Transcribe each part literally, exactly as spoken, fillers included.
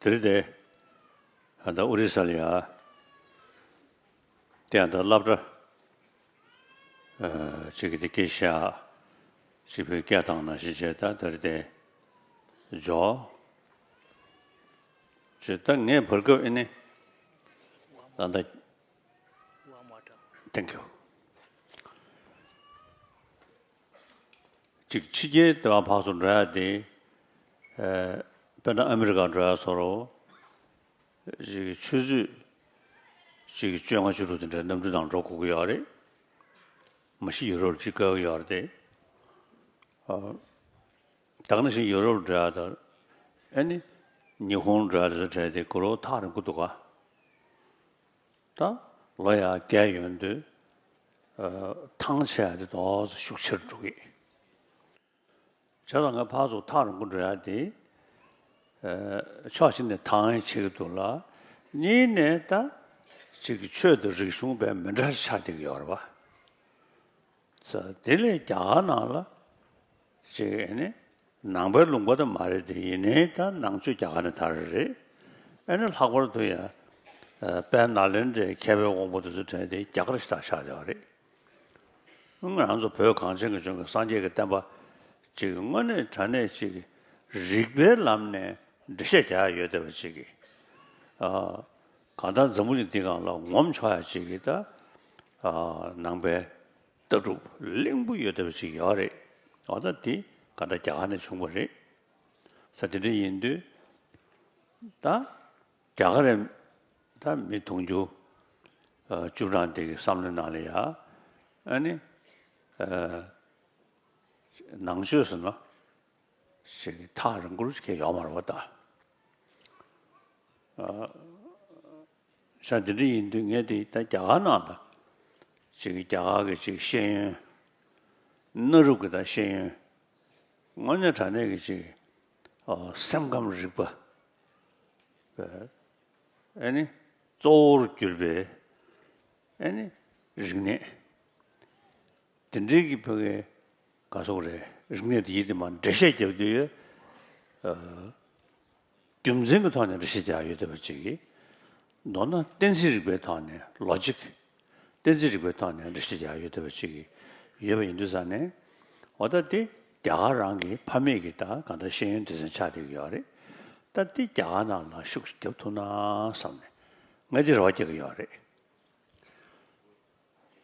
དེ་རེད་དེ། ཨ་ད་ཨོ་རི་ས་ལ་ཡ། དེ་ཡང་ད་སློབ་གྲྭ་ཨ་ཅིག་གི་དེ་སྐད་བཤད། ཅིག་བོད་སྐད་བཏང་ན་ཞིག་བྱས། ད་དེ་རེད་དེ། འཇོག་ཅེས་ད་ངས་བར་སྐབས་ཨེ་ནི། ད་ད། Thank you. ཅིག་ཕྱི་རྒྱལ་དེ་བ་ཕར་ཚུར་འགྲོ་ཡ་དེ། ཨ་དཔེར་ན་ཨ་མི་རི་ཀ་འགྲོ་ཡ་བཟོ་འདྲ། ཅིག་ཆུ་ཚོད་ཅིག་བཅོ་ལྔ་བཅུ་དྲུག་དེ་འདྲའི་གནམ་གྲུ་ནང་འགྲོ་དགོས་ཀྱི་ཡོད་རེད། མ་གཞི་ཡུ་རོབ་ཅིག་བཀག་གི་ཡོད་རེད་དེ། ཨ་ད་ག་ནང་བཞིན་ཡུ་རོབ་འགྲོ་ཡ་དང་། ཨ་ནི་ཉི་ཧོང་འགྲོ་ཡ་དེ་ཚོ་གྲས་དེ་གོ་ལོག་ཐག་རིང་པོ་འདུག་ག་ད་ལོ་ཡ་བརྒྱད་ཡོང་དུས། ཨ་ཐང་ཆད་ཡ་དེ་ཏོག་ཙམ་ཤུགས་ཆེར་འགྲོ་གི། བྱས་ཙང་ང་ཕར་ཚུར་ཐག་རིང་པོ་འགྲོ་ཡ་དེ། ཨ་ཕྱོགས་གཅིག་ནས་ཐང་ཆད་ཀྱི་འདུག་ལ། གཉིས་ནས་ད་ཅིག་གི་ཆོས་དང་རིག་གཞུང་དཔེ་མི་འདྲ་ཆགས་བསྡད་ཀྱི་ཡོད་རེད་པ། ཙང་དེ་ལས་རྒྱ་གར་ནང་ལ་ཅིག་ཨ་ནི་ནང་པའི་ལུང་པ་དེ་མ་རེད་དེ། ཡིན་ནའི་ད་ནང་ཆོས་རྒྱ་གར་ནས་དར་རེད། ཨ་ནི་ལྷག་པར་དུ་ཡང་ཨ་དཔལ་ནཱ་ལེནྡྲའི་མཁས་པའི་དབང་པོ་དེ་ཚོ་གྲས་དེ་རྒྱ་གར་ཞིག་ད་ཆགས་བསྡད་པ་རེད། ང་རང་ཚོ་བོད་གངས་ཅན་གྱི་ལྗོངས་ཀྱི་སངས་རྒྱས་ཀྱི་བསྟན་པ་ཅིག་དངོས་གནས་དྲང་གནས་ཅིག་རིགས་པའི་ལམ་ནས་འགྲེལ་བཤད་རྒྱག་ཡ་ཡོད་བསྡད་པ་ཅིག་གིས། ཨ་གང་ལྟར་འཛམ་བུ་གླིང་འདི་སྒང་ལ་ངོམ་ཆོག་ཡ་ཅིག་གི་ད་ཨ་ནང་པའི་ལྟ་གྲུབ་གླེང་པོ་ཡོད་བསྡད་པ་ཅིག་ཡོད་རེད། འོ་ད་དེ་གང་ལྟར་རྒྱ་གར་ནས་བྱུང་བ་རེད། ས་དེ་འདྲ་ཡིན་དུས་ད་རྒྱ་གར་རེད། ད་མི་དུང་ཕྱུར་ཨ་བཅུ་གྲངས་དེ་གི་བསམ་བློའི་ནང་ལ་ཡ། ཨ་ནི་ཨ་ནང་ཆོས་ཟེར་ན་ཞིག་ཐག་རིང་པོ་ཞིག་ཡོད་མ་རེད་པ་ད། ཨ་ས་དེ་འདྲ་ཡིན་དུས་ངས་དེ་ད་རྒྱ་གར་ནང་ལ་ཅིག་རྒྱ་གར་གྱི་ཅིག་ཤེས་ཡོན་གནའ་རབས་ཀྱི་ད་ཤེས་ཡོན། དངོས་གནས་དྲང་གནས་ཀྱི་ཅིག་ཨ་སེམས་ཁམས་རིག་པ། ཨ་ནི་གཙོ་བོར་གྱུར་པའི་ཨ་ནི་རིག་གནས། དེ་འདྲའི་གི་ཕ་གི་ག་སོགས་རེད། རིག་གནས་དེ་ཡིད་དེ་མ་འགྲེལ་བཤད་རྒྱབ་དུས་ཨ་རྒྱུ་མཚན་གྱི་ཐོག་ནས་འགྲེལ་བཤད་རྒྱག་ཡོད་བསྡད་པ་ཅིག་གིས། མདོར་ན་གཏན་ཚིགས་རིག་པའི་ཐོག་ནས་ལོ་ཇིག་གཏན་ཚིགས་རིག་པའི་ཐོག་ནས་འགྲེལ་བཤད་རྒྱག་ཡོད་བསྡད་པ་ཅིག་གིས་ཡོད་པ་ཡིན་དུས་ཙང་ནས། འོ་ད་དེ་རྒྱ་གར་རང་གི་ཕ་མེས་ཀྱི་ད་གང་ལྟར་ཤེས་ཡོན་སྡེ་ཚན་ཆགས་བསྡད་ཀྱི་ཡོད་རེད། ད་དེ་རྒྱ་གར་ནང་ལ་ཤུགས་ཤིག་རྒྱབ་ཐུབ་ན་བསམ་ནས་ངས་དེ་རེ་བ་རྒྱག་གི་ཡོད་རེད།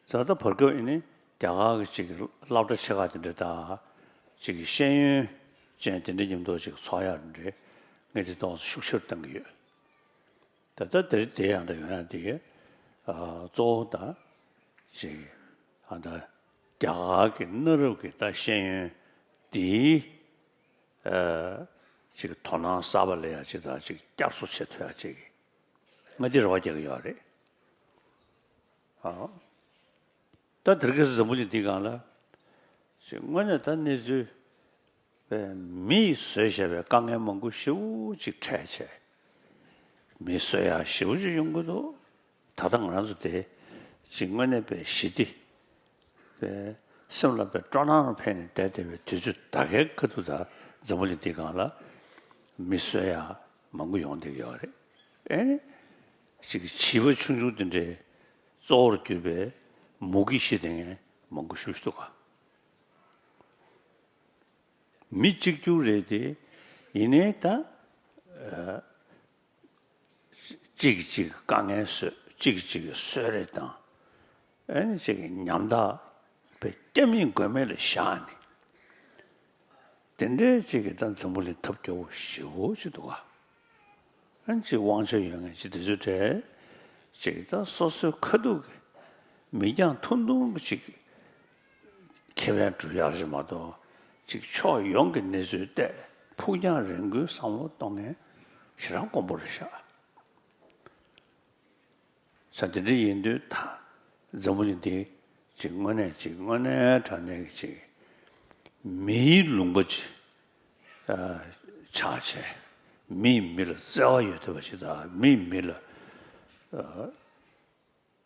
ད་ལྟ་བར་སྐབས་ཨ་ནི་རྒྱ་གར་གྱི་ཅིག་སློབ་གྲྭ་ཆེ་ཁག་དེ་འདྲ་དང་། ཅིག་ཤེས་ཡོན་ཅན་དེ་འདྲ་མཉམ་དུ་ཅིག་ཚོགས་ཡག་དེ་འདྲ་ངས་དེ་ཏོག་ཙམ་ཤུགས་ཆེར་གཏང་གི་ཡོད། ད་ལྟ་དེ་དེ་ཡང་ད་ཡོང་ཡག་དེ་ཨ་གཙོ་བོ་ད་ཅིག་ཨ་ད་རྒྱ་གར་གྱི་གནའ་རབས་ཀྱི་ད་ཤེས་ཡོན་དེའི་ཨ་ཅིག་དོ་སྣང་གསར་པ་སླེབས་ཡག་ཅིག་དང་། ཅིག་བསྐྱར་གསོ་བྱེད་ཐུབ་ཡག་ཅིག་ང་དེ་རེ་བ་རྒྱག་གི་ཡོད་རེད། ཨ། ད་དེ་རིང་ཁ་སང་འཛམ་བུ་གླིང་འདི་སྒང་ལ། ཅིག་དངོས་གནས་ད་གནས་ཚུལ་པའི་མིས་བཟོས་བཞག་པའི་དཀའ་ངལ་མང་པོ་ཞེ་པོ་ཅིག་འཕྲད་བྱས། མི་གསོད་ཡག་ཞེ་པོ་ཅིག་ཡོང་གི་འདུག་ད་ལྟ་ང་རང་ཚོ་དེ་ཅིག་དངོས་གནས་པའི་ཞི་བདེ། པའི་སེམས་ལ་པའི་སྤྲོ་སྣང་འཕེལ་ནས་བསྡད་བསྡད་པའི་དུས་ཚོད་ད་གའི་ཁ་ཐུག་ད་འཛམ་བུ་གླིང་འདི་སྒང་ལ་མི་གསོད་ཡག་མང་པོ་ཡོང་བསྡད་ཀྱི་ཡོད་རེད། ཨེ་ནི་ཅིག་བྱིས་པ་ཆུང་ཆུང་དེ་འདྲའི་གཙོ་བོར་གྱུར་པའི་མུ་གེ་ཤི་བསྡད་མཁན་མང་པོ་ཞེ་པོ་ཅིག་འདུག་ག་མི་གཅིག་གྱུར་རེད་དེ། ཡིན་ནའི་ད་ཨ་གཅིག་གིས་གཅིག་གི་དཀའ་ངལ་བཟོས། གཅིག་གིས་གཅིག་གི་གསོད་རེས་བཏང་། ཨ་ནི་གཅིག་གི་ཉམ་ཐག་པའི་སྐྱ་མིན་མགོན་མེད་ལ་བཞག་ནས། དེ་འདྲའི་གཅིག་གི་ད་འཛམ་བུ་གླིང་ཐབས་སྐྱོ་བོ་ཞེ་པོ་ཅིག་འདུག་ག་ཨ་ནི་གཅིག་དབང་ཆ་ཡོད་མཁན་གཅིག་དེ་ཚོའི་གྲས་གཅིག་ད་སོ་སོའི་ཁ་ཐུག་གི་མིག་རྒྱང་ཐུང་ཐུང་གི་གཅིག་ཁེ་ཕན་སྒྲུབ་ཡག་རེད་མ་གཏོགས། གཅིག་ཕྱོགས་ཡོངས་ཀྱི་གནས་ཚུལ་བལྟས། ཕུགས་རྒྱང་རིང་པོའི་བསམ་བློ་གཏོང་མཁན་ཞེ་དྲག་དཀོན་པོ་རེད་ཤག་ས་དེ་འདྲ་ཡིན་དུས་ད་འཛམ་བུ་གླིང་འདི་ཅིག་དངོས་གནས་ཅིག་དངོས་གནས་དྲང་གནས་ཀྱི་ཅིག་མིའི་ལུང་པ་ཅིག་ཨ་ཆགས་བྱས། མིས་མི་ལ་བརྩེ་བ་ཡོད་བསྡད་པ་ཞིག་དང་། མིས་མི་ལ་ཨ་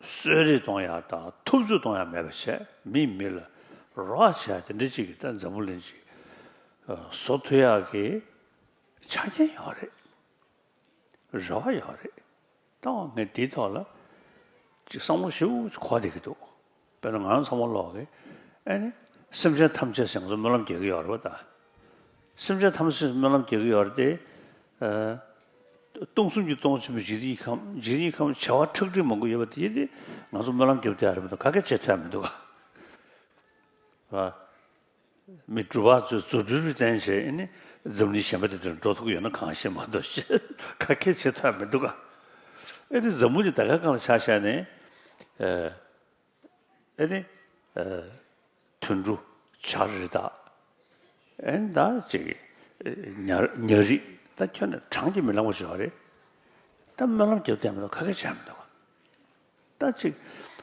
གསོད་རེས་གཏོང་ཡག་དང་ཐུབ་ཚོད་གཏོང་ཡག་མེད་པ་བྱས། མིས་མི་ལ་རོགས་བྱས། དེ་འདྲ་ཅིག་གི་ད་འཛམ་བུ་གླིང་ཅིག་ཨ་བཟོ་ཐུབ་ཡག་གི་ཆ་རྐྱེན་ཡོད་རེད། རེ་བ་ཡོད་རེད། ད་ངས་འདིའི་ཐོག་ལ་ཅིག་བསམ་བློ་ཞེ་པོ་ཅིག་འཁོར་བསྡད་ཀྱི་འདུག་དཔེར་ན་ང་རང་ཚང་མ་ལོག་གི་ཨ་ནི་སེམས་ཅན་ཐམས་ཅད་ཟེར་ང་ཚོ་སྨོན་ལམ་རྒྱག་གི་ཡོད་རེད་པ། ད་སེམས་ཅན་ཐམས་ཅད་སྨོན་ལམ་རྒྱག་གི་ཡོད་རེད་དེ། ཨ་སྟོང་གསུམ་གྱི་སྟོང་ཆེན་པོའི་འཇིག་རྟེན་ཁམས། འཇིག་རྟེན་ཁམས་བྱ་བ་ཁྲག་ཁྲིག་མང་པོ་ཡོད་པ་དེ་དེ་ང་ཚོ་སྨོན་ལམ་རྒྱབ་བསྡད་ཡག་རེད་མ་གཏོགས་ག་གེ་བྱེད་ཐུབ་ཡག་མི་འདུག་ག་ཨ། མི་སྒྲུབ་པ་ཚོས་རྫུ་འཕྲུལ་བསྟན་བྱས་ཨ་ནི་འཛམ་གླིང་གཞན་པ་དེ་དུ་འགྲོ་ཐུབ་ཀྱི་ཡོད་ན་གང་ཤེས་མ་གཏོགས་ཤེས་ག་གེ་བྱེད་ཐུབ་ཡག་མི་འདུག་ག་ཨ་ནི་འཛམ་བུ་གླིང་ད་ག་སྒང་ལ་ཆ་བཞག་ནས་ཨ་ཨ་ནི་ཨ་དུད་འགྲོ། བྱ་རི་དྭགས། ཨ་ནི་ད་ཅིག་ཉ་ཉ་རིགས། ད་ཁྱོན་ནས་བགྲང་གིས་མི་ལང་བ་ཞིག་ཡོད་རེད། ད་སྨོན་ལམ་རྒྱབ་བསྡད་མི་འདུག་ག་གེ་བྱས་མི་འདུག་ག་ད་ཅིག་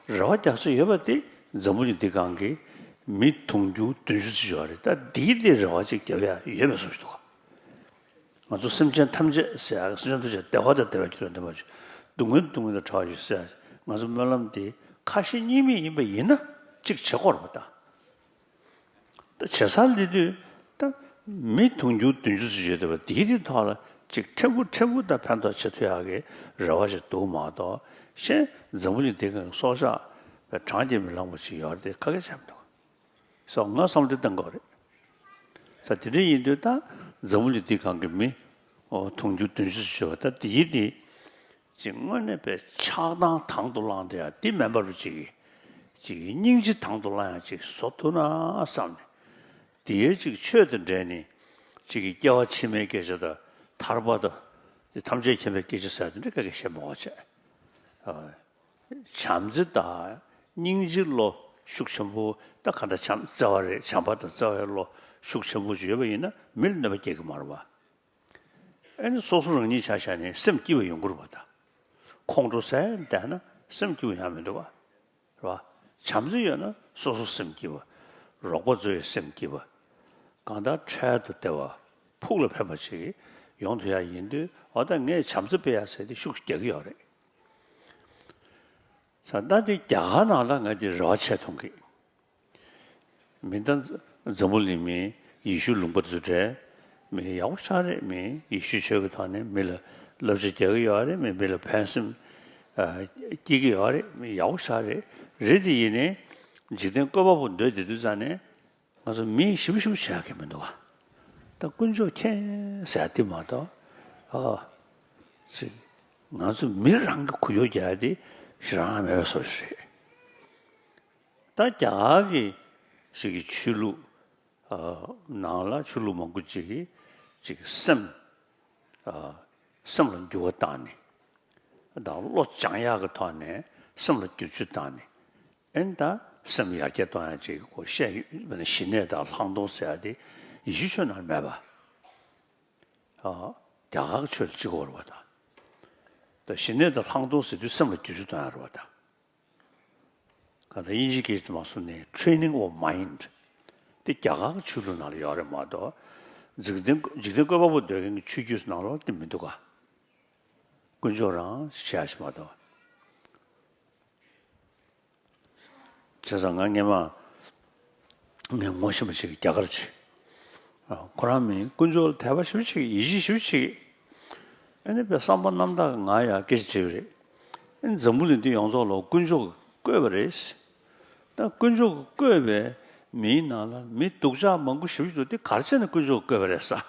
རེ་བ་རྒྱག་ས་ཡོད་པ་དེ་འཛམ་བུ་གླིང་འདི་སྒང་གི་མི་དུང་ཕྱུར་བདུན་ཅུ་ཙམ་ཡོད་རེད། ད་འདིའི་སྟེང་རེ་བ་ཅིག་རྒྱབ་ཡག་ཡོད་མེད་བཟོ་ཞིག་འདུག་ག་ང་ཚོ་སེམས་ཅན་ཐམས་ཅད་ཟེར་ཡག་སེམས་ཅན་ཐམས་ཅད་བདེ་བ་དང་བདེ་བའི་རྒྱུ་དང་ལྡན་པ་ཅིག་སྡུག་བསྔལ་སྡུག་བསྔལ་དང་བྲལ་བ་ཅིག་ཟེར་ཡག་ང་ཚོ་སྨོན་ལམ་འདི་ཁ་ཞེ་གཉིས་མེད་ཡིན་པ་ཡིན་ན་ཅིག་བྱེད་དགོས་རེད་པ། ད། ད་བྱེད་སར་སླེབས་དུས་ད་མི་དུང་ཕྱུར་བདུན་ཅུ་ཙམ་ཡོད་བསྡད་པ་དེའི་རིགས་ཐོག་ལ་ཅིག་ཕྲན་བུ་ཕྲན་བུ་ད་ཕན་ཐོགས་བྱེད་ཐུབ་ཡག་གི་རེ་བ་ཞིག་འདུག་མ་གཏོགས་གཞན་འཛམ་བུ་གླིང་འདི་སྒང་གི་སྲོག་ཆགས་བགྲང་གིས་མི་ལང་བ་ཅིག་ཡོད་རེད་དེ་ག་གེ་བྱས་མི་འདུག་སོགས་ང་བསམ་བློ་གཏོང་དགོས་རེད། ས་དེ་འདྲ་ཡིན་དུས་ད་འཛམ་བུ་གླིང་འདི་སྒང་གི་མི་ཨོ་དུང་ཕྱུར་བདུན་ཅུ་ཙམ་ཡོད་པ་ད་དེའི་དེ། ཅིག་དངོས་གནས་པའི་ཆགས་སྡང་དང་དུ་བླངས་བསྡད་ཡག་འདི་མེད་པ་རུ་ཅིག་ཅིག་སྙིང་རྗེ་དང་དུ་བླངས་ཡག་ཅིག་བཟོ་ཐུབ་ན་བསམ་ནས། དེའི་ཅིག་ཆོས་དང་འབྲེལ་ནས་ཅིག་གི་སྐྱེ་བ་ཕྱི་མའི་སྐད་ཆ་དང་ཐར་པ་དང་། དེ་ཐམས་ཅད་མཁྱེན་པའི་སྐད་ཆ་ཟེར་དེ་འདྲ་ག་གེ་བཤད་མ་དགོས་བྱས། བྱམས་བརྩེ་དང་སྙིང་རྗེའི་བློ་ཤུགས་ཆེན་པོ། ད་ག་འདྲ་བྱམས་བརྩེ་བ་རེད། བྱམས་པ་དང་བརྩེ་བའི་བློ་ཤུགས་ཆེན་པོ་ཅིག་ཡོད་པ་ཡིན་ན་མི་ལ་གནོད་པ་སྐྱེལ་གི་མ་རེད་པ། ཨ་ནི་སོ་སོ་རང་ཉིད་ཆ་བཞག་ནས་སེམས་སྐྱིད་པ་ཡོང་གི་རེད་པ། ད་ཁོང་ཁྲོ་ཟ་བསྡད་ན་སེམས་སྐྱིད་པ་ཡོང་མི་འདུག་ག་རེད་པ། བྱམས་བརྩེ་ཡོད་ན་སོ་སོ་སེམས་སྐྱིད་པ། རོགས་པ་ཚོའི་སེམས་སྐྱིད་པ། གང་ལྟར་འཕྲལ་དུ་བདེ་བ་ཕུགས་ལ་ཕན་པ་ཞིག་ཡོང་ཐུབ་ཡག་ཡིན་དུས། འོ་ད་ངས་བྱམས་བརྩེ་སྤེལ་ཡག་ཟེར་དེ་ཤུགས་རྒྱག་གི་ཡོད་རེད། ས་ད་དེ་རྒྱ་གར་ནང་ལ་ང་དེ་རེ་བ་ཆེ་མཐོང་གི། མི་ད་འཛམ་བུ་གླིང་མི་ཡེ་ཤུའི་ལུང་པ་དེ་ཚོ་འདྲ། མི་ཡག་པོ་ཞེ་དྲག་རེད། མི་ཡེ་ཤུ་ཆོས་ཀྱི་ཐོག་ནས་མི་ལ་བསླབ་བྱ་རྒྱག་གི་ཡོད་རེད། མི་མི་ལ་ཕན་སེམས་ཨ་སྐྱེ་གི་ཡོད་རེད། མི་ཡག་པོ་ཞེ་དྲག་རེད། རེད་དེ་ཡིན་ནའི་འཇིག་རྟེན་བཀོད་པ་པོ་འདོད་བསྡད་དུས་ཙང་ནས་ང་ཚོ་མི་ཞེ་པོ་ཞེ་པོ་བྱེད་ཡག་གི་མི་འདུག་ག་ད་དཀོན་མཆོག་མཁྱེན་ཟེར་ཡག་དེ་མ་གཏོགས། ཨ་ཅིག་ང་ཚོ་མི་རང་གི་གུ་ཡངས་རྒྱག་ཡག་དེ་ཞེ་དྲག་མེད་པའི་བཟོ་ཞིག་རེད། ད་རྒྱ་གར་གྱི་ཞིག་གི་ཆོས་ལུགས་ཨ་ནང་ལ་ཆོས་ལུགས་མང་པོ་ཅིག་གིས་ཅིག་སེམས་ཨ་སེམས་ལ་འགྱུར་བ་བཏང་ནས། ད་བློ་སྦྱང་ཡག་གི་ཐོག་ནས་སེམས་ལ་བསྒྱུར་བཅོས་བཏང་ནས། ཨེ་ད་སེམས་ཡར་རྒྱས་གཏོང་ཡག་ཅིག་གོ་བཤད་ཡོད། དཔེར་ན་ཞི་གནས་དང་ལྷག་མཐོང་ཟེར་ཡག་དེ་ཡེ་ཤུ་ཆོས་ནང་མེད་པ། ཨ་རྒྱ་གར་གྱི་ཆོས་ལ་གཅིག་པ་རེད་པ། ད་ད་ཞི་གནས་དང་ལྷག་མཐོང་ཟེར་དུས་སེམས་ལ་བསྒྱུར་བཅོས་གཏོང་ཡག་རེད་པ། ད། གང་ལྟར་དབྱིན་ཇིའི་སྐད་ཆ་དུ་མ་སོང་ནས་training of mind དེ་རྒྱ་གར་གྱི་ཆོས་ལུགས་ནང་ལ་ཡོད་རེད་མ་གཏོགས། འཇིག་རྟེན་འཇིག་རྟེན་བཀོད་པ་པོ་འདོད་མཁན་གྱི་ཆོས་བརྒྱུད་ནང་ལོགས་དེ་མི་འདུག་ག་དཀོན་མཆོག་རང་བྱས་ཤིག་མ་གཏོགས། བྱས་ཙང་ང་སྔས་མ་ངས་ངོ་ཤེས་པ་ཅིག་རྒྱ་གར་ཅིག་ཨ་ཁོ་རང་མི་དཀོན་མཆོག་ལ་དད་པ་ཞེ་པོ་ཅིག་ཡིད་ཆེས་ཞེ་པོ་ཅིག་ཨ་ནི་པའི་བསམ་པ་རྣམ་དག་ང་ཡ་སྐད་ཆ་དྲིས་པ་རེད། ཨ་ནི་འཛམ་བུ་གླིང་འདི་ཡོངས་རྫོགས་ལ་དཀོན་མཆོག་གིས་བཀོད་པ་རེད། ད་དཀོན་མཆོག་གིས་བཀོད་པའི་མིའི་ནང་ལ་མི་སྡུག་ཅག་མང་པོ་ཞེ་པོ་ཅིག་འདུག་འདི་ག་རེ་བྱས་ནས་དཀོན་མཆོག་གིས་བཀོད་པ་རེད་ཟེར།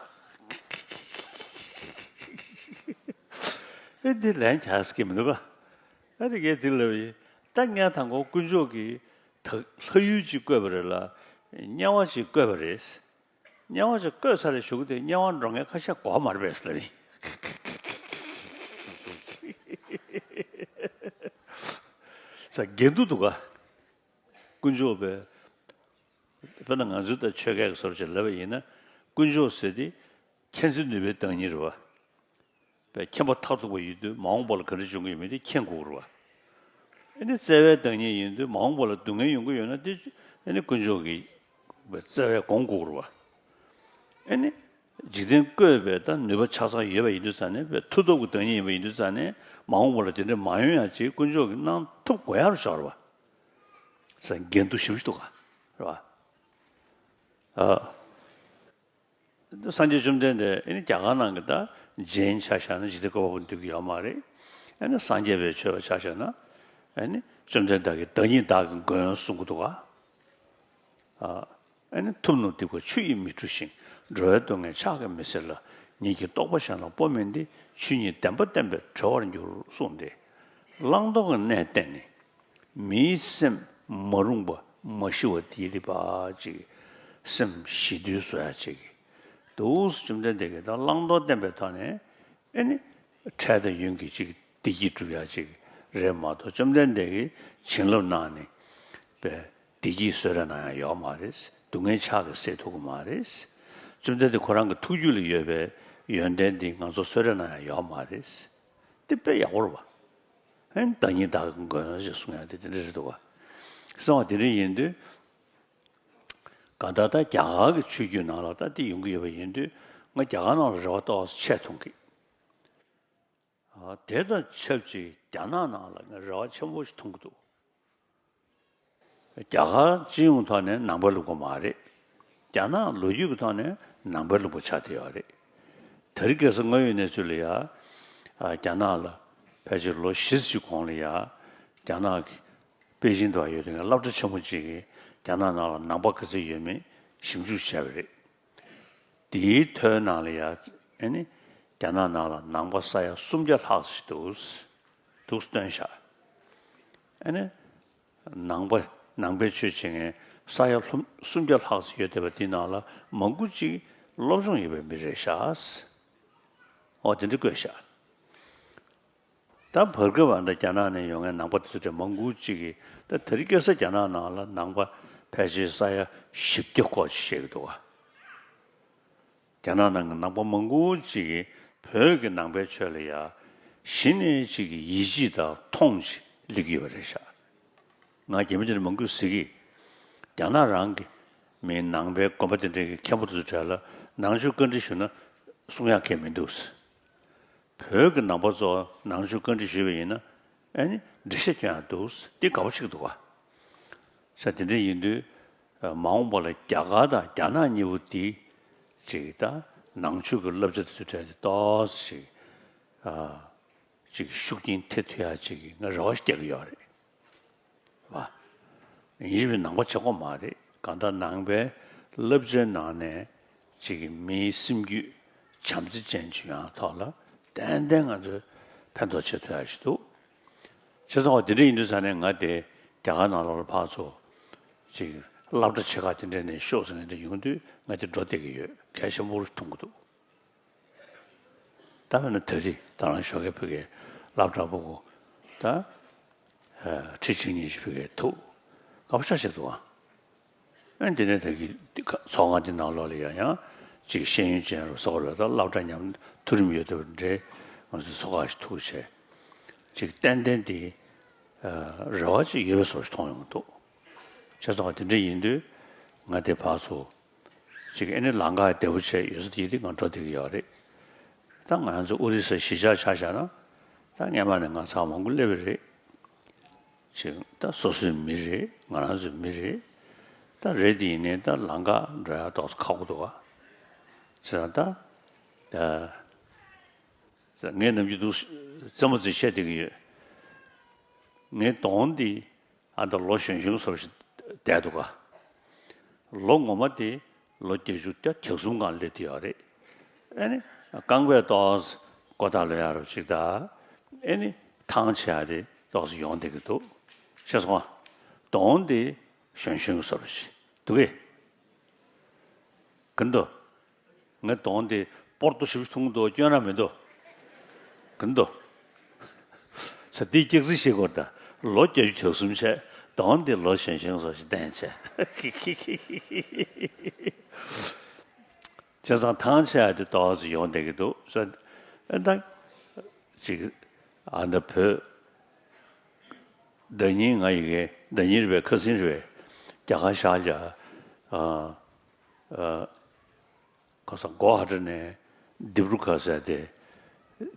ཨེ་འདི་ལན་རྒྱག་ས་གི་མི་འདུག་ག་ཨ་དེ་གས་དེ་ལབ་ཡིན། ད་ངས་དང་པོ་དཀོན་མཆོག་གིས་ད་ལྷ་ཡུལ་ཅིག་བཀོད་པ་རེད་ལ། དམྱལ་བ་ཅིག་བཀོད་པ་རེད། དམྱལ་བ་ཅིག་བཀོད་ཚར་རེད་ཞུ་གི་དེ་དམྱལ་བ་འགྲོ་མཁན་ཁ་ཤས་གོ་བ་མ་རེད་པས་ལབ་ཡིན། ས་འགལ་འདུ་འདུག་ག་དཀོན་མཆོག་པས། དཔེར་ན་ང་ཚོའི་ད་ཆོས་སྐད་ཀྱི་བཟོ་འདྲ་ཅིག་ལབ་པ་ཡིན་ན། དཀོན་མཆོག་ཟེར་དེ་ མཁྱེན་བརྩེ་ནུས་པའི་བདག་ཉིད་རེད་བ། པའི་མཁྱེན་པ་མཐར་ཐུག་པ་ཡིན་དུས་མ་འོངས་པ་ལ་ག་འདྲ་འབྱུང་གི་ཡོད་མེད་དེ་མཁྱེན་དགོས་རེད་བ། ཨ་ནི་བརྩེ་བའི་བདག་ཉིད་ཡིན་དུས་མ་འོངས་པ་ལ་སྡུག་བསྔལ་ཡོང་གི་ཡོད་ན་དེ་ཨ་ནི་དཀོན་མཆོག་གི་བརྩེ་བས་སྒོམ་དགོས་རེད་བ། ཨ་ནི་འཇིག་རྟེན་བཀོད་པའི་ད་ནུས་པ་ཆ་ཚང་ཡོད་པ་ཡིན་དུས་ཙང་ནས་པའི་མཐུ་སྟོབས་ཀྱི་བདག་ཉིད་ཡིན་པ་ཡིན་དུས་ཙང་ནས་མ་འོངས་པ་ལ་དེ་འདྲ་མ་ཡོང་ཡ་ཅིག་དཀོན་མཆོག་གིས་གནང་ཐུབ་དགོས་ཡ་རུ་ཆགས་རེད་བ། ས་འགན་དུ་ཞིབ་ཞིབ་འདུག་ག་རེད་བ། ཨ། སངས་རྒྱས་བཅོམ་ལྡན་འདས་ཨ་ནི་རྒྱ་གར་ནང་གི་ད་རྗེ་ཆ་བཞག་ན་འཇིག་རྟེན་བཀོད་པ་པོ་འདུག་གི་ཡོད་མ་རེད། ཨ་ནི་སངས་རྒྱས་པའི་ཆོས་པ་ཆ་བཞག་ན་ཨ་ནི་བཅོམ་ལྡན་འདས་ཀྱིས་བདག་ཉིད་བདག་གི་མགོན་གསུང་གི་འདུག་ག། ཨ་ནི་ཐུབ་རྣམས་སྡིག་པ་ཆུ་ཡིས་མི་འཁྲུ་ཞིང་། འགྲོ་བའི་སྡུག་བསྔལ་ཕྱག་གིས་མི་སེལ་ལ། ཉིད་ཀྱི་རྟོགས་པ་གཞན་ལ་སྤོ་མིན་ཏེ། ཆོས་ཉིད་བདེན་པ་བསྟན་པས་གྲོལ་བར་འགྱུར་གསུངས་ཏེ། བླང་དོར་གྱི་གནས་བསྟན་ནས། མིའི་སེམས་མ་རུངས་པ་མ་ཤི་བ་དེའི་རིག་པ་ཅིག་སེམས་ཞི་དུལ་བཟོ་ཡ་ཅིག་འདུག་བཅོམ་ལྡན་འདས་ཀྱིས་ད་བླང་དོར་བསྟན་པའི་ཐོག་ནས་ཨེ་ནི་འཕྲལ་དང་ཡུན་གྱི་ཅིག་བདེ་སྐྱིད་སྒྲུབ་ཡ་ཅིག་རེད་མ་གཏོགས་བཅོམ་ལྡན་འདས་ཀྱིས་བྱིན་རླབས་གནང་ནས་པའི་བདེ་སྐྱིད་གསོལ་རས་གནང་ཡ་ཡོད་མ་རེད། སྡུག་བསྔལ་ཕྱག་གིས་སེལ་ཐུབ་ཀྱི་མ་རེད། བཅོམ་ལྡན་འདས་ཁོ་རང་གི་ཐུགས་རྒྱུད་ལ་ཡོད་པའི་ཡོན་ཏན་འདི་ང་ཚོ་གསོལ་རས་གནང་ཡ་ཡོད་མ་རེད། དེ་དཔེ་ཡག་པོ་རེད་བ། ཨེ་ནི་བདག་ཉིད་བདག་གི་མགོན་ཞེས་གསུང་ཡ་དེ་དེ་འདྲ་རེད་འདུག་བ། གསང་བ་དེ་འདྲ་ཡིན་དུས། གང་ལྟར་ད་རྒྱ་གར་གྱི་ཆོས་བརྒྱུད་ནང་ལ་ད་དེ་ཡོང་གི་ཡོད་པ་ཡིན་དུས་ང་རྒྱ་གར་ནང་ལ་རེ་བ་ཏོག་ཙམ་ཆེ་མཐོང་གི། ཨ། དེ་དང་ཆབས་ཅིག་རྒྱ་ནག་ནང་ལ་ང་རེ་བ་ཆེན་པོ་ཞིག་མཐོང་གི་འདུག་རྒྱ་གར་སྤྱི་ཡོངས་ཐོག་ནས་ནང་པའི་ལུང་པ་མ་རེད། རྒྱ་ནག་ལོ་རྒྱུས་ཀྱི་ཐོག་ནས་ནང་པའི་ལུང་པ་ཆགས་བསྡད་ཡོད་རེད། དེ་རིང་ཁ་སང་ང་ཡོད་གནས་ཚུལ་ལ་ཡ། ཨ། རྒྱ་ནག་ལ་ཕལ་ཆེར་ལོ་བཞི་ཙམ་གོང་ལ་ཡ། རྒྱ་ནག་གི་པེ་ཅིང་དུ་ཡོད་དུས་སློབ་གྲྭ་ཆེན་མོ་གཅིག་གིས་རྒྱ་ནག་ནང་ལ་ནང་པ་ག་ཚོད་ཡོད་མེད་ཞིབ་འཇུག་བྱས་པ་རེད། དེའི་ཐོའི་ནང་ལ་ཡ་ཨ་ནི་རྒྱ་ནག་ནང་ལ་ནང་པ་ས་ཡ་སུམ་བརྒྱ་ལྷག་ཙམ་ཞིག་འདུག་འདུག་སྟོན་ཤག་ཨ་ནི་ནང་པ་ནང་པའི་ཆོས་བྱེད་མཁན་ས་ཡ་ལྷུམ་སུམ་བརྒྱ་ལྷག་ཙམ་ཡོད་བསྡད་པ་དེའི་ནང་ལ་མང་པོ་ཅིག་སློབ་སྦྱོང་ཡོད་པའི་མི་རེད་ཤག་འོ་དེ་འདྲ་བཀོད་ཤག་ད་བར་སྐབས་ཨ་ནི་རྒྱ་ནག་ནས་ཡོང་མཁན་ནང་པ་དེ་ཚོ་གྲས་མང་པོ་ཅིག་གིས་ད་དེ་རིང་ཁ་སང་རྒྱ་ནག་ནང་ལ་ནང་པ་ཕལ་ཆེར་ས་ཡ་བཞི་བརྒྱ་སྐོར་ཅིག་བཤད་ཀྱི་འདུག་བ། རྒྱ་ནག་ནང་གི་ནང་པ་མང་པོ་ཅིག་གིས་བོད་ཀྱི་ནང་པའི་ཆོས་ལ་ཡ་གཞི་ནས་ཅིག་གི་ཡིད་ཆེས་དང་མཐོང་ཆེན་སླེབས་ཀྱི་ཡོད་པ་རེད་ཤག་ང་རྒྱ་མི་དེ་འདྲ་མང་པོས་ཟེར་གི། རྒྱ་ནག་རང་གི་མིའི་ནང་པའི་དགོན་པ་དེ་འདྲའི་གི་མཁན་པོ་དེ་ཚོ་གྲས་ལ་ནང་ཆོས་བཀའ་འདྲི་ཞུས་ན་གསུང་ཡག་གང་ཡང་མི་འདུག་ཟེར། བོད་ཀྱི་ནང་པ་ཚོ་ནང་ཆོས་བཀའ་འདྲི་ཞུས་པ་ཡིན་ན་ཨ་ནི་འགྲེལ་བཤད་སྐྱོན་ཡག་འདུག་ཟེར། དེ་དགའ་པོ་ཞིག་འདུག་ག་ས་དེ་འདྲ་ཡིན་དུས་མ་འོངས་པ་ལ་རྒྱ་གར་དང་རྒྱ་ནག་གཉིས་པོ་དེ་ཅིག་ད་ནང་ཆོས་ཀྱི་བསླབ་བྱ་དེ་ཚོ་གྲས་དེ་ཏོག་ཙམ་ཅིག་ཅིག་ཤུགས་རྐྱེན་ཐེབས་ཐུབ་ཡག་ཅིག་ང་རེ་བ་ཞིག་རྒྱག་གི་ཡོད་རེད་བ། ཡིན་ཞིང་ནང་པ་བྱེད་དགོས་མ་རེད། གང་ལྟར་ནང་པའི་བསླབ་བྱའི་ནང་ནས་ཅིག་གི་མིའི་སེམས་རྒྱུད་བྱམས་བརྩེ་ཅན་ཅིག་ཡོང་ཡག་ཐོག་ལ་ཏན་ཏན་ང་ཚོས་ཕན་ཐོགས་བྱེད་ཐུབ་ཡག་ཞིག་འདུག་བྱས་ཙང་བ་དེ་འདྲ་ཡིན་དུས་ཙང་ནས་ང་དེ་རྒྱ་གར་ནང་ལོགས་ལ་ཕར་ཚུར་ཅིག་སློབ་གྲྭ་ཆེ་ཁག་དེ་འདྲ་ནས་ཤོག་ཟེར་མཁན་དེ་ཡོང་དུས་ང་དེ་འགྲོ་བསྡད་ཀྱི་ཡོད། གལ་ཆེན་པོ་རུ་མཐོང་གི་འདུག་ད་བས་ན་ད་རེས་ད་རང་ཞོགས་ཀས་ཕ་གིར་སློབ་གྲྭ་ཕྲུ་གུ་ད་ཁྲི་གཅིག་གཉིས་ཤིག་ཕ་གིར་ཐུག་དགའ་པོ་ཞེ་དྲག་འདུག་ཨང་། ཨ་ནི་དེ་ནས་ད་གི་ཚོགས་ཁང་འདི་ནང་ལོགས་ལ་ཡང་ཡང་ཅིག་ཤེས་ཡོན་ཅན་རུ་བཟོ་དགོས་རེད། ད་སློབ་གྲྭ་མཉམ་མཐོ་རིམ་ཡོད་བསྡད་པ་འདྲའི་ང་ཚོའི་ཚོགས་ཁག་ཞིག་ཐུག་བྱས་ཅིག་ཏན་ཏན་དེ་རེ་བ་ཅིག་ཡོད་པའི་བཟོ་ཞིག་མཐོང་ཡོང་གི་འདུག་བྱས་ཙང་བ་དེ་འདྲ་ཡིན་དུས་ང་དེ་ཕར་ཚུར་ཅིག་ཨ་ནི་ལམ་ཁ་བདེ་པོ་བྱས་ཡོད་ས་དེ་དེ་ང་འགྲོ་བསྡད་ཀྱི་ཡོད་རེད། ད་ང་རང་ཚོ་ཨོ་རི་ས་གཞིས་ཆགས་ཆ་བཞག་ན་ད་སྔན་མ་ནས་ང་ཚང་མང་པོ་སླེབས་པ་རེད། ཅིག་ད་སོ་སོའི་མི་རེད། ང་རང་ཚོའི་མི་རེད། ད་རེད་དེ་ཡིན་ནའི་ད་ལམ་ཁ་འགྲོ་ཡག་ཏོག་ཙམ་ཁག་པོ་འདུག་ག་བྱས་ཙང་ད་ད་ངས་ནམ་རྒྱུན་འདུག་རྩེད་མོ་རྩེ་བཤད་བསྡད་ཀྱི་ཡོད། ངའི་གདོང་འདི་ཨ་ད་ལོ་གཞོན་གཞོན་བཟོ་ཞིག་བསྡད་འདུག་ག་ལོ་ངོ་མ་དེ་ལོ་བརྒྱད་ཅུ་གྱ་གྱ་གསུམ་སྒང་སླེབས་བསྡད་ཡོད་རེད། ཨ་ནི་རྐང་པས་ཏོག་ཙམ་ཀོ་ཐག་ལོས་ཡག་རོབ་ཅིག་ད་ཨ་ནི་ཐང་ཆད་ཡག་དེ་ཏོག་ཙམ་ཡོང་བསྡད་ཀྱི་འདུག་ཤེས་སོང་ཨ། གདོང་དེ་གཞོན་གཞོན་བཟོ་རོབ་ཅིག་འདུག་གས། ག་འདུག་ངའི་གདོང་དེ་སྤོར་ཏོ་ཞིབ་མཐོང་འདུག་སྐྱོན་ར་མི་འདུག་ག་འདུག་ས་འདི་སྐྱག་རྫུན་བཤད་དགོས་ད། ལོ་བརྒྱད་ཅུ་གྱ་གསུམ་བྱས། གདོང་དེ་ལོ་གཞོན་གཞོན་བཟོ་ཞིག་བསྟན་བྱས། བྱས་ཙང་ཐང་ཆད་ཡ་དེ་ཏོག་ཙམ་ཡོང་བསྡད་ཀྱི་འདུག་ས། ཨ་ད་ཅིག་ཨ་ད་བོད་ཟླ་ཉིན་ང་ཡི་གེ་ཟླ་ཉིན་རེད་པས་ཁ་སང་རེད་པས་རྒྱ་གར་ཤར་ལ་ཨ་ཨ་ཁ་སང་གོ་ཧ་ཏྲ་ནས་ལྡེབ་རུ་ཁ་ཟེར་དེ་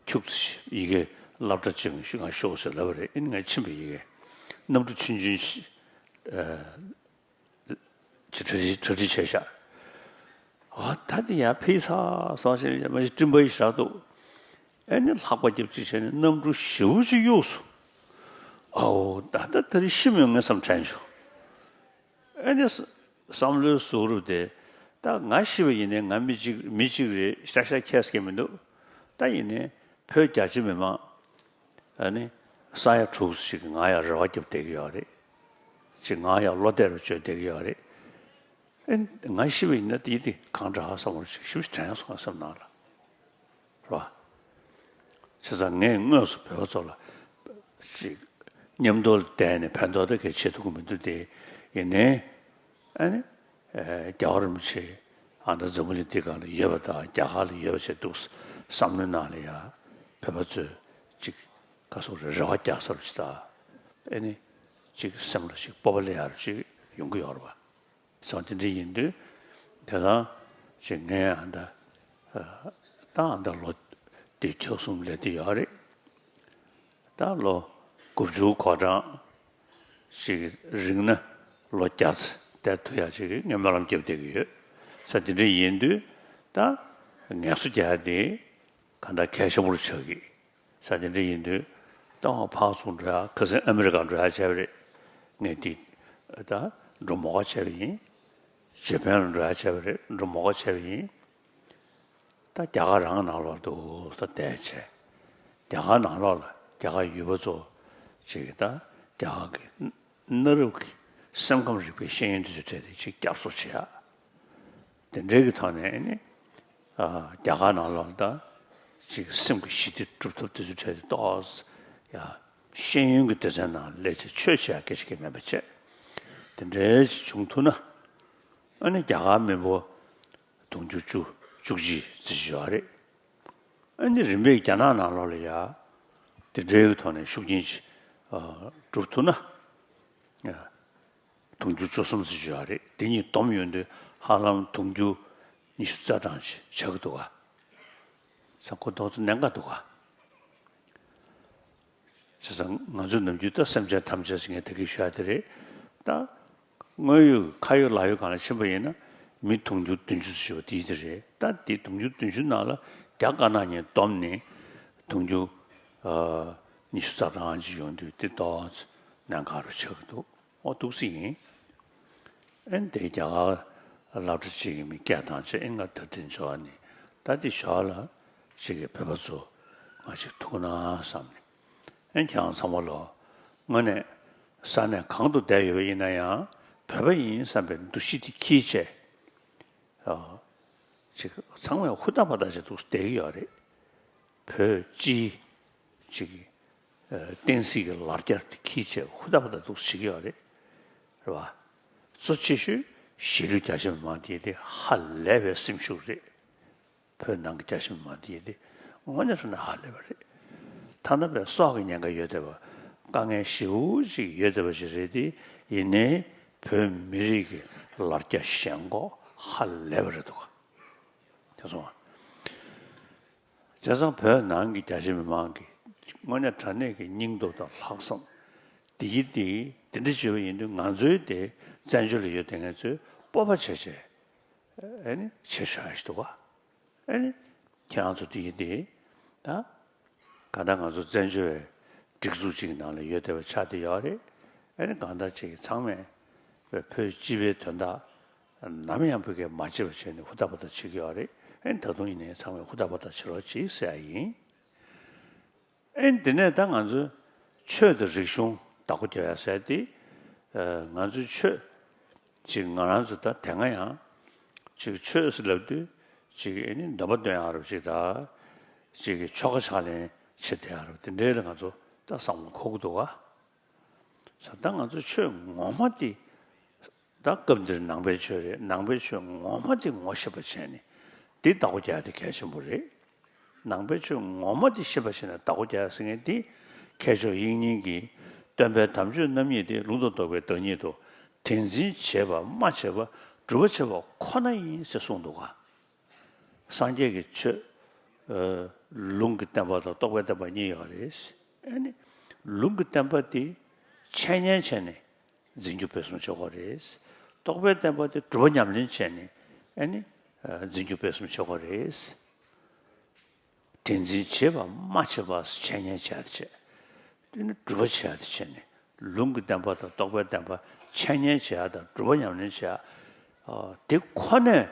ཁྱུག་ཙམ་ཡི་གེ་སློབ་གྲྭ་ཅིག་ང་ཤོག་ཟེར་ལབ་པ་རེད། ཨེ་ནི་ང་ཕྱིན་པ་ཡི་གེ་གནམ་གྲུ་ཆུང་ཆུང་ཞིག་ཅིག་གྲ་སྒྲིག་གྲ་སྒྲིག་བྱས་ཤག་ཨ་ད་དེ་ཡར་ཕེབས་ཚར་སོང་ཞེས་མ་གཞི་སྤྲིན་པ་ཡིས་བཞག་འདུག་ཨེ་ནི་ལྷགས་པ་རྒྱབ་ཅིག་བྱས་ནས་གནམ་གྲུ་ཞེ་པོ་ཅིག་གཡུགས་སོང་། ཨའོ་ད་ལྟ་ད་རེས་ཤི་མི་ཡོང་ངེས་བསམ་དྲན་བྱུང་། ཨེ་ནི་བསམ་བློའི་ཟུག་རུབ་དེ་ད་ང་ཤི་བ་ཡིན་ནའི་ང་མི་གཅིག་མི་གཅིག་རེད་ཤག་ཤག་ཁྱད་མི་འདུག་ད་ཡིན་ནའི་བོད་རྒྱ་ཆེ་མི་མང་ཨ་ནི་ས་ཡ་དྲུག་ཅིག་ང་ཡ་རེ་བ་རྒྱབ་བསྡད་ཀྱི་ཡོད་རེད། ཅིག་ང་ཡ་བློ་གཏད་རུ་བཅོལ་བསྡད་ཀྱི་ཡོད་རེད། ཨེ་ང་ཤི་བ་ཡིན་ན་དེ་དེ་གང་དྲག་བསམ་བློ་ཅིག་ཞིབ་ཅིག་དྲན་སོང་བསམ་ནང་ལ་རེད་བ། བྱས་ཙང་ངས་དངོས་སུ་བོད་པ་ཚོ་ལ་ཅིག་མཉམ་དུ་བསྡད་ནས་ཕན་ཐོགས་ད་གལ་ཆེ་ཐུབ་ཀྱི་མི་འདུག་སྟེ་ཡིན་ནའི་ཨ་ནི་རྒྱལ་བ་རིན་པོ་ཆེ་ཨ་ད་འཛམ་བུ་གླིང་འདི་སྒང་ལ་ཡོད་པ་དང་རྒྱ་གར་ལ་ཡོད་པ་བྱས་འདུག་བསམ་བློའི་ནང་ལ་ཡ་བོད་པ་ཚོས་ཅིག་ག་སོགས་རེ་རེ་བ་རྒྱག་ས་རུ་ཅིག་དང་ཨ་ནི་ཅིག་སེམས་ལ་ཅིག་སྤོབས་པ་སླེབས་ཡ་རུ་ཅིག་ཡོང་གི་ཡོད་རེད་བ། སོང་དེ་འདྲ་ཡིན་དུས་དེ་དང་ཅིག་ངས་ཨ་ད་ད་ཨ་ད་ལོ་དེ་ཁྱོད་གསུམ་སླེབས་དེ་ཡོད་རེད། ད་ལོ་དགུ་བཅུ་གོ་གྲངས་ཤིག་རིང་ན་ལོ་བརྒྱ་ཙམ་བསྡད་ཐུབ་ཡག་ཅིག་གི་ངས་སྨོན་ལམ་རྒྱབ་བསྡད་ཀྱི་ཡོད། ས་དེ་འདྲ་ཡིན་དུས་ད་ངལ་གསོ་རྒྱག་ཡ་དེ་གང་ལྟར་གལ་ཆེན་པོ་ཆགས་ཀྱི། ས་དེ་འདྲ་ཡིན་དུས་ད་ཕར་ཚུར་འགྲོ་ཡ་ཁ་སང་ཨ་མི་རི་ཀ་འགྲོ་ཡ་བྱས་པ་རེད། ངས་དེ་ད་འགྲོ་མོག་ག་བྱས་པ་ཡིན། ཇེ་པན་ལ་འགྲོ་ཡ་བྱས་པ་རེད། འགྲོ་མོག་ག་བྱས་པ་ཡིན། ད་རྒྱ་གར་རང་ནང་ལོགས་འདུག་ས་བསྡད་བྱས། རྒྱ་གར་ནང་ལོགས་ལ་རྒྱ་གར་ཡུལ་པ་ཚོ་ཅིག་གིས་ད་རྒྱ་གར་གྱི་གནའ་རབས་ཀྱི་སེམས་ཁམས་རིག་པའི་ཤེས་ཡོན་དེ་ཚོའི་གྲས་དེ་ཅིག་བསྐྱར་གསོ་བྱེད་ཡ། དེ་འདྲའི་གི་ཐོག་ནས་ནི་ཨ་རྒྱ་གར་ནང་ལོགས་ལ་ད་ཅིག་སེམས་ཀྱི་ཞི་བདེ་སྒྲུབ་ཐབས་དེ་ཚོའི་གྲས་དེ་ཏོག་ཙམ་ཡ་ཤེས་ཡོན་གྱི་སྡེ་ཚན་ནང་སླེབས་བྱས་ཆོས་བྱེད་ཡ་སྐད་ཆ་གི་མེད་པ་བྱས། དེ་འདྲའི་ཅིག་བྱུང་ཐུབ་ན་ཨ་ནི་རྒྱ་གར་མི་འབོར་དུང་ཕྱུར་བཅུ་བཅུ་གཅིག་ཙམ་ཞིག་ཡོད་རེད། ཨ་ནི་རིམ་པས་རྒྱ་ནག་ནང་ལོགས་ལ་ཡ་དེ་འདྲའི་གི་ཐོག་ནས་ཤུགས་རྐྱེན་ཅིག་ཨ་སྒྲུབ་ཐུབ་ན་ཨ་དུང་ཕྱུར་བཅུ་གསུམ་ཙམ་ཞིག་ཡོད་རེད། དེ་གཉིས་བསྡོམས་ཡོང་དུས་ཧ་ལམ་དུང་ཕྱུར་ཉི་ཤུ་རྩ་གྲངས་ཅིག་ཆགས་ཀྱི་འདུག་ག་ས་ཁོ་ཏོག་ཙམ་གནད་འགག་འདུག་ག་བྱས་ཙང་ང་ཚོས་ནམ་རྒྱུན་ད་སེམས་ཅན་ཐམས་ཅད་ཟེར་མཁན་ད་གིན་ཞུ་ཡ་དེ་རེད། ད་དངོས་ཡོད་ཁ་ཡོད་ལག་ཡོད་སྒང་ལ་ཕྱིན་པ་ཡིན་ན་མི་དུང་ཕྱུར་བདུན་ཅུ་ཙམ་ཞིག་ཡོད་པ་དེ་དེ་རེད། ད་དེ་དུང་ཕྱུར་བདུན་ཅུ་ནང་ལ་རྒྱ་དཀར་ནག་གཉིས་བསྡོམས་ནས་དུང་ཕྱུར་ཨ་ཉི་ཤུ་རྩ་གྲངས་ཅིག་ཡོང་དུས་དེ་ཏོག་ཙམ་གནད་འགག་རུ་ཆགས་ཀྱི་འདུག་ཨོ་འདུག་སེ་ཡིན། ཨེ་འདི་རྒྱ་གར་སློབ་གྲྭ་གཅིག་གི་མི་སྐད་བཏང་བྱས་ཨེ་ང་ད་དེ་འབྱོར་བ་ནི་ད་འདི་ཞོར་ལ་གཅིག་གི་བོད་པ་ཚོ་ང་ཅིག་ཐུག་ན་བསམ་ནས། ཨེ་ཁྱེད་རང་ཚང་མ་ལོ་དངོས་གནས་ས་གནས་གང་དུ་བསྡད་ཡོད་པ་ཡིན་ན་ཡང་བོད་པ་ཡིན་བསམ་པའི་འདུ་ཤེས་དེ་འཁྱེར་བྱས་ཨ་ཅིག་ཚང་མས་ཧུར་ཐག་པ་ཐག་བྱས་འདུག་བསྡད་ཀྱི་ཡོད་རེད། བོད་སྤྱིའི་ཅིག་ཨ་བསྟན་སྲིད་ཀྱི་ལར་རྒྱ་དེ་འཁྱེར་བྱས་ཧུར་ཐག་པ་ཐག་འདུག་བྱེད་ཀྱི་ཡོད་རེད། རེད་བ། གཙོ་ཆེ་ཤོས་གཞིས་ལུས་རྒྱ་ཆེ་མི་མང་དེ་དེ་ཧ་ལས་པའི་སེམས་ཤུགས་རེད། བོད་ནང་གི་རྒྱ་ཆེ་མི་མང་དེ་དེ་དངོས་གནས་དྲང་གནས་ཧ་ལས་པ་རེད། ཐ་ན་པའི་སྲོག་གི་ཉེན་ཁ་ཡོད་བསྡད་པ་དཀའ་ངལ་ཞེ་པོ་ཅིག་ཡོད་བསྡད་པ་ཞིག་རེད་དེ་ཡིན་ནའི་བོད་མི་རིགས་ཀྱི་ལར་རྒྱ་ཞེན་ཁོག་ཧ་ལས་པ་རེད་འདུག་ག་དེ་སོང་བ། བྱས་ཙང་བོད་ནང་གི་རྒྱ་ཆེ་མི་མང་གི་དངོས་གནས་དྲང་གནས་ཀྱི་སྙིང་སྟོབས་དང་ལྷག་བསམ་དེ་ཡིན་དེ་དེ་འདྲ་བྱས་པ་ཡིན་དུས་ང་ཚོའི་དེ་བཙན་བྱོལ་ལ་ཡོད་དེ་ང་ཚོས་སྤོབས་པ་བྱས་བྱས་ཨེ་ནི་བྱེད་ཆོག་ཡ་ཞིག་འདུག་ག་ཨེ་ནི་ཁྱེད་རང་ཚོ་དེ་ཡིན་དེ་ད་ག་ད་ང་ཚོ་བཙན་བྱོལ་བའི་སྒྲིག་འཛུགས་གཅིག་གི་ནང་ལ་ཡོད་བསྡད་པ་ཆགས་བསྡད་ཡོད་རེད། ཨེ་ནི་གང་ལྟར་ཅིག་ཚང་མས་བོད་སྤྱི་པའི་དོན་དག་ནམ་ཡང་བོད་སྐད་མ་བརྗེད་པ་བྱས་ནས་ཧུར་ཐག་པ་ཐག་བྱེད་ཀྱི་ཡོད་རེད། ཨེ་ནི་ད་དུང་ཡིན་ནའི་ཚང་མས་ཧུར་ཐག་པ་ཐག་བྱེད་རོགས་གྱིས་ཟེར་ཡ་ཡིན། ཨེ་ནི་དེ་ནས་ད་ང་ཚོས་ཆོས་དང་རིག་གཞུང་བདག་པོ་རྒྱག་ཡ་ཟེར་ཏེ། ཨ་ང་ཚོའི་ཆོས་ཅིག་ང་རང་ཚོ་ད་དེ་སྔ་ཡང་ཅིག་ཆོས་ཟེར་ལབ་དུས་ཅིག་ཨེ་ནི་འདོན་པ་འདོན་ཡག་རབ་ཅིག་དང་ཅིག་གི་ཆོ་ག་ཕྱག་ལེན་བྱེད་བསྡད་ཡག་རབ་དེ་འདྲའི་ལ་ང་ཚོ་ད་བསམ་བློ་འཁོར་གི་འདུག་ག་ས་ད་ང་ཚོ་ཆོས་ངོ་མ་དེ་ད་སྐབས་འདིར་ནང་པའི་ཆོས་རེད། ནང་པའི་ཆོས་ངོ་མ་དེ་ངོ་ཤེས་པ་བྱས་ནས་ འདི་བདག་པོ་རྒྱག་ཡ་དེ་གལ་ཆེན་པོ་རེད། ནང་པའི་ཆོས་ངོ་མ་དེ་ཤེས་པ་ཞིག་ནས་བདག་པོ་རྒྱག་ཟེར་མཁན་དེ། མཁས་མཆོག་དབྱིག་གཉེན་གྱིས་སྟོན་པའི་དམ་ཆོས་རྣམ་གཉིས་དེ་ལུང་དང་རྟོགས་པའི་བདག་ཉིད་དོ། དེ་འཛིན་བྱེད་པ་སྨྲ་བྱེད་པ་སྒྲུབ་པ་བྱེད་པ་ཁོ་ན་ཡིན་ཟེར་གསུངས་འདུག་ག་སངས་རྒྱས་ཀྱི་ཆོས། ཨ། ལུང་གི་བསྟན་པ་དང་རྟོགས་པའི་བསྟན་པ་གཉིས་ཡོད་རེད། ཨ་ནི། ལུང་གི་བསྟན་པ་དེ་འཆད་ཉན་བྱས་ནས་འཛིན་རྒྱུ་སྤེལ་གསུམ་བྱེད་དགོས་རེད། རྟོགས་པའི་བསྟན་པ་དེ་སྒྲུབ་པ་ཉམས་ལེན་བྱས་ནས། ཨ་ནི། ཨ། འཛིན་རྒྱུ་སྤེལ་གསུམ་བྱེད་དགོས་རེད། དེ་འཛིན་བྱེད་པ་སྨྲ་བྱེད་པ་འཆད་ཉན་བྱེད་ཡ་དེ་བྱས། དེ་ནི་སྒྲུབ་པ་བྱེད་ཡ་དེ་བྱས་ནས། ལུང་གི་བསྟན་པ་དང་རྟོགས་པའི་བསྟན་པ་འཆད་ཉན་བྱེད་ཡ་དང་སྒྲུབ་པ་ཉམས་ལེན་བྱེད་ཡ། ཨ། དེ་ཁོ་ནས་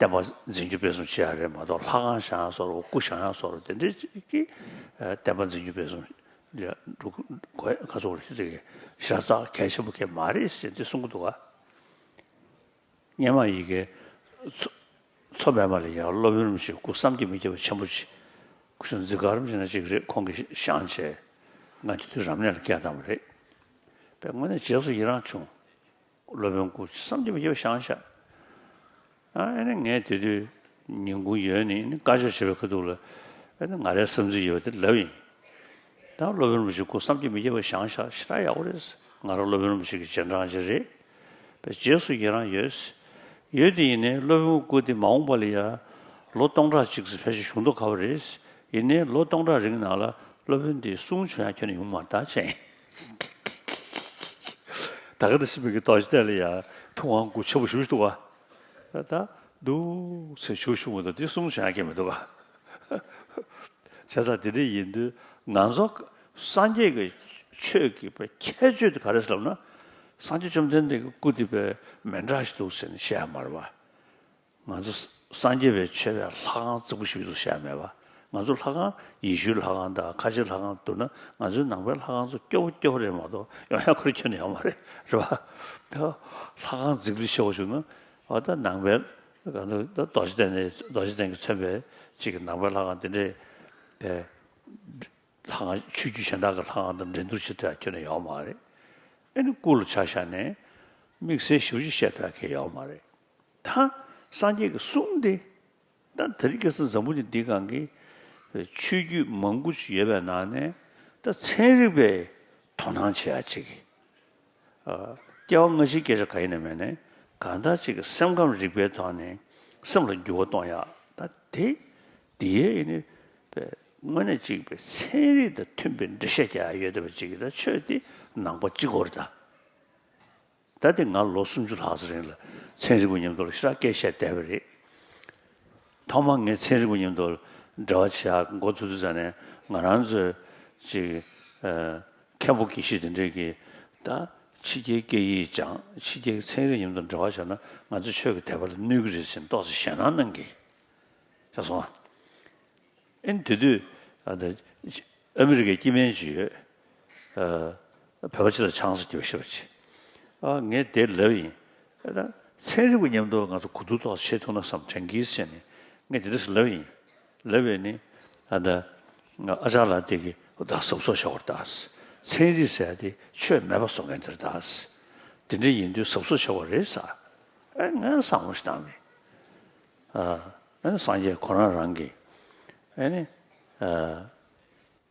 བསྟན་པ་འཛིན་རྒྱུ་སྤེལ་གསུམ་བྱེད་ཡ་རེད་མ་གཏོགས། ལྷ་ཁང་བཞེངས་ཡ་བཟོ་འདྲ་པོ། སྐུ་བཞེངས་ཡ་བཟོ་འདྲ་པོ། དེ་འདྲའི་ཅིག་གིས། ཨ། བསྟན་པ་འཛིན་རྒྱུ་སྤེལ་གསུམ་ལ་འགྲོ་དགོས་ཁ་ཚོར་ཞིག་དེ་གི་ཞེ་དྲག་གལ་ཆེན་པོ་གང་ཡང་མ་རེད་ཟེར་འདི་གསུང་གི་འདུག་ག་སྔོན་མ་ཡི་གེ་མཚོ་མཚོ་པདྨ་ལ་ཡང་སློབ་དཔོན་རིན་པོ་ཆེ་སྐུ་བསམ་གྱིས་མི་ཁྱབ་པ་ཆེན་པོ་ཅིག་སྐུ་ཞབས་འཛི་སྒར་རིན་པོ་ཆེ་ན་ཅིག་རེད། ཁོང་གིས་བཞེངས་བྱས། ང་དེ་དུས་རབ་གནས་ལ་བསྐྱལ་བཏང་བ་རེད། པས་དངོས་གནས་རྗེས་སུ་ཡི་རང་བྱུང་། སློབ་དཔོན་སྐུ་བསམ་གྱིས་མི་ཁྱབ་པ་བཞེངས་བཞག་ཨ་ནི་ངས་དེ་དུས་ཉིན་གུང་ཡོལ་ནས་ནི་བཀའ་ཆོས་བྱེད་པའི་ཁ་ཐུག་ལ། ཨ་ནི་ང་རའི་བསམ་ཚུལ་ཡོད་པ་དེ་ལབ་ཡིན། ད་སློབ་དཔོན་རིན་པོ་ཆེ་སྐུ་བསམ་གྱིས་མི་ཁྱབ་པ་བཞེངས་བཞག་ཞེ་དྲག་ཡག་པོ་རེད། ང་རང་སློབ་དཔོན་རིན་པོ་ཆེ་གི་རྗེས་འབྲང་ཅིག་རེད། པས་རྗེས་སུ་ཡི་རང་ཡོད། ཡོད་དེ་ཡིན་ནའི་སློབ་དཔོན་སྐུ་དེ་མ་འོངས་པ་ལ་ཡ་ལོ་སྟོང་ཕྲག་གཅིག་ཙམ་ཕལ་ཆེར་བཞུགས་མདོག་ཁ་པོ་རེད། ཡིན་ནའི་ལོ་སྟོང་ཕྲག་རིང་ནང་ལ་སློབ་དཔོན་དེ་གསུང་བྱུང་ཡ་ཁྱོན་ནས་ཡོང་མ་རེད་ད་ཅེས། ད་ག་ནང་བཞིན་པའི་གི་རྡོ་རྗེ་གདན་ལ་ཡ་ཐུབ་དབང་སྐུ་ཆེན་པོ་ཞེ་པོ་ཞིག་འདུག་ག་ད་འདུག་ཚེ་ཞུ་ཞུ་མི་འདུག་དེ་གསུང་བྱུང་ཡ་ཁྱོན་མི་འདུག་ག་བྱས་ཙང་དེ་འདྲ་ཡིན་དུས་ང་ཚོ་སངས་རྒྱས་ཀྱི་ཆོས་ཀྱི་པའི་ཁྱད་ཆོས་དེ་ག་རེ་ཟེར་ལབ་ན། སངས་རྒྱས་བཅོམ་ལྡན་འདས་ཀྱི་སྐུ་དེ་པའི་མི་འདྲ་ཞིག་འདུག་ཟེར་ནས་བཤད་ཡ་མ་རེད་པ། ང་ཚོ་སངས་རྒྱས་པའི་ཆོས་པའི་ལྷ་ཁང་རྫིག་པོ་ཞིག་འདུག་བཤད་ཡ་མེད་པ། ང་ཚོ་ལྷ་ཁང་ཡེ་ཤུའི་ལྷ་ཁང་དང་ཁ་ཆེའི་ལྷ་ཁང་བསྡུར་ན། ང་ཚོའི་ནང་པའི་ལྷ་ཁང་ཚོ་སྐྱོ་པོ་སྐྱོ་པོ་རེད་མ་གཏོགས་ཡོང་ཡ་ཁོ་རང་ཁྱོན་ནས་ཡོད་མ་རེད། རེད་པ། ད་ལྷ་ཁང་རྫིག་པོ་ཞིག་བྱེད་དགོས་བྱུང་ན། འོ་ད་ནང་པའི་ད་རྡོ་རྗེ་གདན་ནས་རྡོ་རྗེ་གདན་གྱིས་མཚོན་པའི་ཅིག་གི་ནང་པའི་ལྷ་ཁང་དེ་འདྲའི་པའི་ལྷ་ཁང་ཆོས་བརྒྱུད་གཞན་དག་གི་ལྷ་ཁང་དང་འགྲན་བསྡུར་བྱེད་ཐུབ་ཡ་ཁྱོན་ནས་ཡོད་མ་རེད། ཨ་ནི་སྐུ་ལ་ཆ་བཞག་ནས་དམིགས་བསལ་ཞེ་པོ་ཅིག་བཤད་ཐུབ་ཡ་གང་ཡང་ཡོད་མ་རེད། ད་སངས་རྒྱས་ཀྱི་གསུང་འདི་ད་དེ་རིང་ཁ་སང་འཛམ་བུ་གླིང་འདིའི་སྒང་གི་ཆོས་བརྒྱུད་མང་པོ་ཅིག་ཡོད་པའི་ནང་ནས་ད་ཚན་རིག་པས་དོ་སྣང་བྱེད་ཡ་ཅིག་ཨ། སྐྱེ་བ་སྔ་ཕྱིའི་སྐད་ཆ་གང་ཡིན་ནའི་མིན་ནའི་གང་ལྟར་ཅིག་གི་སེམས་ཁམས་རིག་པའི་ཐོག་ནས་སེམས་ལ་འགྱུར་བ་གཏོང་ཡག་ད་དེ་འདི་ཡས་ཡིན་ནི་པས་དངོས་གནས་ཅིག་པའི་ཚན་རིག་དང་མཐུན་པའི་འགྲེལ་བཤད་རྒྱག་ཡག་ཡོད་བསྡད་པ་ཅིག་གི་ད་ཆོས་འདི་ནང་པ་གཅིག་པོ་རེད་ད། ད་དེ་ང་ལོ་སུམ་ཅུ་ལྷག་ཙམ་རིང་ལ་ཚན་རིག་པ་མཉམ་དུ་ལ་ཞེ་དྲག་སྐད་བཤད་བསྡད་པ་རེད། ཐོག་མར་ངས་ཚན་རིག་པ་མཉམ་དུ་འབྲེལ་བ་བྱེད་ཡག་འགོ་ཚུགས་དུས་ཙམ་ནས་ང་རང་ཚོའི་ཅིག་ཨ། མཁན་པོ་དགེ་བཤེས་དེ་འདྲས་ཀྱིས་ད་ཕྱི་རྒྱལ་སྐད་ཡིག་སྦྱང་། ཕྱི་རྒྱལ་གྱི་ཚན་རིག་མཉམ་དུ་འབྲེལ་བ་བྱས་ན་ང་ཚོ་ཆོས་ཀྱི་དད་པ་ལ་གནོད་ཀྱི་རེད་ཟེར་ཏོག་ཙམ་ཞེད་སྣང་གནང་གི་ཤག་སོང་ཨ། ཨ་ནི་དེ་དུས་ཨ་ད་ཨ་མི་རི་ཀའི་སྐྱེ་དམན་ཅིག་ཡོད། ཨ། བོད་པ་ཅིག་ལ་ཆང་ས་རྒྱབ་ཤེས་པ་ཅིག་ཨ། ངས་དེ་ལབ་ཡིན། ཨ་ད་ཚན་རིག་པ་མཉམ་དུ་ང་ཚོ་གོ་བསྡུར་ཏོག་ཙམ་བྱེད་ཐུབ་ན་བསམ་དྲན་གྱིས་ཟེར་ནས་ངས་དེ་འདྲ་ཞིག་ལབ་ཡིན། ལབ་ཡིན་ནི་ཨ་ད་ཨ་ཅག་ལགས་དེ་གི་ད་གཟབ་གཟབ་བྱ་བར་གདའ། ཚན་རིག་ཟེར་ཡ་དེ་ཆོས་མེད་པ་བཟོ་མཁན་དེར་གདའ། དེ་འདྲ་ཡིན་དུས་གཟབ་གཟབ་བྱ་བ་རེད་ཟེར། ཨ་ངས་བསམ་བློ་ཞིག་བཏང་ནས། ཨ་ཨ་ནི་སངས་རྒྱས་ཁོ་རང་རང་གིས་ཨ་ནི་ཨ་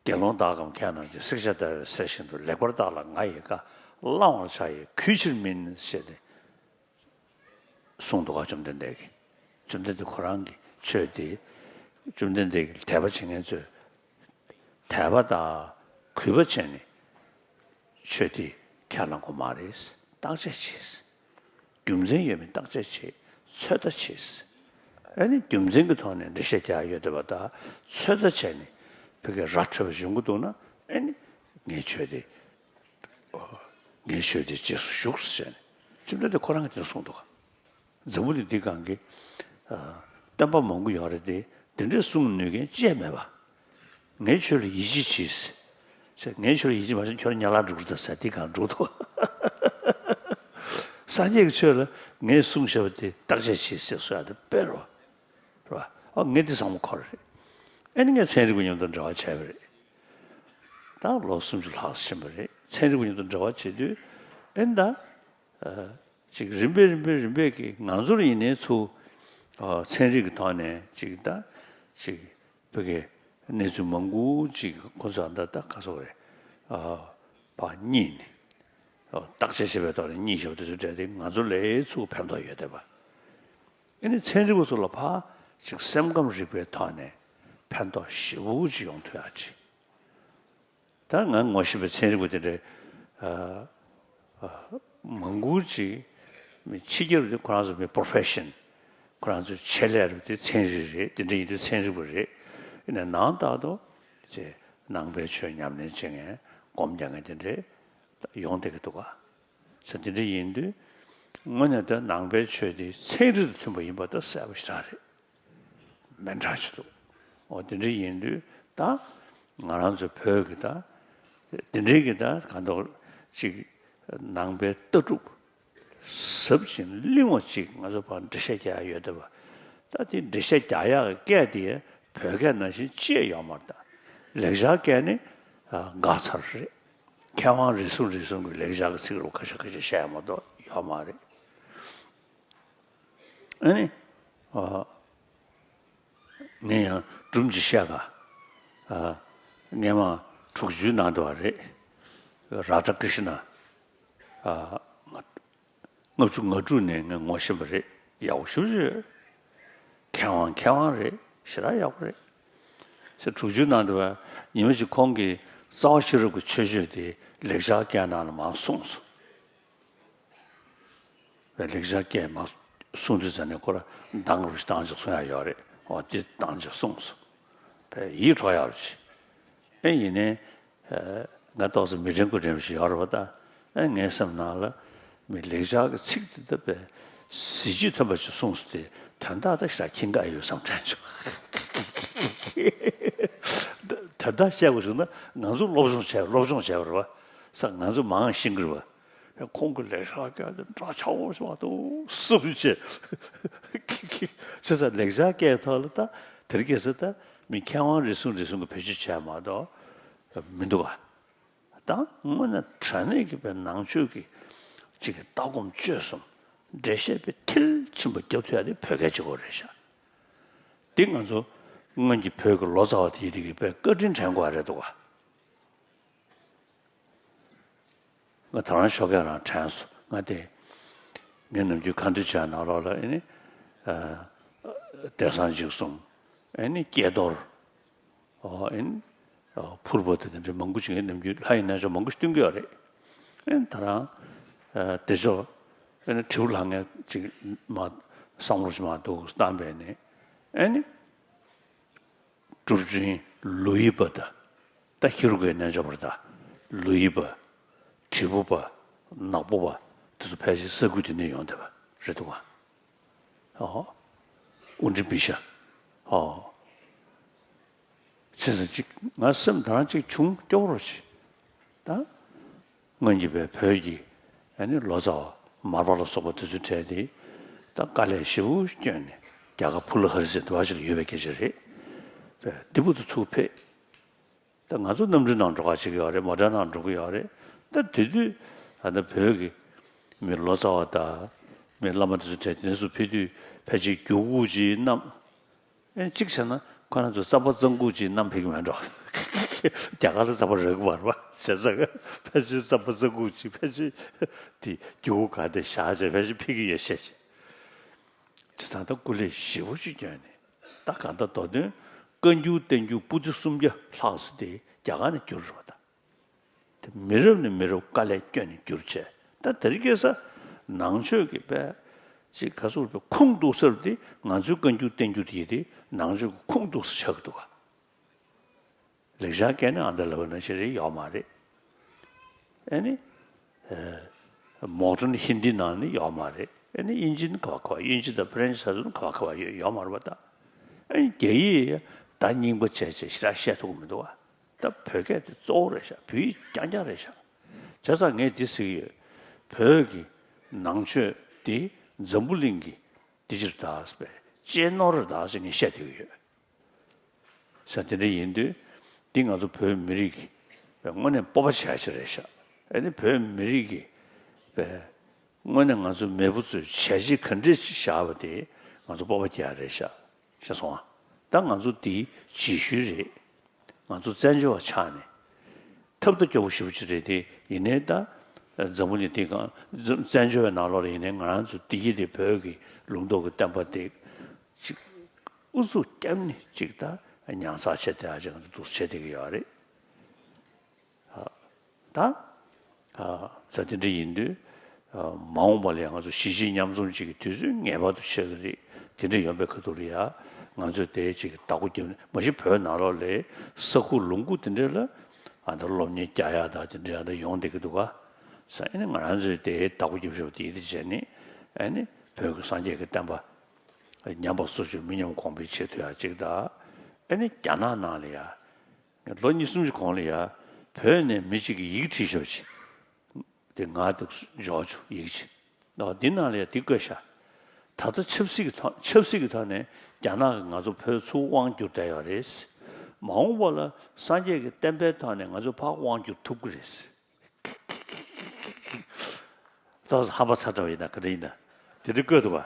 དགེ་སློང་དག་གམ་མཁས་རྣམས་ཀྱིས། བསྲེག་བཅད་ལྟ་བུའི་གསེར་བཞིན་དུ། ལེགས་པར་བརྟགས་ལ་ང་ཡི་བཀའ། བླང་བར་བྱ་ཡི་གུས་ཕྱིར་མིན། ཞེས་ཏེ་གསུངས་འདུག་ག་བཅོམ་ལྡན་འདས་ཀྱིས། བཅོམ་ལྡན་འདས་ཁོ་རང་གི་ཆོས་དེ་བཅོམ་ལྡན་འདས་ཀྱི་དད་པ་བྱེད་མཁན་ཚོས་དད་པ་དང་གུས་པ་བྱས་ནས་ཆོས་དེ་ཁས་བླང་དགོས་མ་རེད། བརྟག་དཔྱད་བྱེད། རྒྱུ་མཚན་ཡོད་མེད་བརྟག་དཔྱད་བྱེད། ཚོད་ལྟ་བྱེད། ཨ་ནི་རྒྱུ་མཚན་གྱི་ཐོག་ནས་འགྲེལ་བཤད་རྒྱག་ཡ་ཡོད་བསྡད་པ་དང་ཚོད་ལྟ་བྱས་ནས་ཕ་གིར་ར་འཕྲོད་པ་ཡོང་གི་འདུག་ན། ཨ་ནི་ངའི་ཆོས་དེ་ངའི་ཆོས་དེ་རྗེས་སུ་ཞུགས་ཟེར་ནས་བཅོམ་ལྡན་འདས་ཁོ་རང་གིས་དེ་གསུངས་འདུག་ག་འཛམ་བུ་གླིང་འདི་སྒང་གི་ཨ་སྟོན་པ་མང་པོ་ཡོད་རེད་དེ། དེ་འདྲའི་གསུང་ནུས་མཁན་ཅིག་མེད་པ། ངའི་ཆོས་ལ་ཡིད་ཆེས་གྱིས་ཟེར། ངའི་ཆོས་ལ་ཡིད་ཆེས་མ་བྱས་ན་ཁྱོད་རང་ཉལ་ལ་འགྲོ་གི་རེད་ཟེར། དེ་སྒང་འགྲོ་འདུག་སངས་རྒྱས་ཀྱི་ཆོས་ལ་ངས་གསུངས་བཞག་པ་དེ་བརྟག་དཔྱད་བྱེད་ཟེར་གསུང་ཡ་དེ་དཔེ་རེད་པ། རེད་པ། ཨ་ངས་འདི་བཟང་པོ་གོ་རེད། ཨ་ནི་ངས་ཚན་རིག་པ་མཉམ་དུ་འབྲེལ་བ་བྱས་པ་རེད། ད་ལོ་སུམ་ཅུ་ལྷག་ཕྱིན་པ་རེད། ཚན་རིག་པ་མཉམ་དུ་འབྲེལ་བ་བྱེད་དུས་ཨ་ནི་ད། ཨ་ཅིག་རིམ་པས་རིམ་པས་རིམ་པས་ཀྱིས་ང་ཚོར་ཡིན་ནའི་ཚུར་ ཚན་རིག་གི་ཐོག་ནས་ཅིག་ད་ཅིག་བོད་སྐད་གནས་ཚུལ་མང་པོ་ཅིག་ཁོ་ཚོ་ད་ད་ག་ཚོད་རེད། ཕར་གཉིས་ནས་བརྟག་དཔྱད་བྱེད་པའི་ཐོག་ནས་གཉིས་བཞག་པ་དེ་ཚོ་གྲས་དེ་ང་ཚོ་ལ་ཚུར་ཕན་ཐོགས་ཡོད་བསྡད་པ། ཨ་ནི་ཚན་རིག་པ་ཚོ་ལ་ཕར་ཅིག་སེམས་ཁམས་རིག་པའི་ཐོག་ནས་ཕན་ཐོགས་ཞེ་པོ་ཅིག་ཡོང་ཐུབ་ཡག་ཅིག་ད་ང་ངོ་ཤེས་པའི་ཚན་རིག་པ་དེ་འདྲའི་མང་པོ་ཅིག་མི་ཕྱི་རྒྱལ་དུ་ཁོ་རང་ཚོ་མི་པོ་རོ་ཕེ་ཤན། ཁོ་རང་ཚོའི་ཆེད་ལས་རུ་དེ་ཚན་རིག་རེད། དེ་འདྲ་ཡིན་དུས་ཚན་རིག་པ་རེད། ཡིན་ནའི་ནང་ལྟར་དུ་ཅེ་ནང་པའི་ཆོས་ཉམས་ལེན་བྱེད་མཁན་སྒོམ་རྒྱག་མཁན་དེ་འདྲའི་ཡོང་བསྡད་ཀྱི་འདུག་ག་ས་དེ་འདྲ་ཡིན་དུས་དངོས་གནས་ད་ནང་པའི་ཆོས་དེ་ཚན་རིག་དང་མཐུན་པ་ཡིན་པ་ད་གསལ་པོ་ཞེ་དྲག་རེད། མི་འདྲ་ཞིག་འདུག་འོ་དེ་འདྲ་ཡིན་དུས་ད་ང་རང་ཚོ་བོད་ཀྱི་ད་དེ་འདྲའི་གི་ད་གང་ལྟར་ཅིག་ནང་པའི་ལྟ་གྲུབ་ཟབ་ཅིང་བརླིང་བ་ཅིག་ང་ཚོ་ཕར་འགྲེལ་བཤད་རྒྱག་ཡ་ཡོད་བསྡད་པ། ད་དེ་འགྲེལ་བཤད་རྒྱག་ཡག་གི་སྐད་དེ་བོད་སྐད་ནང་བཞིན་ཅི་ཡང་ཡོད་མ་རེད། ད་ལེགས་སྦྱར་སྐད་ནི་འགག་ཚར་རེད། མཁས་དབང་རེ་ཟུང་རེ་ཟུང་གི་ལེགས་སྦྱར་གྱི་ཚིག་རུ་ཁ་ཤས་ཁ་ཤས་བཤད་ཡ་མ་གཏོགས་ཡོད་མ་རེད། ཨ་ནི། ཨ། ངས་ཡང་སྒྲུང་ཅིག་བཤད་ག་ཨ། སྔས་མ་དྲུག་ཅུའི་ནང་དུ་བ་རེད། རཱ་ཌ་ཀྲི་ཤི་ན། ཨ། ལྔ་བཅུ་ང་དྲུག་ནས་ངས་ངོ་ཤེས་པ་རེད། ཡག་པོ་ཞེ་པོ་ཅིག་ཡོད། མཁས་དབང་མཁས་དབང་རེད། ཞེ་དྲག་ཡག་པོ་རེད། ཟེར་དྲུག་ཅུའི་ནང་དུ་བ་ཉི་མ་ཅིག་ཁོང་གིས་རྩ་བ་ཤེས་རབ་ཀྱི་མཆོད་བརྗོད་དེ་ལེགས་སྦྱར་སྐད་ནང་ལ་མར་གསུངས་སོང་། བས་ལེགས་སྦྱར་སྐད་མ་གསུང་དུས་ཙ་ནས་ཁོ་ར་འདང་རུ་ཞིག་བཏང་ཅིག་གསུང་ཡ་ཡོད་རེད། འོ་དེ་བཏང་ཅིག་གསུངས་སོང་། བས་ཡིད་འཕྲོག་ཡ་རུ་ཞིག་ཨེ་ཡིན་ནའི་ང་ཏོག་ཙམ་མི་དྲན་དགུ་དྲན་པ་ཞིག་ཡོད་རེད་བ། ད་ཨེ་ངའི་སེམས་ནང་ལ་མི་ལེགས་སྦྱར་གྱི་ཚིག་དེ་ད་བས་གཟི་བརྗིད་ཐོན་པ་ཅིག་གསུངས་སོང་། དེ་དོན་དག་ད་ཞེ་དྲག་མཁྱེན་གྱི་ཡོད་བསམ་དྲན་བྱུང་། དོན་དག་བཤད་དགོས་བྱུང་ན་ང་ཚོ་སློབ་སྦྱོང་བྱས་སློབ་སྦྱོང་བྱས་པ་རེད་བ། ས་ང་ཚོ་མང་ཤེས་ཀྱི་རེད་བ། ཁོང་གི་ལེགས་སྦྱར་སྐད་དེ་འདྲ་ཆགས་པོ་ཞིག་མ་གཏོགས་གསུང་བྱས། བྱས་ཙང་ལེགས་སྦྱར་སྐད་ཐོག་ལ་ད་དེ་རིང་ཁ་སང་ད་མི་མཁས་དབང་རེ་ཟུང་རེ་ཟུང་གིས་བེད་སྤྱོད་བྱས་མ་གཏོགས་མི་འདུག་ག་ད་དངོས་གནས་དྲང་གནས་ཀྱི་པའི་ནང་ཆོས་ཀྱི་གཅིག་གི་ལྟ་སྒོམ་སྤྱོད་གསུམ་འགྲེལ་བཤད་པའི་མཐིལ་ཕྱིན་པ་རྒྱབ་ཐུབ་ཡ་དེ་བོད་སྐད་གཅིག་པོ་རེད་ཤག་འདི་ང་ཚོ་སྔོན་གྱི་བོད་ཀྱི་ལོ་ཙཱ་བ་དེ་དེ་གི་པའི་བཀའ་དྲིན་དྲན་དགོས་པ་རེད་འདུག་ག་ང་ད་རང་ཞོགས་ཀས་རང་དྲན་སོང་། ང་དེ་ངས་ནམ་རྒྱུན་ཁ་འདོན་བྱས་ནང་ལོགས་ལ་ཨེ་ནི་ཨ་དེང་སང་འཇིགས་གསུམ་ཨེ་ནི་སྐྱེས་རྡོར་ཨོ་ཨེ་ནི་ཨ་ཕུར་བུ་དེ་དེ་འདྲའི་མང་པོ་ཅིག་ངས་ནམ་རྒྱུན་ལྷ་ཡི་རྣལ་འབྱོར་མང་པོ་ཞིག་སྟོན་གྱི་ཡོད་རེད། ཨེ་ནི་ད་རང་ཨ་དེ་ཚོ་ཨེ་ནི་དྲིལ་བུ་ལྷང་ངེར་ཅིག་མ་བསམ་བློ་ཅིག་མ་འདུག་བཏང་པས་ནི་ཨེ་ནི། གྲུབ་ཆེན་ལོ་ཡི་པ་དང་། ད་ཧེ་རུ་ཀའི་རྣལ་འབྱོར་པ་དང་། ལོ་ཡི་པ། དྲིལ་བུ་པ། ནག་པོ་པ། དེ་ཚོ་ཕལ་ཆེར་ས་ཁུལ་དེ་ནས་ཡོང་བསྡད་པ་རེད་འདུག་ག་ཨོ། དབུ་འབྲུ་བི་ཤ། ཨོ། བྱས་ཙང་ཅིག་ང་སེམས་ད་རང་ཅིག་བྱུང་སྐྱོ་པོ་རུ་ཅིག་ད། སྔོན་གྱི་བའི་བོད་ཀྱི་ཨ་ནི་ལོ་ཙཱ་བ་མར་པ་ལ་སོགས་པ་དེ་ཚོའི་གྲས་དེ་ད་དཀའ་ལས་ཞེ་པོ་བསྐྱོན་ནས་རྒྱ་གར་ཕུ་ལ་ཧ་རི་ཟེར་དེ་བ་ཞིག་ལ་ཡོད་པའི་སྐད་ཆ་རེད། བས་དེ་བུ་དུ་ཚུར་ཕེབས། ད་ང་ཚོ་གནམ་གྲུའི་ནང་འགྲོ་ག་བྱེད་ཀྱི་ཡོད་རེད། མོ་ཊའི་ནང་འགྲོ་གི་ཡོད་རེད། ད་དེ་དུས་ཨ་ནི་བོད་ཀྱི་མི་ལོ་ཙཱ་བ་དང་མི་བླ་མ་དེ་ཚོའི་གྲས་དེ་ཚོ་ཕེབས་དུས་ཕལ་ཆེར་རྒྱུ་གུ་ཅིག་བསྣམས། ཨེ་གཅིག་བྱས་ན་ཁོ་རང་ཚོ་རྩམ་པ་རྩམ་ཁུག་ཅིག་བསྣམས་ཕེབས་ཀྱི་མེད་འགྲོ། རྒྱ་གར་ལ་རྩམ་པ་རག་གི་མ་རེད་པ། བྱས་ཙང་ཕལ་ཆེར་རྩམ་པ་རྩམ་ཁུག་ཅིག་ཕལ་ཆེར་དེ་རྒྱུ་གུ་ག་དེ་བཞག་བྱས་ཕལ་ཆེར་ཕེབས་ཀྱི་ཡོད་བཤད་བྱས། བྱས་ཙང་ད་སྐུ་ལས་ཞེ་པོ་ཅིག་བསྐྱོན་ནས་ད་གང་ལྟར་མདོ་དོན་བཀའ་འགྱུར་བསྟན་འགྱུར་པོ་ཏི་སུམ་བརྒྱ་ལྷག་ཙམ་དེ་རྒྱ་གར་ནས་བསྒྱུར་རེད་པ་ད། དེ་མི་རབས་ནས་མི་རབས་དཀའ་ལས་བསྐྱོན་ནས་བསྒྱུར་བྱས། ད་དེ་རིང་ཁ་སང་ནང་ཆོས་ཀྱི་པའི་ཅིག་ག་ཚོད་པའི་ཁུངས་གཏུགས་ས་དེ་ང་ཚོའི་བཀའ་འགྱུར་བསྟན་འགྱུར་དེ་དེ་ནང་ཆོས་ཀྱི་ཁུངས་གཏུགས་ས་ཆགས་ཀྱི་འདུག་ག་ལེགས་སྦྱར་སྐད་ནི་ཨ་འདྲ་ལབ་པ་ནང་བཞིན་རེད་ཡོད་མ་རེད། ཨེ་ནི། མོ་ཌན་ཧིན་དི་ནང་ནི་ཡོད་མ་རེད། ཨེ་ནི་དབྱིན་ཇི་ནི་ག་བ་ག་བ་དབྱིན་ཇི་དང་ཕ་རན་སི་ནི་ག་བ་ག་བ་ཡོད་ཡོད་མ་རེད་པ་ད། ཨེ་ནི་རྒྱ་ཡིག་ད་རྙིང་པ་བྱས་བྱས་ཞེ་དྲག་བཤད་ཐུབ་ཀྱི་མི་འདུག་བ། ད་བོད་སྐད་དེ་གཙོ་བོ་རེད་ཤག་བོད་ཡིག་རྐྱང་རྐྱང་རེད་ཤག་བྱས་ཙང་ངས་འདི་ཟེར་གྱི་ཡོད། བོད་ཀྱི་ནང་ཆོས་འདི་འཛམ་བུ་གླིང་གི་འདི་ཕྱིར་དག་པའི་གཅེས་ནོར་རེད་ད་ཟེར་ངས་བཤད་བསྡད་ཀྱི་ཡོད། ས་དེ་འདྲ་ཡིན་དུས་འདི་ང་ཚོ་བོད་མི་རིགས་ཀྱི་དངོས་གནས་སྤོབས་པ་བྱ་ཡ་ཅིག་རེད་ཤག་ཨ་ནི་བོད་མི་རིགས་ཀྱི་དངོས་གནས་ང་ཚོ་མེས་པོ་ཚོས་བྱས་རྗེས་ག་འདྲས་ཅིག་བཞག་པ་དེ་ ང་ཚོ་སྤོབས་པ་སྐྱེ་ཡ་རེད་ཤག་ཤེས་སོང་ཨ། ད་ང་ཚོ་འདི་རྗེས་ཤུལ་རེད། ང་ཚོ་བཙན་བྱོལ་བ་ཆགས་ནས་ཐབས་ད་སྐྱོ་པོ་ཞེ་པོ་ཅིག་རེད་དེ། ཡིན་ནའི་ད་འཛམ་བུ་གླིང་འདི་སྒང་བཙན་བཙན་བྱོལ་བའི་ནང་ལོགས་ལ་ཡིན་ནའི་ང་རང་ཚོ་འདི་ཡི་དེ་བོད་ཀྱི་ལུང་རྟོགས་ཀྱི་བསྟན་པ་དེ་ཅིག་ཨུ་ཚུགས་བརྒྱབ་ནས་ཅིག་ད་ཉར་ཚགས་བྱས་བསྡད་ཡ་ཅིག་ང་ཚོ་འདུག་སེ་བྱེད་བསྡད་ཀྱི་ཡོད་རེད། ད་ས་དེ་འདྲ་ཡིན་དུས་མ་འོངས་པ་ལ་ཡང་ང་ཚོ་གཞིས་བྱེས་མཉམ་འཛོམས་བྱེད་ཀྱི་དུས་ཚོད་ངེས་པར་དུ་ཆགས་ཀྱི་རེད། དེ་འདྲ་ཡོང་པའི་ཁ་ཐུག་ལ་ཡ་ང་ཚོས་དེ་ཅིག་བདག་པོ་རྒྱབ་ནས། མ་གཞི་བོད་ནང་ལོགས་ལ་ས་ཁུག་ལུང་ཁུག་དེ་འདྲ་ལ་ཨ་ད་སློབ་གཉེར་རྒྱག་ཡ་ད་དེ་འདྲ་ཡ་ད་ཡོང་བསྡད་ཀྱི་འདུག་ག་ས། ཨ་ནི་ང་རང་ཚོས་དེ་བདག་པོ་རྒྱབ་ཤོག་དེ་དེ་བྱས་ནས་ཨ་ནི་བོད་ཀྱི་སངས་རྒྱས་ཀྱི་བསྟན་པ་ཉམས་པ་སོར་ཆུད་མི་ཉམས་གོང་འཕེལ་བྱེད་ཐུབ་ཡ་ཅིག་ད། ཨ་ནི་རྒྱ་ནག་ནང་ལ་ཡ། ལོ་གཉིས་གསུམ་ཞིག་གོང་ལ་ཡ། བོད་ནས་མི་གཅིག་གིས་ཡི་གེ་བྲིས་ཤོག་ཅིག་དེ་ང་དེ་འཇོག་བྱུང་ཡི་གེ་ཅིག་འདི་ནང་ལ་ཡ་དེ་བཀོད་ཤག་ད་ལྟ་ཆབ་སྲིད་ཀྱི་ཐོག་ཆབ་སྲིད་ཀྱི་ཐོག་ནས་རྒྱ་ནག་གིས་ང་ཚོ་བོད་ཚུར་དབང་བསྒྱུར་བསྡད་ཡོད་རེད། མ་འོངས་པ་ལ་སངས་རྒྱས་ཀྱི་བསྟན་པའི་ཐོག་ནས་ང་ཚོ་ཕར་དབང་བསྒྱུར་ཐུབ་ཀྱི་རེད། ཏོག་ཙམ་ཧམ་པ་ཚ་དྲགས་ཡིན་ན་ག་འདྲ་ཡིན་ན། དེ་འདྲ་བཀོད་འདུག་བ།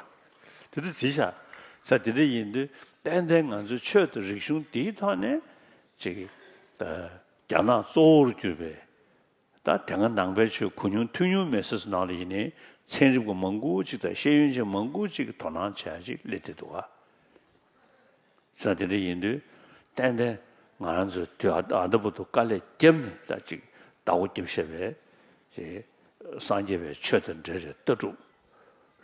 དེ་འདྲ་བྲིས་ཤག་ས་དེ་འདྲ་ཡིན་དུས་ཏན་ཏན་ང་ཚོའི་ཆོས་དང་རིག་གཞུང་འདིའི་ཐོག་ནས་ཅིག་ད་རྒྱ་ནག་གཙོ་བོར་གྱུར་པའི་ད་དེ་སྔ་ནང་པའི་ཆོས་གོ་མྱོང་ཐོས་མྱོང་མེད་སའི་ནང་ལ་ཡིན་ནའི་ཚན་རིག་པ་མང་པོ་ཅིག་དང་ཤེས་ཡོན་ཅན་མང་པོ་ཅིག་གིས་དོ་སྣང་བྱས་ཅིག་སླེབས་བསྡད་འདུག་བ། ས་དེ་འདྲ་ཡིན་དུས་ཏན་ཏན་ང་རང་ཚོས་དུས་ཨ་ཨ་ད་བར་དུ་དཀའ་ལས་བརྒྱབ་ནས་ད་ཅིག་བདག་པོ་རྒྱབ་བཞག་པའི་ཅིག་སངས་རྒྱས་པའི་ཆོས་དང་འབྲེལ་བའི་ལྟ་གྲུབ་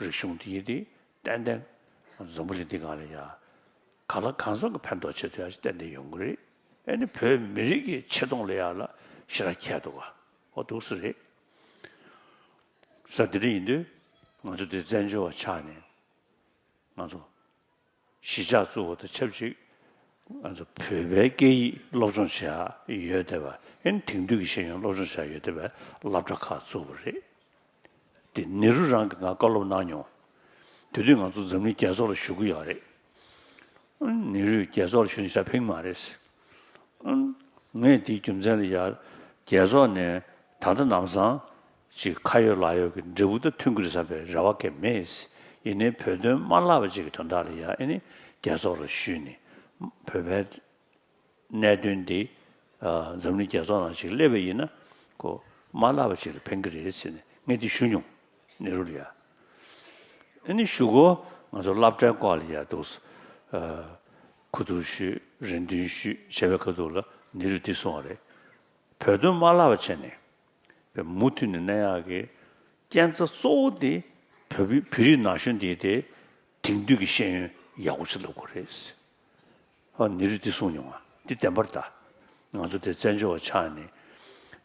རིག་གཞུང་དེ་ཡིན་དེ་ཏན་ཏན་འཛམ་བུ་གླིང་འདི་སྒང་ལ་ཡ་གང་ལ་གང་འཚམ་གྱི་ཕན་ཐོགས་བྱེད་ཐུབ་ཡ་ཞིག་ཏན་ཏན་ཡོང་གི་རེད། ཨ་ནི་བོད་མི་རིགས་ཀྱི་ཆེ་མཐོང་ལ་ཡ་ལ་ཞེ་དྲག་ཁྱད་འདུག་ག་འོ་འདུག་སེ་རེད། ས་དེ་འདྲ་ཡིན་དུས་ང་ཚོ་འདི་བཙན་བྱོལ་བ་ཆགས་ནས་ང་ཚོ་གཞིས་ཆགས་བཙུགས་པ་དང་ཆབས་ཅིག་ང་ཚོ་བོད་པའི་སྐད་ཡིག་སློབ་སྦྱོང་བྱེད་ཡ་ཡོད་བསྡད་པ། ཨ་ནི་དེང་དུས་ཀྱི་ཤེས་ཡོན་སློབ་སྦྱོང་བྱེད་ཡ་ཡོད་བསྡད་པའི་སློབ་གྲྭ་ཁག་བཙུགས་པ་རེད། དེ་ནེ་རུ་རང་གིས་ང་བཀའ་སློབ་གནང་མྱོང་། དེ་དུས་ང་ཚོ་འཛམ་གླིང་རྒྱལ་ཚོགས་ལ་ཞུགས་ཀྱི་ཡོད་རེད། ཨ་ནི་ནེ་རུས་རྒྱལ་ཚོགས་ལ་ཞུགས་ནས་ཞག་ཕེབས་མ་རེད། ཨ་ནི་ངས་དེའི་རྒྱུ་མཚན་ལ་ཡ་རྒྱལ་ཚོགས་ནས་ད་ལྟ་ལམ་སང་ཅིག་ཁ་ཡོད་ལག་ཡོད་ཀྱི་འབྲས་བུ་ད་ཐོན་གྱི་རེད་བསམ་པའི་རེ་བ་གང་མེད། ཡིན་ནའི་བོད་དོན་མ་བརླག་པ་ཅིག་གི་དོན་དག་ལ་ཡ་ཨ་ནི་རྒྱལ་ཚོགས་ལ་ཞུས་ནས་བོད་པའི་གནད་དོན་འདི་ཨ་འཛམ་གླིང་རྒྱལ་ཚོགས་ནང་ཞིག་སླེབས་པ་ཡིན་ན་ཁོ་མ་བརླག་པ་ཅིག་ལ་ཕན་གྱི་རེད་ཟེར་ནས་ངས་འདི་ཞུ་མྱོང་། ནེ་རུ་ལ་ཡ། ཨ་ནི་གཞུག་གུ་ང་ཚོ་སློབ་གྲྭའི་སྐོར་ལ་ཡ་འདུག་སེ་ཨ་གོ་བསྡུར་ཞུས། རེ་འདུན་ཞུས་བྱས་པའི་ཁ་ཐུག་ལ་ནེ་རུས་འདི་གསུངས་པ་རེད། བོད་དོན་མ་བརླག་པ་བྱས་ནས་བོད་མུ་མཐུད་ནས་གནས་ཡག་གི་རྐྱེན་རྩ་གཙོ་བོ་དེ་བོད་བོད་རིགས་ན་གཞོན་དེ་དེ་དེང་དུས་ཀྱི་ཤེས་ཡོན་ཡག་པོ་ཞིག་སློབ་དགོས་རེད། ཨ་ནེ་རུས་འདི་གསུངས་མྱོང་བ་འདི་བདེན་པར་གདའ། ང་ཚོ་དེ་བཙན་བྱོལ་བ་ཆགས་ནས་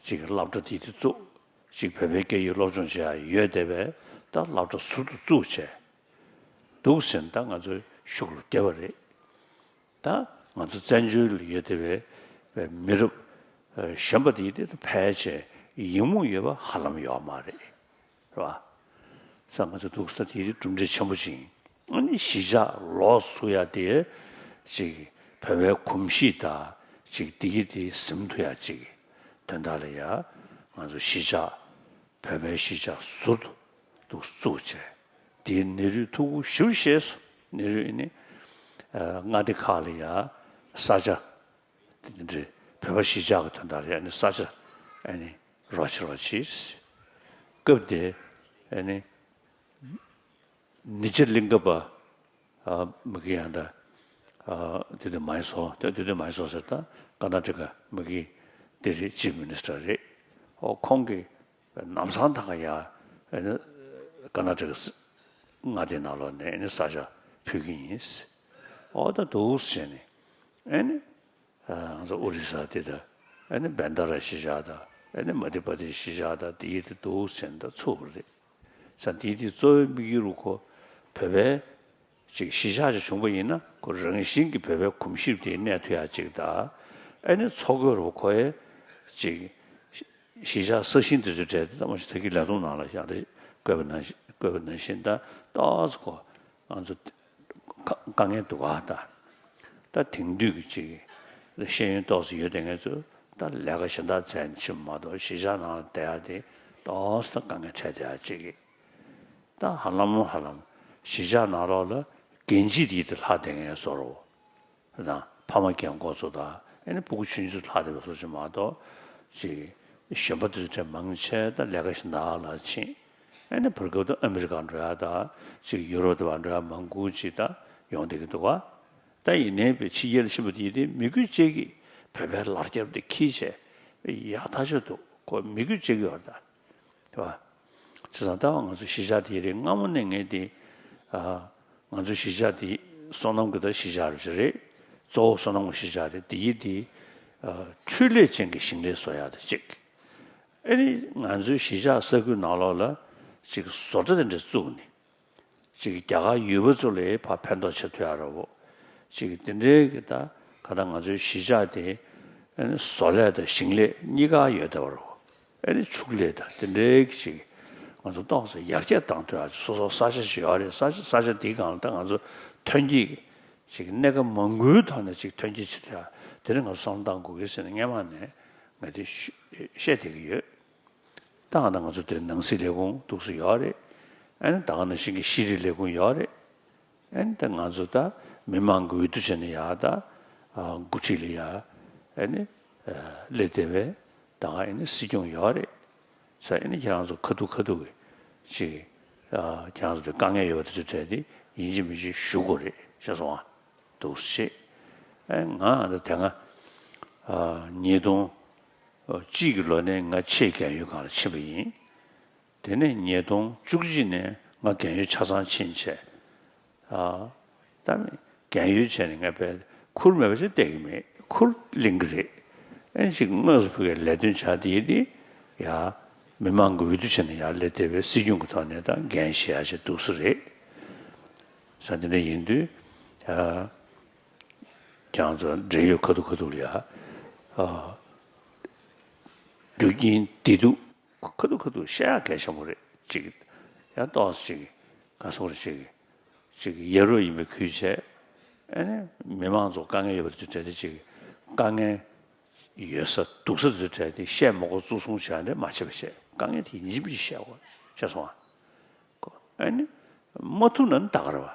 ཅིག་སློབ་གྲྭ་དེ་དེ་བཙུགས། ཅིག་བོད་པའི་སྐད་ཡིག་སློབ་སྦྱོང་བྱེད་ཡ་ཡོད་བསྡད་པས་ད་སློབ་གྲྭ་ཟུར་དུ་བཙུགས་བྱས་འདུག་ཟེར་ནས་ད་ང་ཚོའི་ཤུགས་ལ་བརྒྱབ་པ་རེད། ད་ང་ཚོ་བཙན་བྱོལ་ལ་ཡོད་བསྡད་པའི་མི་རབས་གཞོན་པ་དེ་དེ་ཕལ་ཆེར་ཡིད་མུག་ཡོད་པ་ཧ་ལམ་ཡོད་མ་རེད། རེད་བ། ས་ང་ཚོ་འདུག་ས་དེ་གྲུབ་འབྲས་ཆེན་པོ་ཅིག་ཨ་ནི་གཞིས་ཆགས་ལོགས་སུ་ཡ་དེ་ཅིག་བོད་པའི་གོམས་གཤིས་དང་ཅིག་བདེ་སྐྱིད་དེ་ཟིན་ཐུབ་ཡ་ཅིག་དོན་དག་ལ་ཡ་ང་ཚོ་གཞིས་ཆགས་བོད་པའི་གཞིས་ཆགས་ཟུར་དུ་འདུག་བཙུགས་བྱས་དེ་ནེ་རུས་ཐུགས་ཁུར་ཞེ་པོ་བཞེས་སོང་། ནེ་རུས་ཨ་ནི་མངའ་སྡེ་ཁག་ལ་ཡ་ས་ཆ་དེ་འདྲའི་བོད་པ་གཞིས་ཆགས་ཀྱི་དོན་དག་ལ་ཡ་ཨ་ནི་ས་ཆ་ཨ་ནི་རོགས་བྱེད་རོགས་བྱེད། སྐབས་དེ་ཨ་ནི་ནི་ཇ་གླིང་ཀ་པ་ཨ་མི་གི་ཡང་ད་ཨ་དེ་དུས་མའི་སོ་དེ་དུས་མའི་སོ་ཟེར་ད་ཀར་ནཱ་ཊ་ཀ་མི་གི་དེ་རེད། ཅིབ་མི་ནི་སི་ཊར་རེད། ཨོ་ཁོང་གིས་ལམ་སང་ཐང་ག་ཡ་ཨ་ནི་ཀར་ནཱ་ཊ་ཀ་མངའ་སྡེ་ནང་ལོགས་ནས་ཨ་ནི་ས་ཆ་ཕུལ་གི་ཡིན། ཨོ་ད་འདུག་སེ་བྱས་ནས་ཨ་ནི། ང་ཚོ་ཨོ་རི་ས་དེ་དང་ཨ་ནི་བན་དྷ་ར་གཞིས་ཆགས་དང་ཨ་ནི་མ་དྷྱ་པ་དེ་ཤི་ཤ་དང་དེ་ཡི་དེ་འདུག་ཟེར་ནས་ཚུགས་པ་རེད། ས་དེ་དེ་གཙོ་བོའི་དམིགས་ཡུལ་ཁོ་བོད་པའི་ཅིག་གཞིས་ཆགས་ཅིག་བྱུང་པ་ཡིན་ན་ཁོ་རང་བཞིན་གྱིས་བོད་པའི་གོམས་གཤིས་དེ་གནས་ཐུབ་ཡ་ཅིག་དང་ཨ་ནི་འཚོ་གོས་རུ་ཁོ་ཡའི་ཅིག་གཞིས་ཆགས་ས་ཞིང་དེ་ཚོའི་གྲས་དེ་ད་མ་གཞི་ད་གི་ལས་རྩོམ་ནང་ལ་ཡང་བཀོད་པ་ནང་བཞིན་བཀོད་པ་ནང་བཞིན་ད་ཏོག་ཙམ་ཁོ། ང་ཚོ་དཀའ་དཀའ་ངལ་འདུག་ག་ད་ད་དེང་དུས་ཀྱི་ཅིག་ཤེས་ཡོན་ཏོག་ཙམ་ཡོད་དེ་ངས་ཚོ་ད་ལས་ཀ་གཞན་དག་མཚན་ཕྱིན་མ་གཏོགས་གཞིས་ཆགས་ནང་ལ་བསྡད་ཡ་དེ་ཏོག་ཙམ་ད་དཀའ་ངལ་འཕྲད་བསྡད་ཡ་ཅིག་གི་ད་ཧ་ལམ་ཧ་ལམ་གཞིས་ཆགས་ནང་ལོགས་ལ་ རྒན་བྱིས་དེ་དེ་ལྷག་བསྡད་མཁན་བཟོ་འདྲ་བོ། དང་ཕ་མ་རྒན་འཁོགས་ཚོ་དང་ཨ་ནི་སྤུ་གུ་ཆུང་ཆུང་ལྷག་བསྡད་པ་བཟོ་ཅིག་མ་གཏོགས་ཅིག་གཞོན་པ་དེ་ཚོ་གྲས་མང་ཆེ་ད་ལས་ཀ་གཞན་དག་ལ་ཕྱིན། ཨ་ནི་བར་སྐབས་དུ་ཨ་མི་རི་ཀ་འགྲོ་ཡ་ད་ཅིག་ཡུ་རོབ་དེ་བར་འགྲོ་ཡ་མང་པོ་ཅིག་ད་ཡོང་བསྡད་ཀྱི་འདུག་ག་ད་ཡིན་ནའི་བའི་ཕྱི་རྒྱལ་ལ་ཕྱིན་པ་དེ་ཡིན་ཏེ་མི་རྒྱུད་གཅིག་གིས་བོད་པའི་ལར་རྒྱབ་དེ་ཁྱེར་བྱས་ཡག་ཐག་ཆོད་འདུག་ཁོ་མི་རྒྱུད་གཅིག་གིས་ཡོད་རེད་ད། རེད་བ། བྱས་ཙང་ད་ང་ཚོ་གཞིས་ཆགས་དེ་རེད། སྔ་མོ་ནས་ངས་དེ་ཨ་ང་ཚོ་གཞིས་ཆགས་དེ་བསོད་ནམས་ཀྱི་ད་གཞིས་ཆགས་རེད་རེད། གཙོ་བོ་བསོད་ནམས་ཀྱི་གཞིས་ཆགས་རེད། དེ་ཡིན་དེ་ཨ་འཕྲུལ་ལས་ཅན་གྱི་ཞིང་ལས་བཟོ་ཡག་དེ་གཅིག་ཨ་ནི་ང་ཚོའི་གཞིས་ཆགས་ས་ཁུལ་ནང་ལོགས་ལ་ཅིག་བཟོ་གྲྭ་དེ་འདྲ་བཙུགས་ནས། ཅིག་རྒྱ་གར་ཡུལ་པ་ཚོ་ལ་ཕར་ཕན་ཐོགས་བྱེད་ཐུབ་ཡ་འདྲ་བོ། ཅིག་དེ་འདྲའི་གི་ད་ག་ད་ང་ཚོའི་གཞིས་ཆགས་དེ་ཨ་ནི་བཟོ་ལས་དང་ཞིང་ལས་གཉིས་ཀ་ཡོད་བསྡད་པ་རེད། ཨ་ནི་ཕྱུགས་ལས་དང་དེ་འདྲའི་གི་ཅིག་ང་ཚོ་ཏོག་ཙམ་ཡར་རྒྱས་བཏང་ཐུབ་ཡ་ཅིག་སོ་སོ་ས་ཆ་ཞིག་ཡོད་རེད། ས་ཆ་ས་ཆ་དེའི་སྒང་ལ་ད་ང་ཚོ་ཐོན་སྐྱེད་ཀྱི་ཅིག་གནད་འགག་མང་པོའི་ཐོག་ནས་ཅིག་ཐོན་སྐྱེད་བྱེད་ཐུབ་ཡ་དེ་རིང་ང་ཚོ་བསམ་བློ་བཏང་དགོས་ཀྱི་ཟེར་ནས་སྔན་མ་ནས་ང་དེ་བཤད་བསྡད་ཀྱི་ཡོད། ད་ང་དང་ང་ཚོ་དེ་ནང་སྲིད་ལས་ཁུངས་འདུག་སེ་ཡོད་རེད། ཨ་ནི་ད་ག་ནང་བཞིན་གྱི་ཤེས་རིག་ལས་ཁུངས་ཡོད་རེད། ཨ་ནི་ད་ང་ཚོ་ད་མི་མང་གི་འོས་བསྡུ་བྱས་ནས་ཡར་ད་ཨ་འགོ་ཁྲིད་ལ་ཡར་ཨ་ནི་ཨ་སླེབས་བསྡད་པའི་ད་ག་ཨ་ནི་སྲིད་སྐྱོང་ཡོད་རེད། ས་ཨ་ནི་ཁྱེད་རང་ཚོ་ཁ་ཐུག་ཁ་ཐུག་གི་ཅིག་ཨ་ཁྱེད་རང་ཚོ་དེ་དཀའ་ངལ་ཡོད་པ་དེ་ཚོ་གྲས་དེ་ཡིན་གཅིག་མིན་གཅིག་ཞུ་དགོས་རེད་ཤེས་སོང་ཨ། འདུག་སེ་བྱས། ཨ་ང་ཨ་ད་དེ་སྔ་ཨ་ཉིས་སྟོང་གཅིག་གི་ལོ་ནས་ང་ཆེས་རྒན་ཡོལ་སྒང་ལ་ཕྱིན་པ་ཡིན། དེ་ནས་ཉིས་སྟོང་བཅུ་གཅིག་ནས་ང་རྒན་ཡོལ་ཆ་ཚང་ཕྱིན་བྱས། ཨ་ད་མི་རྒན་ཡོལ་བྱས་ནས་ང་དཔེ་ཁུར་མེད་པ་ཞིག་བསྡད་ཀྱི་མེད། ཁུར་ལེན་གྱི་རེད། ཨེ་ཅིག་དངོས་སུ་ཕ་གིའི་ལས་དོན་བྱ་དེ་ཡིན་དེ་ཡ་མི་མང་གི་འོས་བསྡུ་བྱས་ནས་ཡར་སླེབས་བསྡད་པའི་སྲིད་སྐྱོང་གི་ཐོག་ནས་ད་འགན་བཞེས་ཡ་ཞིག་འདུག་སེ་རེད། ས་དེ་འདྲ་ཡིན་དུས་ཨ་ཁྱེད་རང་ཚོ་འབྲེལ་ཡོད་ཁ་ཐུག་ཁ་ཐུག་ལ་ཡ་ཨ་རྒྱུ་རྐྱེན་བདེ་སྡུག་ཁ་ཐུག་ཁ་ཐུག་བཤད་ཡག་གལ་ཆེན་པོ་རེད། ཅིག་ཡང་ཏོག་ཙམ་ཅིག་ག་སོང་རེད། ཅིག་ཅིག་ཡ་རབས་ཡིན་པའི་ཁུལ་བྱས། ཨ་ནི་མི་མང་ཚོ་དཀའ་ངལ་ཡོད་པ་དེ་ཚོ་གྲས་དེ་ཅིག་དཀའ་ངལ་ཡོད་ས་སྡུག་ས་དེ་ཚོ་གྲས་དེ་བཤད་མ་དགོས་གཙོ་བཟུང་བྱས་ནས་མ་བྱེད་པ་བྱས། དཀའ་ངལ་དེ་ཡིན་གཅིག་མིན་གཅིག་བཤད་དགོས་ཤེས་སོང་ཨ། ཨ་ནི་མ་ཐུབ་ན་ནི་ད་ག་རེད་བ།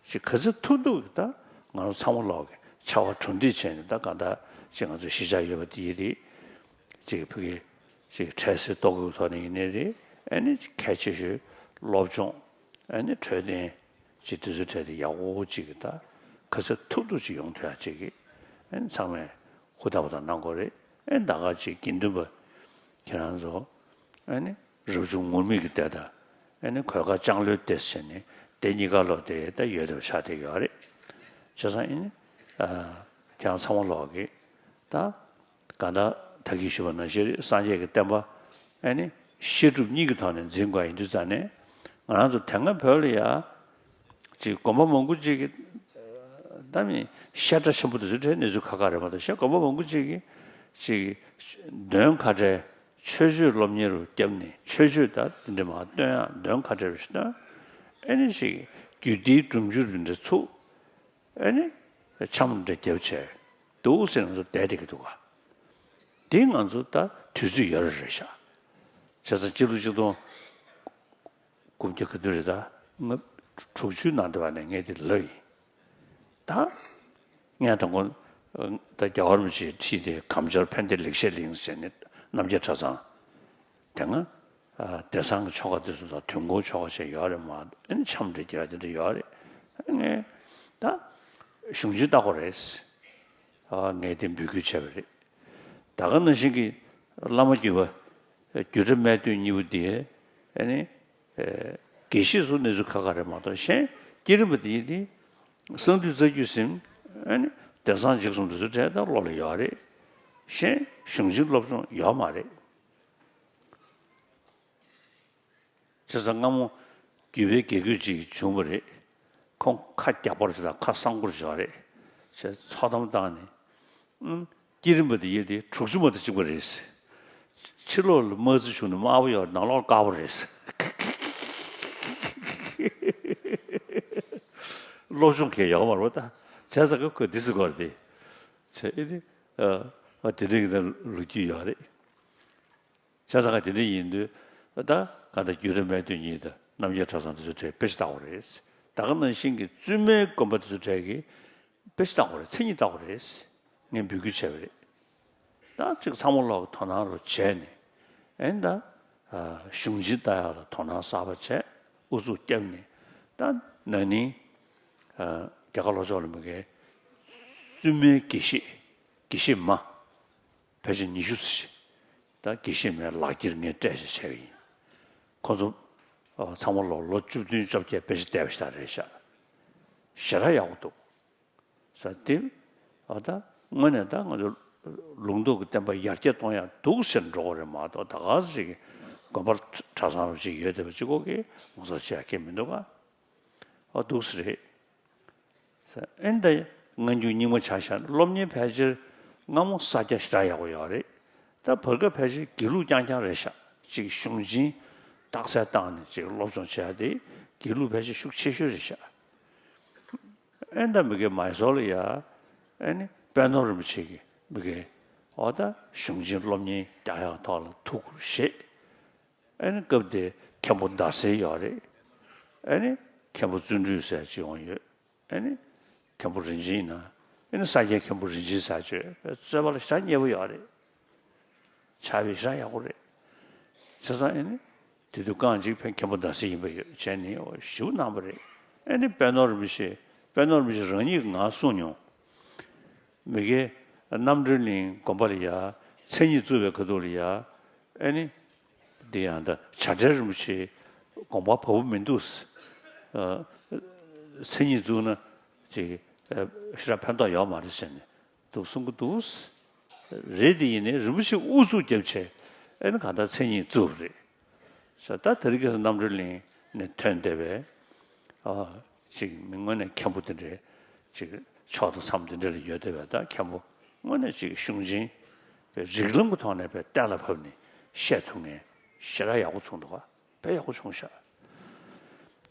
ཅིག་ག་ཚོད་ཐུབ་ཐུབ་ཀྱིས་ད་ང་རང་ཚང་མ་ལོག་གི་ཕྱར་བ་གྲུ་འདེགས་བྱས་ནས་ད་གང་ལྟར་ཅིག་ང་ཚོ་གཞིས་ཆགས་ཡོད་པ་དེ་ཡིན་རེད། ཅིག་ཕ་གི་ཅིག་འཕྲལ་སེལ་གཏོང་དགོས་ཐོག་ནས་ཡིན་ནའི་རེད། ཨ་ནི་གལ་ཆེ་ཤོས་སློབ་སྦྱོང་། ཨ་ནི་འཕྲོད་བསྟེན་ཅིག་དེ་ཚོའི་གྲས་དེ་ཡག་པོ་ཅིག་གིས་ད་ག་ཚོད་ཐུབ་ཐུབ་ཅིག་ཡོང་ཐུབ་ཡག་ཅིག་གིས་ཨ་ནི་ཚང་མས་ཧུར་ཐག་པ་དང་གནང་དགོས་རེད། ཨ་ནི་ད་ག་ཅིག་དགེ་འདུན་པ་ཁྱེད་རང་ཚོ་ཨ་ནི་རབ་བྱུང་ངུར་སྨྲིག་གི་སྡེ་དང་། ཨ་ནི་གོས་དཀར་ལྕང་ལོའི་སྡེ་ཟེར་ནས་སྡེ་གཉིས་ཀ་ལོག་སྟེ་ད་ཡོད་དེ་ཆགས་བསྡད་ཡོད་རེད། བྱས་ཙང་ཨ་ནི་ཨ་ཁྱེད་རང་ཚང་མ་ལོག་གིས་ད་གང་ལྟར་ད་གིན་ཞུས་པ་ནང་བཞིན་རེད། སངས་རྒྱས་ཀྱི་བསྟན་པ་ཨ་ནི་བཤད་སྒྲུབ་གཉིས་ཀྱི་ཐོག་ནས་འཛིན་དགོས་ཡིན་དུས་ཙང་ནས་ང་རང་ཚོ་དེ་སྔ་བོད་ལ་ཡ། ཅིག་དགོན་པ་མང་པོ་ཅིག་གི་ད་མི་བཤད་གྲྭ་ཆེན་པོ་དེ་ཚོའི་གྲས་གནས་ཚུལ་ཁག་ཁག་རེད་མ་གཏོགས། གཞན་དགོན་པ་མང་པོ་ཅིག་གིས་ཅིག་འདོན་ཁ་བྲལ་མཆོད་བརྗོད་སློབ་གཉེར་རུ་བརྒྱབ་ནས་མཆོད་བརྗོད་ད་འདི་འདྲ་མ་འདོན་ཡག་འདོན་ཁ་བྲལ་རུ་ཞིག་འདོན། ཨེ་ནི་ཅིག་རྒྱུད་སྡེའི་སྒྲུབ་སྦྱོར་འདི་འདྲ་ཚུགས། ཨེ་ནི་འཆམ་འདྲ་རྒྱབ་བྱས་འདུག་ཟེར་ང་ཚོ་བསྡད་བསྡད་ཀྱི་འདུག་ག་འདི་ང་ཚོ་ད་དུས་ཚོད་ཡོལ་རེད་ཤག་བྱས་ཙང་སྤྱི་ལོ་ཆིག་སྟོང་དགུ་བརྒྱ་ག་དུས་རེད་ད། ང་དྲུག་ཅུའི་ནང་དེ་བ་ནས་ངས་དེ་ལབ་ཡིན། ད་ངས་དང་པོ་ད་རྒྱལ་བ་རིན་པོ་ཆེ་ཁྲིད་དེ་གམ་བཅར་ཕན་བདེ་ལེགས་བཤད་གླིང་ཟེར་ནས་རྣམ་རྒྱལ་གྲྭ་ཚང་། དེ་སྔ་བདེ་གསང་གི་ཆོ་ག་དེ་ཚོ་དང་དུས་འཁོར་ཆོ་ག་བྱས་ཡོད་རེད་མ་གཏོགས། ཨ་ནི་འཆམ་འདྲ་རྒྱག་དེ་འདྲ་ཡོད་རེད། ངས་ད་གཞུང་ཆེན་ལྟ་དགོས་རེད། ངས་དེ་འབོད་སྐུལ་བྱས་པ་རེད། ད་ག་ནང་བཞིན་གྱི་བླ་མ་བརྒྱུད་པ་བརྒྱུད་གྲྭ་སྨད་སྟོད་གཉིས་པོ་དེ་ཨ་ནི། དགེ་བཤེས་སུ་གནས་ཚུལ་ཁ་ཁ་རེད་མ་གཏོགས། གཞན་བསྐྱེད་རིམ་པ་དེ་ཡིན་དེ། གསང་འདུས་རྩ་རྒྱུད་ཟིན། ཨ་ནི་བདེ་གསང་འཇིགས་གསུམ་དེ་ཚོ་གྲས་ད་བློ་ལ་ཡོད་རེད། གཞན་གཞུང་ཆེན་སློབ་སྦྱོང་ཡོད་མ་རེད། བྱས་ཙང་སྔ་མོ་བརྒྱུད་པའི་དགེ་བསྐོས་ཅིག་བྱུང་བ་རེད། ཁོང་ཁ་རྒྱག་པར་བྱེད་དང་ཁ་གསང་པོར་བྱེད་པ་རེད། ཅེས་ཚོགས་གཏམ་བཏང་ནས། ཨང་། བསྐྱེད་རིམ་པ་དེ་ཡོད་དེ་དྲུག་ཅུ་མ་དང་གཅིག་པ་རེད། ཕྱི་ལོགས་ལ་དམར་རྩི་བྱུགས་ནས་དམར་པོ་ཡོད། ནང་ལོགས་དཀར་པོ་རེད། སློབ་སྦྱོང་གས་ཡོད་མ་རེད་པ་ད། བྱས་ཙང་ཁོས་འདི་ཟེར་གོ་རེད་དེ། བྱས་ཨེ་དེ། ཨ་དེ་འདྲའི་གི་ད་ལོ་རྒྱུས་ཡོད་རེད། བྱས་ཙང་དེ་འདྲ་ཡིན་དུས་ད་ག་ད་བརྒྱུད་རིམ་སྨད་སྟོད་གཉིས་དང་རྣམ་རྒྱལ་གྲྭ་ཚང་དེ་ཚོ་གྲས་དཔེ་ཆ་ལྟ་དགོས་རེད། ད་ག་ནང་བཞིན་གྱི་བཙུན་མའི་དགོན་པ་དེ་ཚོ་གྲས་ཀྱིས་དཔེ་ཆ་ལྟ་དགོས་རེད། མཚན་ཉིད་ལྟ་དགོས་རེད། ངས་འབོད་སྐུལ་བྱས་པ་རེད། ད་ཅིག་ཚང་མ་ལོག་དོ་སྣང་རུ་བྱས་ནས་ཨེ་ད་གཞུང་ཆེན་ལྟ་ཡག་ལ་དོ་སྣང་གསར་པ་བྱས། ཨུ་ཚུགས་བརྒྱབ་ནས་ད་ན་ནིང་རྒྱ་གར་ལྷོ་ཕྱོགས་ལ་མི་དགེ་བཙུན་མའི་དགེ་བཤེས་དགེ་བཤེས་མ་ཕལ་ཆེར་ཉི་ཤུ་ཙམ་ཞིག་ད་དགེ་བཤེས་མའི་ལག་འཁྱེར་ངས་སྤྲད་བྱས་བྱས་པ་ཡིན། ཁོ་ཚོ་ཚང་མ་ལོ་ལོ་བཅུ་བདུན་བཅོ་བརྒྱད་དཔེ་ཆ་བལྟས་པ་ཞིག་ད་རེད་ཤག་ཞེ་དྲག་ཡག་པོ་འདུག་ས་དེ་ཨ་ད་དངོས་གནས་ད་ང་ཚོ་ལུང་རྟོགས་ཀྱི་བསྟན་པ་ཡར་རྒྱས་གཏོང་ཡག་འདུག་ཟེར་འགྲོ་གི་རེད་མ་གཏོགས། ད་ག་ཟེ་གི་དགོན་པ་གྲྭ་ཚང་རུ་ཅིག་ཡོད་བསྡད་པ་གཅིག་པོ་གིས་ངོ་ཚ་བྱེད་ཡག་གི་མི་འདུག་ག་ཨ་འདུག་ས་རེད། ཨེ་འདི་སྔ་འགྱུར་རྙིང་མ་ཆ་བཞག་ན་སློབ་གཉེར་ཕལ་ཆེར་སྔ་མོ་ས་རྒྱ་ཞེ་དྲག་ཡག་པོ་ཡོད་རེད། ད་བར་སྐབས་ཕལ་ཆེར་དགེ་ལུགས་རྐྱང་རྐྱང་རེད་ཤག་ཅིག་གཞུང་ཆེན་རྟགས་གསལ་བཏང་ནས་ཅིག་སློབ་སྦྱོང་བྱེད་ཡ་དེ་དགེ་ལུགས་ཕལ་ཆེར་ཤུགས་ཆེ་ཤོས་རེད་ཤག་ཨེ་འདི་མི་དགེ་མའི་སོགས་ལ་ཡ་ཨེ་ནི་དཔལ་ནོར་རིན་པོ་ཆེ་གིས་མི་དགེ་ཨོ་ད་གཞུང་ཆེན་སློབ་གཉེར་རྒྱག་ཡག་ཐོག་ལ་ཐུགས་ཁུར་བཞེས། ཨེ་ནི་སྐབས་དེ་མཁན་པོ་ཟླ་སེར་ཡོད་རེད། ཨེ་ནི་མཁན་པོ་བརྩོན་འགྲུས་ཟེར་ཅིག་ཡོང་ཡོད། ཨེ་ནི་མཁན་པོ་རིན་ཆེན་ཡིན་ན། ཨེ་ནི་ས་སྐྱའི་མཁན་པོ་རིན་ཆེན་ཟེར་ཅིག་རྩོད་པ་ལ་ཞེ་དྲག་མཉེས་པོ་ཡོད་རེད། ཕྱག་དཔེ་ཞེ་དྲག་ཡག་པོ་རེད། བྱས་ཙང་ཨེ་ནི་དེ་དུས་རྐང་གཅིག་ཕན་མཁན་པོ་ཟླ་སེར་ཡིན་པ་ཡོད་བྱས་ནི་ཞིབ་གནང་པ་རེད། ཨེ་ནི་དཔལ་ནོར་རིན་པོ་ཆེ་དཔལ་ནོར་རིན་པོ་ཆེ་རང་ཉིད་ཀྱིས་ང་གསུངས་མྱོང་། མི་དགེ་རྣམ་གྲོལ་གླིང་དགོན་པ་ལ་ཡ་མཚན་ཉིད་བཙུགས་པའི་ཁ་ཐུག་ལ་ཡ་ཨེ་ནི། འདི་ཡང་ད་བྱ་བྲལ་རིན་པོ་ཆེ་དགོངས་པ་བབས་པ་མི་འདུག་ཨ་མཚན་ཉིད་བཙུགས་ན་ཅིག་ཨ་ཞེ་དྲག་ཕན་ཐོགས་ཡོད་མ་རེད་ཟེར་ནས་འདུག་གསུང་གི་འདུག་རེད་དེ་ཡིན་ནའི་རིན་པོ་ཆེ་ཨུ་ཚུགས་བརྒྱབ་བྱས་ཨེ་ནི་གང་ལྟར་མཚན་ཉིད་བཙུགས་པ་རེད། ས་ད་དེ་རིང་ཁ་སང་རྣམ་གྲོལ་གླིང་ནས་ཐོན་བསྡད་པའི་ཨ་ཅིག་མི་དངོས་གནས་མཁན་པོ་དེ་འདྲའི་ཅིག་ཕྱོགས་དང་མཚམས་དེ་འདྲ་ལ་ཡོད་བསྡད་པའི་ད་མཁན་པོ་དངོས་གནས་ཅིག་གཞུང་ཆེན་པའི་རིགས་ལམ་གྱི་ཐོག་ནས་པའི་གཏན་ལ་ཕབ་ནས་བཤད་ཐུབ་མཁན་ཞེ་དྲག་ཡག་པོ་བྱུང་འདུག་ག་དཔེ་ཡག་པོ་བྱུང་ཤག་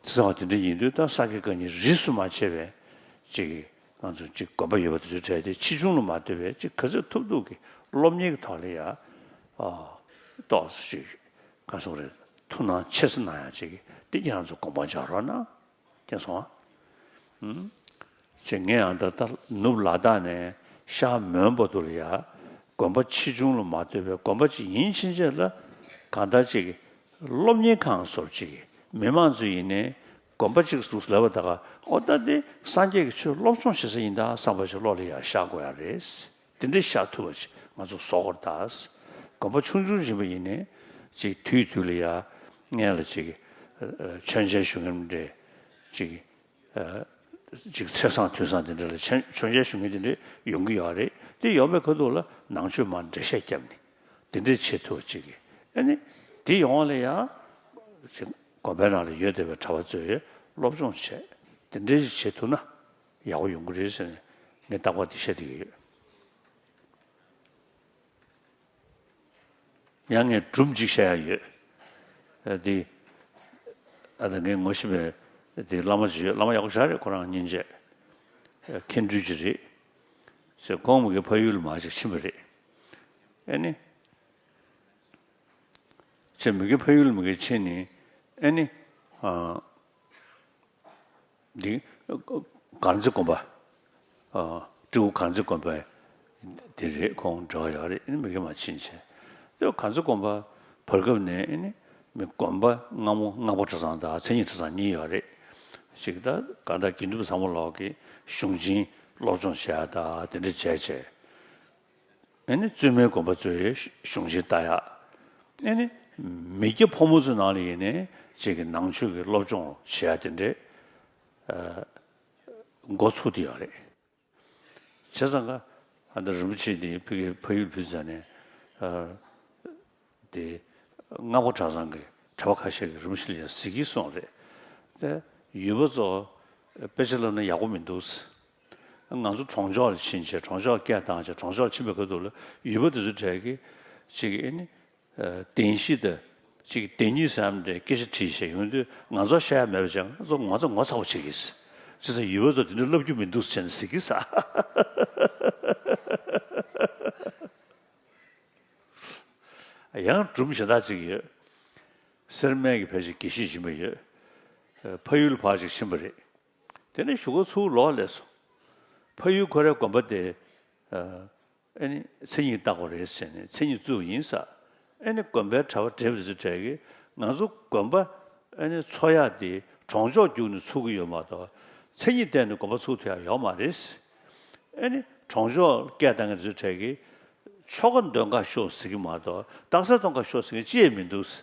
ཟེར་བ་དེ་འདྲ་ཡིན་དུས་ད་ས་དགེ་བཀའ་རྙིང་རིས་སུ་མ་ཆད་པའི་ཅིག་ང་ཚོ་ཅིག་དགོན་པ་ཡོད་པ་དེ་ཚོའི་གྲས་དེ་ཕྱིས་འབྱུང་ལ་མ་ལྟོས་པའི་ཅིག་ག་ཚོད་ཐུབ་ཐུབ་ཀྱི་སློབ་གཉེར་གྱི་ཐོག་ལ་ཡ་ཨ་ཏོག་ཙམ་ཅིག་ག་ཚོད་རེད་ཐུགས་སྣང་ཆེ་ཙམ་གནང་ཡ་ཅིག་དེ་ཁྱེད་རང་ཚོ་དགོངས་པ་འཇགས་རོགས་གནང་། མཁྱེན་སོང་ཨ། ཨུམ། ཅེས་ངས་ཡང་ད་ལྟ་ནུབ་ལ་དྭགས་ནས་ཤར་མོན་བར་དུ་ལ་ཡ་དགོན་པ་ཕྱིས་འབྱུང་ལ་མ་ལྟོས་པའི་དགོན་པ་ཅིག་ཡིན་ཕྱིན་ཆད་ལ་གང་ལྟར་ཅིག་སློབ་གཉེར་ཁང་བཟོ་ཅིག་མི་མང་ཚོ་ཡིན་ནའི་དགོན་པ་ཅིག་འདུག་ལབ་པ་ད་ག་ཨོ་ད་འདི་སངས་རྒྱས་ཀྱི་ཆོས་སློབ་སྦྱོང་བྱེད་ས་ཡིན་ད་བསམ་པ་ཞིག་བློ་ལ་ཡ་ཤར་དགོས་ཡ་རེད། དེ་འདྲའི་ཤར་ཐུབ་པ་ཅིག་ང་ཚོ་བཟོ་དགོས་རེད་ད། དགོན་པ་ཆུང་ཆུང་ཡིན་པ་ཡིན་ནའི་ཅིག་དུས་དུས་ལ་ཡ་སྔན་ལ་ཅིག་མཆོད་མཇལ་ཞུ་མཁན་འདྲ་ཅིག་ཅིག་ཚེས་བཟང་དུས་བཟང་དེ་འདྲ་ལ་མཆོད་མཆོད་མཇལ་ཞུ་མཁན་དེ་འདྲ་ཡོང་གི་ཡོད་རེད། དེ་ཡོང་བའི་ཁ་ཐུག་ལ་ནང་ཆོས་མར་འགྲེལ་བཤད་བརྒྱབ་ནས་དེ་འདྲའི་བྱེད་ཐུབ་པ་ཅིག་གིས་ཨ་ནི་དེ་ཡོང་བ་ལ་ཡང་ཅིག་དགོན་པའི་ནང་ལ་ཡོད་བསྡད་པའི་གྲྭ་པ་ཚོས་སློབ་སྦྱོང་བྱས་དེ་འདྲའི་ཞིག་བྱེད་ཐུབ་ན་ཡག་པོ་ཡོང་གི་རེད་ཟེར་ནས་ངས་རྟག་པར་དེ་བཤད་བསྡད་ཀྱི་ཡོད། ཡང་ངས་སྒྲུང་གཅིག་བཤད་ཡ་ཡོད། ཨ་དེ་ཨ་ད་ངས་ངོ་ཤེས་པའི་དེ་བླ་མ་ཅིག་ཡོད། བླ་མ་ཡག་པོ་ཞེ་དྲག་རེད། ཁོ་རང་སྙིང་རྗེ། མཁན་སྤྲུལ་ཅིག་རེད། ཟེར་ཁོང་མི་གི་ཕ་ཡུལ་ལ་མར་ཅིག་ཕྱིན་པ་རེད། ཨ་ནི་ཅེས་མི་གི་ཕ་ཡུལ་ལ་མི་གི་ཕྱིན་ནས་ཨ་ནི་ཨ། འདི་དཀར་མཛེས་དགོན་པ། ཨ། སྤྲེའུ་དཀར་མཛེས་དགོན་པ་དེ་རེད། ཁོང་འབྲེལ་བ་ཡོད་རེད། ཨ་ནི་མི་དགེ་མ་ཕྱིན་བྱས། དེ་དཀར་མཛེས་དགོན་པ་བར་སྐབས་ནས་ཨ་ནི་མི་དགོན་པ་སྔ་མོ་སྔགས་པ་གྲྭ་ཚང་དང་མཚན་ཉིད་གྲྭ་ཚང་གཉིས་ཡོད་རེད། ཅིག་ད་གང་ལྟར་དགེ་འདུན་པ་ཚང་མ་ལོག་གིས་གཞུང་ཆེན་སློབ་སྦྱོང་བྱེད་ཡ་ད་དེ་འདྲ་བྱས་བྱས། ཨ་ནི་བཙུན་མའི་དགོན་པ་ཚོའི་གཞུང་ཆེན་ལྟ་ཡག་ཨ་ནི་མི་སྐྱ་ཕོ་མོ་ཚོའི་ནང་ལ་ཡིན་ནའི་ཅིག་གི་ནང་ཆོས་ཀྱི་སློབ་སྦྱོང་བྱེད་ཡག་དེ་འདྲའི་འགོ་ཚུགས་བསྡད་ཡོད་རེད། བྱས་ཙང་ཀ་ཨ་ད་རིན་པོ་ཆེ་དེ་ཕ་གི་ཕ་ཡུལ་ཕུད་ཙང་ནས་དེ་སྔགས་པ་གྲྭ་ཚང་གི་གྲྭ་པ་ཁ་ཤས་ཀྱིས་རིན་པོ་ཆེ་ལ་ཡང་གཟིགས་ཀྱིན་སོང་རེད། དེ་ཡུལ་པ་ཚོ་དཔེ་ཆ་བསླབ་ན་ཡག་པོ་མི་འདུག་ང་ཚོ་གྲོང་ཆོག་ལ་ཕྱིན་བྱས་གྲོང་ཆོག་སྐད་བཏང་བྱས་གྲོང་ཆོག་ལ་ཕྱིན་པའི་ཁ་ཐུག་ལ་ཡུལ་པ་དེ་ཚོ་གྲས་ཀྱིས་ཅིག་ཨེ་ནི་བདེན་བཞི་དང་ཅིག་བདེན་གཉིས་ཟེར་ཡག་འདྲའི་སྐད་ཆ་དྲིས་བྱས་ཡོང་དུས་ང་ཚོ་བཤད་ཡག་མེད་པ་བྱས་ང་ཚོ་ངོ་ཚ་ངོ་ཚ་པོ་བྱེད་ཀྱིས། བྱས་ཙང་ཡུལ་པ་ཚོ་དེ་འདྲ་བསླབ་རྒྱུ་མི་འདུག་ཟེར་ནས་ཟེར་གྱིས། ཡང་སྒྲུང་གཞན་དག་ཅིག་ཡོད། སེར་སྨད་ཀྱི་ཕལ་ཆེར་དགེ་བཤེས་ཡིན་པ་ཡོད། ཕ་ཡུལ་ཕར་ཅིག་ཕྱིན་པ་རེད། དེ་ནས་གཞུག་གུ་ཚུར་ལོག་སླེབས་སོང་། ཕ་ཡུལ་ཁོ་རའི་དགོན་པ་དེ། ཨ་ནི་མཚན་ཉིད་བཏགས་པ་རེད་ཟེར་ནས་མཚན་ཉིད་བཙུགས་ཡིན་ས། ཨ་ནི་དགོན་པའི་གྲྭ་པ་བགྲེས་པ་ཚོའི་གྲས་ཀྱིས་ང་ཚོ་དགོན་པ་ཨ་ནི་འཚོགས་ཡག་དེ་གྲོང་ཆོག་བརྒྱུགས་ནས་ཚུགས་ཀྱི་ཡོད་མ་གཏོགས་མཚན་ཉིད་བརྟེན་ནས་དགོན་པ་ཚུགས་ཐུབ་ཡག་ཡོད་མ་རེད། ཨ་ནི་གྲོང་ཆོག་སྐད་བཏང་མཁན་ཚོའི་གྲས་ཀྱིས་ཆོ་ག་འདོན་ཁ་ཤོག་ཟེར་གྱི་མ་གཏོགས་རྟགས་གསལ་གཏོང་ཁ་ཤོག་ཟེར་མཁན་ཅི་ཡང་མི་འདུག། བྱས་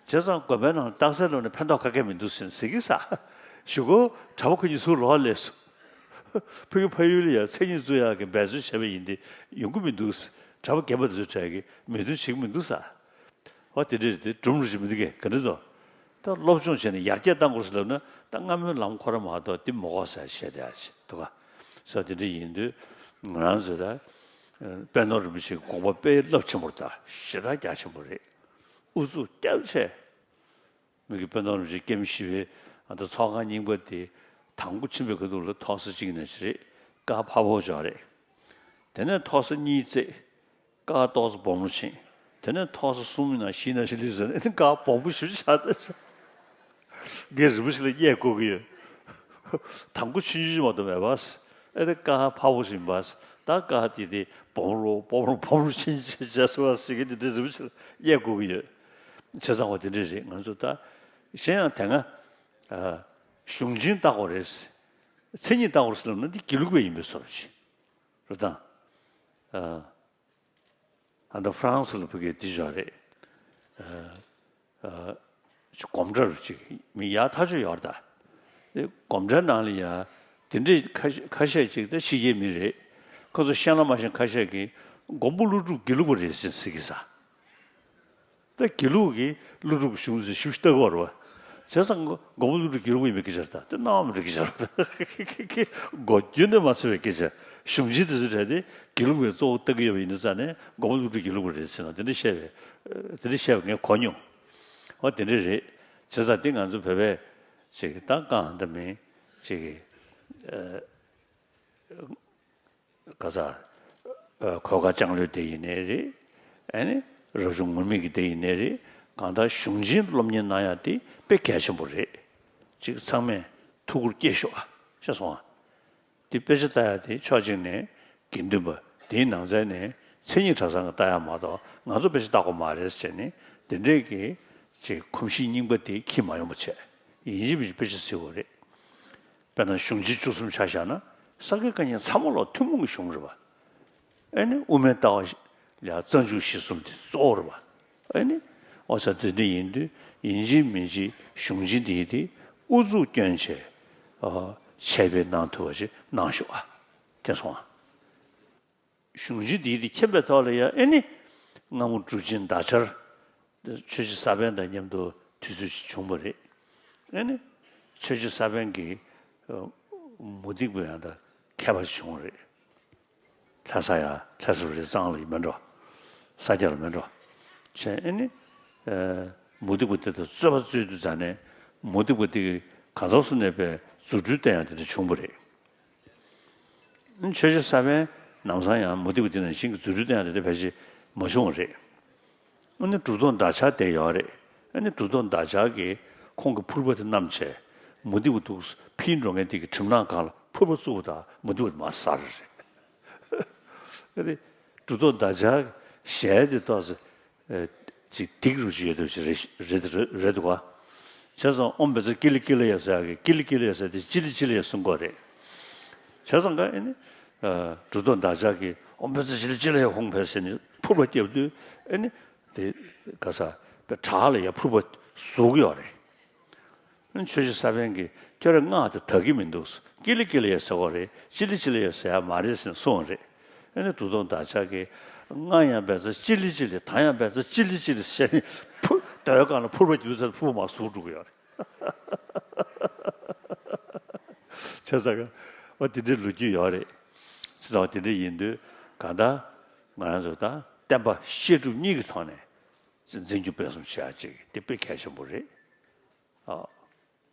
ཙང་དགོན་པའི་ནང་རྟགས་གསལ་སློབ་ནས་ཕན་ཐོགས་ག་གེ་མི་འདུག་ཟེར་ཟེར་གྱི་ས། གཞུག་གུ་གྲྭ་པ་ཁོ་གཉིས་ཚུར་ལོག་སླེབས་སོང་། ཕ་གི་ཕ་ཡུལ་ལ་ཡང་མཚན་ཉིད་བཙུགས་ཡག་གི་འབད་རྩོལ་བྱས་པ་ཡིན་ཏེ་ཡོང་གི་མི་འདུག། གྲྭ་པ་རྒན་པ་དེ་ཚོའི་གྲས་ཀྱིས་མོས་མཐུན་བྱེད་ཀྱི་མི་འདུག་ས། འོ་དེ་འདྲས་དེ་སྒྲུང་རུ་ཞིག་མི་འདུག་གས། ག་འདྲ་འདུག། ད་སློབ་སྦྱོང་བྱས་ནས་ཡར་རྒྱས་གཏང་དགོས་ཟེར་ལབ་ན་ད་སྔ་མོའི་ལམ་ཁོ་ར་མ་གཏོགས་འདི་མི་དགོས་ཟེར་བཤད་བསྡད་ཡག་ཅིག་འདུག་ག། ས་དེ་འདྲ་ཡིན་དུས་ང་རང་ཚོས་ད་དཔལ་ནོར་རིན་པོ་ཆེའི་དགོངས་པ་དཔེ་རླབས་ཆེན་པོ་དང་ཞེ་དྲག་རྒྱ་ཆེན་པོ་རེད། ཨུ་ཚུགས་སྐྱབས་ཆེ། མི་གི་དཔལ་ནོར་རིན་པོ་ཆེ་སྐྱེ་བ་བཞི་པའི་ཨ་ད་ཚོགས་ཁང་རྙིང་པ་དེ་དང་པོ་ཕྱིན་པའི་ཁ་ཐུག་ལ་ཐོག་ས་གཅིག་ནང་བཞིན་རེད། ཀ་ཕ་བོ་ཅོག་རེད། དེ་ནས་ཐོག་ས་གཉིས་བརྩེགས། ཀ་ཏོག་ཙམ་སྦོམ་རུ་ཕྱིན། དེ་ནས་ཐོག་ས་གསུམ་ནང་བཞི་ནང་བཞིན་ལུས་ཟེར་ནས་ཀ་སྦོམ་པོ་ཞིག་ཆགས་ཏེ། ངས་རིན་པོ་ཆེ་ལ་བརྙས་བསྐུར་གི་ཡོད། དང་པོ་ཆུང་ཆུང་མ་གཏོགས་མེད་པ། ཨེ་རེད། ཀ་ཕ་བོ་ཞིག་ཡིན་པ། ད་ཀ་དེ་དེ་སྦོམ་རུ་སྦོམ་རུ་སྦོམ་རུ་ཕྱིན་བྱས་སོ་བ་ཞིག་གི་དེ་འདྲའི་རིན་པོ་ཆེ་ལ་བརྙས་བསྐུར་གི་ཡོད། བྱས་ཙང་བ་དེ་འདྲ་རེད། ང་ཚོ་ད་གཞན་ཡང་དེ་སྔ་ཨ་གཞུང་ཆེན་བཏགས་པ་རེད། མཚན་ཉིད་བཏགས་པ་རེད་ཟེར་ལབ་ན་འདི་དགེ་ལུགས་པ་ཡིན་པའི་བཟོ་འདྲ་ཅིག་རེད་དང་། ཨ། ཨ་ད་ཧྥ་རན་སི་ལ་ཕ་གིར་འདི་བཞག་རེད། ཨ་ཨ་ཅིག་སྒོམ་གྲྭ་རུ་ཅིག་མི་ཡག་ཐག་ཆོད་ཡོད་རེད་ད། དེ་སྒོམ་གྲྭའི་ནང་ལ་ཡ་དེ་འདྲས་ཁ་ཤས་ཁ་ཤས་ཅིག་ད་ཕྱི་རྒྱལ་མི་རེད། ཁོ་ཚོ་ཤེས་ན་མ་ཤེས་ཁ་ཤས་ཀྱིས་མགོན་པོ་ཀླུ་སྒྲུབ་དགེ་ལུགས་པ་རེད་ཟེར་ཟེར་གྱི་ས། ད་དགེ་ལུགས་ཀྱི་ཀླུ་སྒྲུབ་གཞུང་ཟེར་ཞིབ་ཞིབ་ལྟ་གི་བར་བ། བྱས་ཙང་མགོན་པོ་ཀླུ་སྒྲུབ་དགེ་ལུགས་པ་ཡིན་པའི་སྐད་ཆ་རེད་ད། དེ་སྣང་བ་མི་འགྲོ་སྐད་ཆ་རེད་ད། མགོ་རྒྱུན་ནས་མ་ཚོས་པའི་སྐད་ཆ། གཞུང་ཆེན་དེ་ཚོའི་གྲས་དེ་དགེ་ལུགས་པའི་གཙོ་བོ་ལྟ་གི་ཡོད་པ་ཡིན་དུས་ཙང་ནས་མགོན་པོ་ཀླུ་སྒྲུབ་དགེ་ལུགས་པ་རེད་ཟེར་ན་དེ་འདྲ་བཤད་པའི་དེ་འདྲ་བཤད་པ་ངས་གོ་མྱོང་། འོ་དེ་འདྲ་རེད། བྱས་ཙང་དེ་ང་ཚོ་བོད་པས་ཅིག་ད་གང་འདྲ་མིན་ཅིག་གི་ག་ས་གོས་དཀར་ལྕང་ལོའི་སྡེ་ཡིན་ནའི་རེད། ཨ་ནི་རབ་བྱུང་ངུར་སྨྲིག་གི་སྡེ་ཡིན་ནའི་རེད། གང་ལྟར་གཞུང་ཆེན་སློབ་གཉེར་གནང་ཡག་དེ་དཔེ་གལ་ཆེན་པོ་རེད། ཅིག་ཚང་མས་ཐུགས་ཁུར་བསྐྱེད་ཤོག་ཨ། ཤེས་སོང་ཨ། དེ་དཔེ་ཆ་ལྟ་ཡག་དེ་ཕྱོགས་གཅིག་ནས་དགེ་འདུན་པ་དེའི་ནང་ཚན་ནས་མཚན་ཉིད་གྲྭ་ཚང་གི་ལྟ་ཡག་མ་གཏོགས་ང་ཚོ་དཔེ་ཆ་ལྟ་དགོས་མ་རེད་ཟེར་ནས་དེ་འདྲས་ཀྱི་ཅིག་གོམས་གཤིས་རྙིང་པ་དེ་འཁྱེར་མ་ཡོང་པ་བྱས། ཡིན་གཅིག་མིན་གཅིག་དཔེ་ཆ་གཟིགས་དགོས་རེད། དཔེར་ན་གཞུང་ཆེན་བཅུ་གསུམ་ཆ་བཞག་ན་ས་དགེ་བཀའ་རྙིང་ཚང་མ་ལ་ཐུན་མོང་གི་གཞུང་རེད་པ། ཨེ་ནི་དབུ་མའི་ལྟ་བ་ལ་རྩ་འཇུག་གཞི་གསུམ་དེ་གཙོ་བོ་རེད་པ། ཨེ་ནི་ཨོ་ཙ་དེ་འདྲ་ཡིན་དུས་ཡིན་གཅིག་མིན་གཅིག་གཞུང་ཆེན་དེ་དེ་ཨུ་ཚུགས་སྐྱོན་བྱས་ཨ་འཆད་སྤེལ་གནང་ཐུབ་པ་ཞིག་གནང་ཤོག་ཨ། མཁྱེན་སོང་ཨ། གཞུང་ཆེན་འདི་དེ་མཁྱེན་པའི་ཐོག་ལ་ཡང་ཨེ་ནི་སྔ་མོ་གྲུབ་ཆེན་འདག་ཆར་ཆོས་རྗེ་ས་པཎ་དང་མཉམ་དུ་དུས་ཚོད་ཅིག་བྱུང་བ་རེད། ཨེ་ནི་ཆོས་རྗེ་ས་པཎ་གྱི་ཨ་མུ་སྟེགས་པ་ཡང་དང་མཁས་པ་ཞིག་བྱུང་བ་རེད། ལྷ་ས་ཡ་ལྷ་ས་རི་གཙང་ལ་ཡིན་མིན་འགྲོ། ས་སྐྱ་ལ་མིན་འགྲོ། བྱས་ཨེ་ནི་ཨ་མུ་སྟེགས་པ་དེ་དང་རྩོད་པ་རྩོད་དུས་ཙ་ནས་མུ་སྟེགས་པ་དེ་གིས་གང་ཟག་སུ་གནས་པའི་རྫུ་འཕྲུལ་བསྟན་ཡག་དེ་འདྲ་བྱུང་བ་རེད། ཆོས་རྗེ་ས་པཎ་ནམ་སང་ཡང་མུ་སྟེགས་པ་དེ་ནང་བཞིན་གྱི་རྫུ་འཕྲུལ་བསྟན་ཡག་དེ་འདྲ་ཕལ་ཆེར་མ་བྱུང་བ་རེད། ཨ་ནི་གྲུབ་ཐོབ་འདག་ཆགས་དེ་ཡོད་རེད། ཨ་ནི་གྲུབ་ཐོབ་འདག་ཆགས་ཀྱིས་ཁོང་གི་ཕུར་པ་དེ་བསྣམས་བྱས་མུ་སྟེགས་པ་འདུག་ཕྱིར་འགྲོ་མཁན་དེ་གི་གྲིབ་ནག་སྒང་ལ་ཕུར་པ་བཙུགས་པ་དང་མུ་སྟེགས་པ་དེ་མར་ཟ་རེད། ཨ་ནི་གྲུབ་ཐོབ་འདག་ཆགས་ཞལ་དེ་ཏོག་ཙམ་ཨེ་ཅིག་སྡིགས་རུ་ཅིག་ཡོད་དུས་ཅིག་རེད་རེད་རེད་རེད་འདུག་ག། བྱས་ཙང་ཨོཾ་བཛྲ་ཀི་ལི་ཀི་ལི་ཡ་ཟེར་ཡག་གི་ཀི་ལི་ཀི་ལི་ཡ་ཟེར་དེ་ཅི་ལི་ཅི་ལི་ཡ་གསུང་གི་ཡོད་རེད། བྱས་ཙང་ག་ཨེ་ནི་ཨ་གྲུབ་ཐོབ་འདག་ཆགས་ཀྱིས་ཨོཾ་བཛྲ་ཅི་ལི་ཅི་ལི་ཡ་ཧཱུྃ་ཕཊ་ཟེར་ནས་ཕུར་པ་བརྒྱབ་དུས་ཨེ་ནི་དེ་ག་ས་པའི་བྲག་ལ་ཡ་ཕུར་པ་ཟུག་ཡོད་རེད། ཆོས་རྗེ་ས་པཎ་གྱིས་ཁྱོད་རང་སྔགས་དེ་དག་གི་མི་འདུག། ཀི་ལི་ཀི་ལི་ཡ་ཟེར་བ་རེད། ཅི་ལི་ཅི་ལི་ཡ་ཟེར་ཡ་མ་རེད་ཟེར་ནས་གསུངས་པ་རེད། ཨ་ནི་གྲུབ་ཐོབ་འདག་ཆགས་ཀྱིས་སྔ་ཡང་བཛྲ་ཅི་ལི་ཅི་ལི། ད་ཡང་བཛྲ་ཅི་ལི་ཅི་ལི་ཟེར་ནས་ཕུ་རྡོའི་སྒང་ལ་ཕུར་པ་རྒྱུག་ཚར་ཕུར་པ་མར་ཟུག་འགྲོ་གི་ཡོད་རེད། བྱས་ཙང་ག་འོ་དེ་འདྲའི་ལོ་རྒྱུས་ཡོད་རེད། བྱས་ཙང་འོ་དེ་འདྲ་ཡིན་དུས་གང་ལྟར་ང་རང་ཚོ་ད་བསྟན་པ་བཤད་སྒྲུབ་གཉིས་ཀྱི་ཐོག་ནས་འཛིན་སྐྱོང་སྤེལ་གསུམ་བྱེད་ཡ་ཅིག་དེ་དཔེ་གལ་ཆེན་པོ་རེད།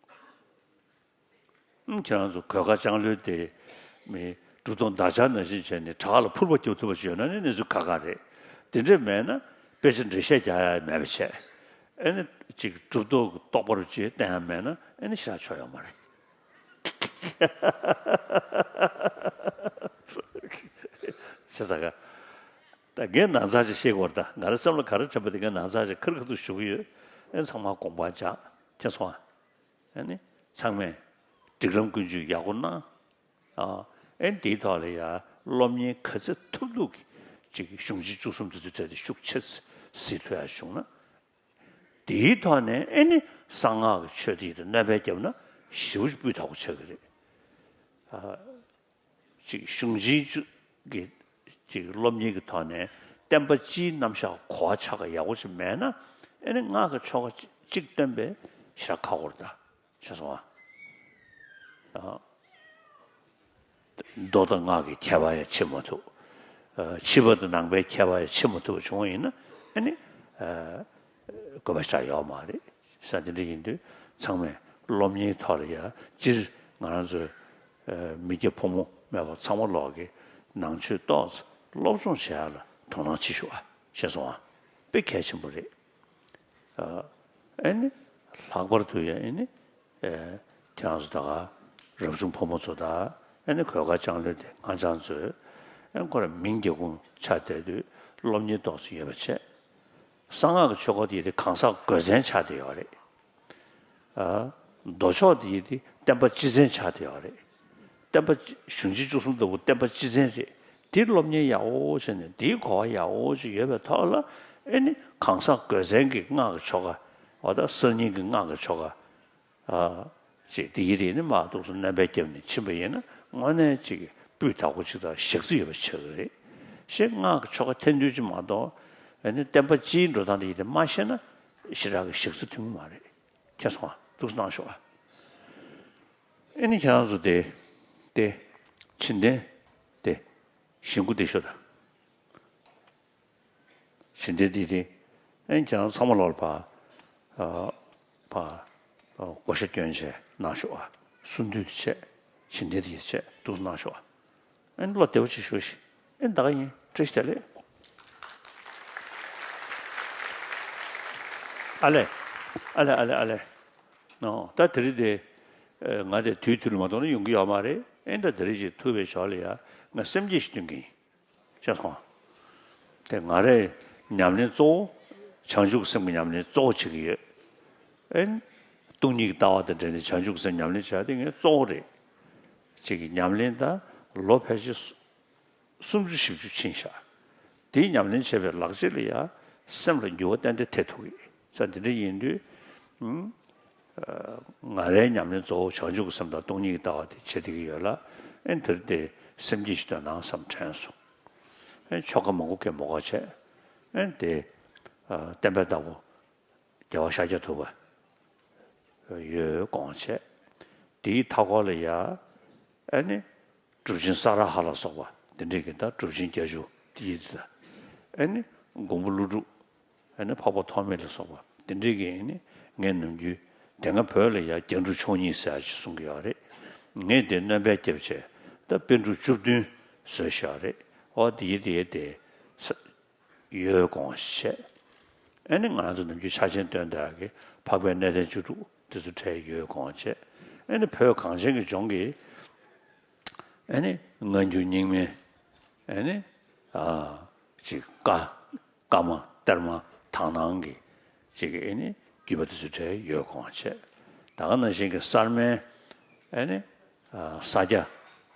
ཨ། ཁྱེད་རང་ཚོ་གོས་དཀར་ལྕང་ལོའི་སྡེ་མི་གྲུབ་ཐོབ་འདག་ཆགས་ནང་བཞིན་བྱས་ནས་བྲག་ལ་ཕུར་པ་རྒྱུག་ཐུབ་པ་ཞིག་ཡོད་ན་ནི་གནས་ཚུལ་ཁག་ཁག་རེད། དེ་འདྲས་མེད་ན་དཔེ་ཆ་འགྲེལ་བཤད་རྒྱག་ཡ་མེད་པ་བྱས། ཨེ་ནི་ཅིག་གྲུབ་ཐོབ་ཀྱི་རྟོགས་པ་རུ་ཅིག་བསྟན་ཡ་མེད་ན་ཨེ་ནི་ཞེ་དྲག་ཆོ་ཡོད་མ་རེད། ཤེས་ས་ག་ད་ངས་ནང་ཚགས་ཅིག་བཤད་དགོས་རེད། ད་ང་རང་སེམས་ལ་ག་རེ་དྲན་པ་དེ་ངས་ནང་ཚགས་ཅིག་ཁ་རི་ཁ་ཐུག་ཞུ་གི་ཡོད། ཨེ་ཚང་མ་དགོངས་པ་འཇགས། མཁྱེན་སོང་ཨ། ཨ་ནི་ཚང་མས་སྒྲིག་ལམ་ཀུན་སྤྱོད་ཡག་པོ་གནང་། ཨ། ཨེ་འདིའི་ཐོག་ལ་ཡ་སློབ་གཉེར་ག་ཚད་ཐུབ་ཐུབ་ཀྱིས་ཅིག་གཞུང་ཆེན་བཅུ་གསུམ་དེ་ཚོའི་གྲས་དེ་ཤུགས་ཆེ་ཙམ་གཟིགས་ཐུབ་ཡ་བྱུང་ན། དེའི་ཐོག་ནས་ཨེ་ནི་གསང་སྔགས་ཀྱི་ཆོས་དེ་ཡིན་དུས་སྣོན་པ་བརྒྱབ་ན་ཞེ་པོ་ཅིག་སྤུས་དག་པོ་ཆགས་ཀྱི་རེད། ཨ། ཅིག་གཞུང་ཆེན་བཅུ་གི་ཅིག་སློབ་གཉེར་གྱི་ཐོག་ནས་བསྟན་པ་སྤྱིའི་རྣམ་གཞག་གོ་བ་ཆགས་ཀྱི་ཡག་པོ་ཅིག་མེད་ན། ཨེ་ནི་སྔགས་ཀྱི་ཆོ་ག་གཅིག་སྟོན་པའི་ཞེ་དྲག་ཁག་པོ་རེད་ད། ཤེས་སོང་ཨ། ཨ། མདོ་དང་སྔགས་ཀྱི་ཁྱད་པར་ཡང་ཕྱེ་མ་ཐུབ། ཨ། ཕྱི་པ་དང་ནང་པའི་ཁྱད་པར་ཡང་ཕྱེ་མ་ཐུབ་པ་བྱུང་བ་ཡིན་ན། ཨ་ནི། ཨ། དགོས་པ་ཞེ་དྲག་ཡོད་མ་རེད། ས་དེ་འདྲ་ཡིན་དུས་ཚང་མས་སློབ་གཉེར་ཐོག་ལ་ཡ་སྤྱིར་ང་རང་ཚོའི་ཨ། མི་སྐྱ་ཕོ་མོ་མེད་པར་ཚང་མ་ལོག་གི་ནང་ཆོས་ཏོག་ཙམ་སློབ་སྦྱོང་བྱེད་ཡ་ལ་དོ་སྣང་བྱེད་ཤོག་ཨ། ཤེས་སོང་ཨ། དཔེ་གལ་ཆེན་པོ་རེད། ཨ། ཨེ་ནི་ལྷག་པར་དུ་ཡ་ཨེ་ནི། ཨེ། ཁྱེད་རང་ཚོ་ད་ག་རབ་བྱུང་ཕོ་མོ་ཚོ་དང་ཨེ་ནི་གོས་དཀར་ལྕང་ལོའི་དེ་ང་ཅག་ཚོས་ཨེ་ཁོ་ར་མིང་རྒྱག་ཁུངས་ཆགས་བསྡད་དུས་སློབ་གཉེར་ཏོག་ཙམ་ཡོད་པ་བྱས། གསང་སྔགས་ཀྱི་ཆོ་ག་དེ་ཡི་དེ་གང་ཟག་དགོས་མཚན་ཆགས་བསྡད་ཡོད་རེད། ཨ། མདོ་ཕྱོགས་དེ་ཡི་དེ་བསྟན་པ་སྤྱི་མཚན་ཆགས་བསྡད་ཡོད་རེད། བསྟན་པ་སྤྱི་གཞུང་ཆེན་བཅུ་གསུམ་ལྟ་བུ་བསྟན་པ་སྤྱི་མཚན་རེད། དེ་སློབ་གཉེར་ཡག་པོ་བྱས་ནས་དེའི་གོ་བ་ཡག་པོ་ཅིག་ཡོད་པའི་ཐོག་ལ། ཨེ་ནི་གང་ཟག་དགོས་མཚན་གྱི་སྔགས་ཀྱི་ཆོ་ག། འོ་ད་གསར་རྙིང་གི་སྔགས་ཀྱི་ཆོ་ག། ཨ། ཅིག་དེ་ཡི་དེ་ནི་མར་ཏོག་ཙམ་སྣོན་པ་བརྒྱབ་ནས་ཕྱིན་པ་ཡིན་ན་དངོས་གནས་ཅིག་སྤུས་དག་པོ་ཅིག་དང་ཞག་ཚི་ཡོད་པ་ཆགས་ཀྱི་རེད། ཞེས་སྔགས་ཀྱི་ཆོ་ག་ཐེར་འདོན་ཅིག་མ་གཏོགས། ཨེ་ནི་བསྟན་པ་སྤྱིའི་འགྲོ་སྟངས་དེ་ཡི་དེ་མ་ཤེས་ན་ཞེ་དྲག་གི་ཞག་ཚི་ཐོན་གྱི་མ་རེད། མཁྱེན་སོང་ཨ། ཐུགས་གནང་ཤོག་ཨ། ཨེ་ནི་ཁྱེད་རང་ཚོ་དེ་དེ་བྱིན་ལྡན་དེ་བཞེས་སྒོ་དེ་ཤོག་ད། བྱིན་ལྡན་དེ་དེ་ཨེ་ནི་ཁྱེད་རང་ཚང་མ་ལོག་ལ་ཕར་ཨ་ཕར་ཨ་བགོ་བཤའ་སྐྱོན་བྱས་གནང་ཤོག་ཨ། གསུང་དུས་དེ་བྱས། བྱིན་ལྡན་དེ་བྱས། ཐུགས་གནང་ཤོག་ཨ། ཨེ་ནི་བློ་བདེ་བོ་ཅིག་ཞུ་ཞིག་ཨེ་ནི་ད་ག་ཡིན། བཀྲ་ཤིས་བདེ་ལེགས། ཨ་ལེ། ཨ་ལེ་ཨ་ལེ་ཨ་ལེ། ཨོ་ད་དེ་རིང་དེ་ཨེ་ང་དེ་དུས་དུས་ལ་མ་གཏོགས་ན་ཡོང་གི་ཡོད་མ་རེད། ཨེ་ནི་ད་དེ་རིང་ཅིག་ཐུག་པའི་ཞོར་ལ་ཡ་ང་སེམས་བསྐྱེད་ཞིག་སྟོན་གི་ཡིན། ཤེས་སོང་། དེ་ང་རའི་ཉམས་ལེན་གཙོ་བོ་བྱང་ཆུབ་སེམས་ཀྱི་ཉམས་ལེན་གཙོ་བོ་བྱེད་ཀྱི་ཡོད། ཨེ་ནི་སྟོང་ཉིད་ཀྱི་ལྟ་བ་དང་འབྲེལ་ནས་བྱང་ཆུབ་སེམས་ཉམས་ལེན་བྱ་དེ་ངའི་གཙོ་བོ་རེད། ཅིག་གི་ཉམས་ལེན་ད་ལོ་ཕལ་ཆེར་སུམ་ཅུ་བཞི་བཅུ་ཕྱིན་ཤག་དེའི་ཉམས་ལེན་བྱས་པའི་ལག་རྗེས་ལ་ཡ་སེམས་ལ་འགྱུར་བ་ཏན་ཏན་ཐེབས་ཐུབ་ཀྱི་ཡོད། ས་འདི་འདྲ་ཡིན་དུས། ཨ། ང་རའི་ཉམས་ལེན་གཙོ་བོ་བྱང་ཆུབ་ཀྱི་སེམས་དང་སྟོང་ཉིད་ཀྱི་ལྟ་བ་དེ་བྱེད་བསྡད་ཀྱི་ཡོད་ལ། ཨེ་དེར་དེ་སེམས་བསྐྱེད་ཞིག་འདོན་གནང་བསམ་དྲན་སོང་། ཨེ་ཆོ་ག་མང་པོ་གས་མོ་ག་བྱས། ཨེ་དེ་ཨ་བསྟན་པའི་བདག་པོ་རྒྱལ་བ་ཤཱཀྱ་ཐུབ་པ་ཡོད་དགོངས་བྱས། དེའི་མཐའ་འཁོར་ལ་ཡ་ཨེ་ནི་གྲུབ་ཆེན་ས་ར་ཧ་ལ་སོགས་པ་དེ་འདྲས་ཀྱི་ད་གྲུབ་ཆེན་བརྒྱད་ཅུ་དེ་ཡི་ད་ཨེ་ནི་མགོན་པོ་ཀླུ་སྒྲུབ། ཨ་ནི་འཕགས་པ་ཐོགས་མེད་ལ་སོགས་པ་དེ་འདྲས་ཀྱི། ཨ་ནི་ངས་ནམ་རྒྱུན་དེ་སྔ་བོད་ལ་ཡ་རྒྱ་འབྲུག་ཆོས་གཉིས་ཟེར་ཡ་ཅིག་གསུང་གི་ཡོད་རེད། ངས་དེ་སྣོན་པ་བརྒྱབ་བྱས་ད་པཎ་གྲུབ་བཅུ་བདུན་བཟོས་བཞག་རེད། ཨོ་དེ་ཡི་དེ་དེ་ས་ཡོད་དགོངས་བཞེས། ཨ་ནི་ང་ཚོ་ནམ་རྒྱུན་ཕྱག་ཆེན་འདོན་བསྡད་ཡ་གི་འཕགས་པའི་གནས་བརྟན་བཅུ་དྲུག་དེ་ཚོ་གྲས་ཡོད་དགོངས་བཞེས། ཨ་ནི་བོད་གངས་ཅན་གྱི་ལྗོངས་ཀྱི་ཨ་ནི་སྔ་འགྱུར་རྙིང་མའི་ཨ་ནི་ཨ་ཅིག་བཀའ་བཀའ་མ་གཏེར་མ་དག་སྣང་གི་ཅིག་གི་ཨ་ནི་བརྒྱུད་པ་དེ་ཚོ་གྲས་ཡོད་དགོངས་བྱས། ད་ག་ནང་བཞིན་གྱི་གསར་མའི་ཨ་ནི་ཨ་ས་སྐྱ་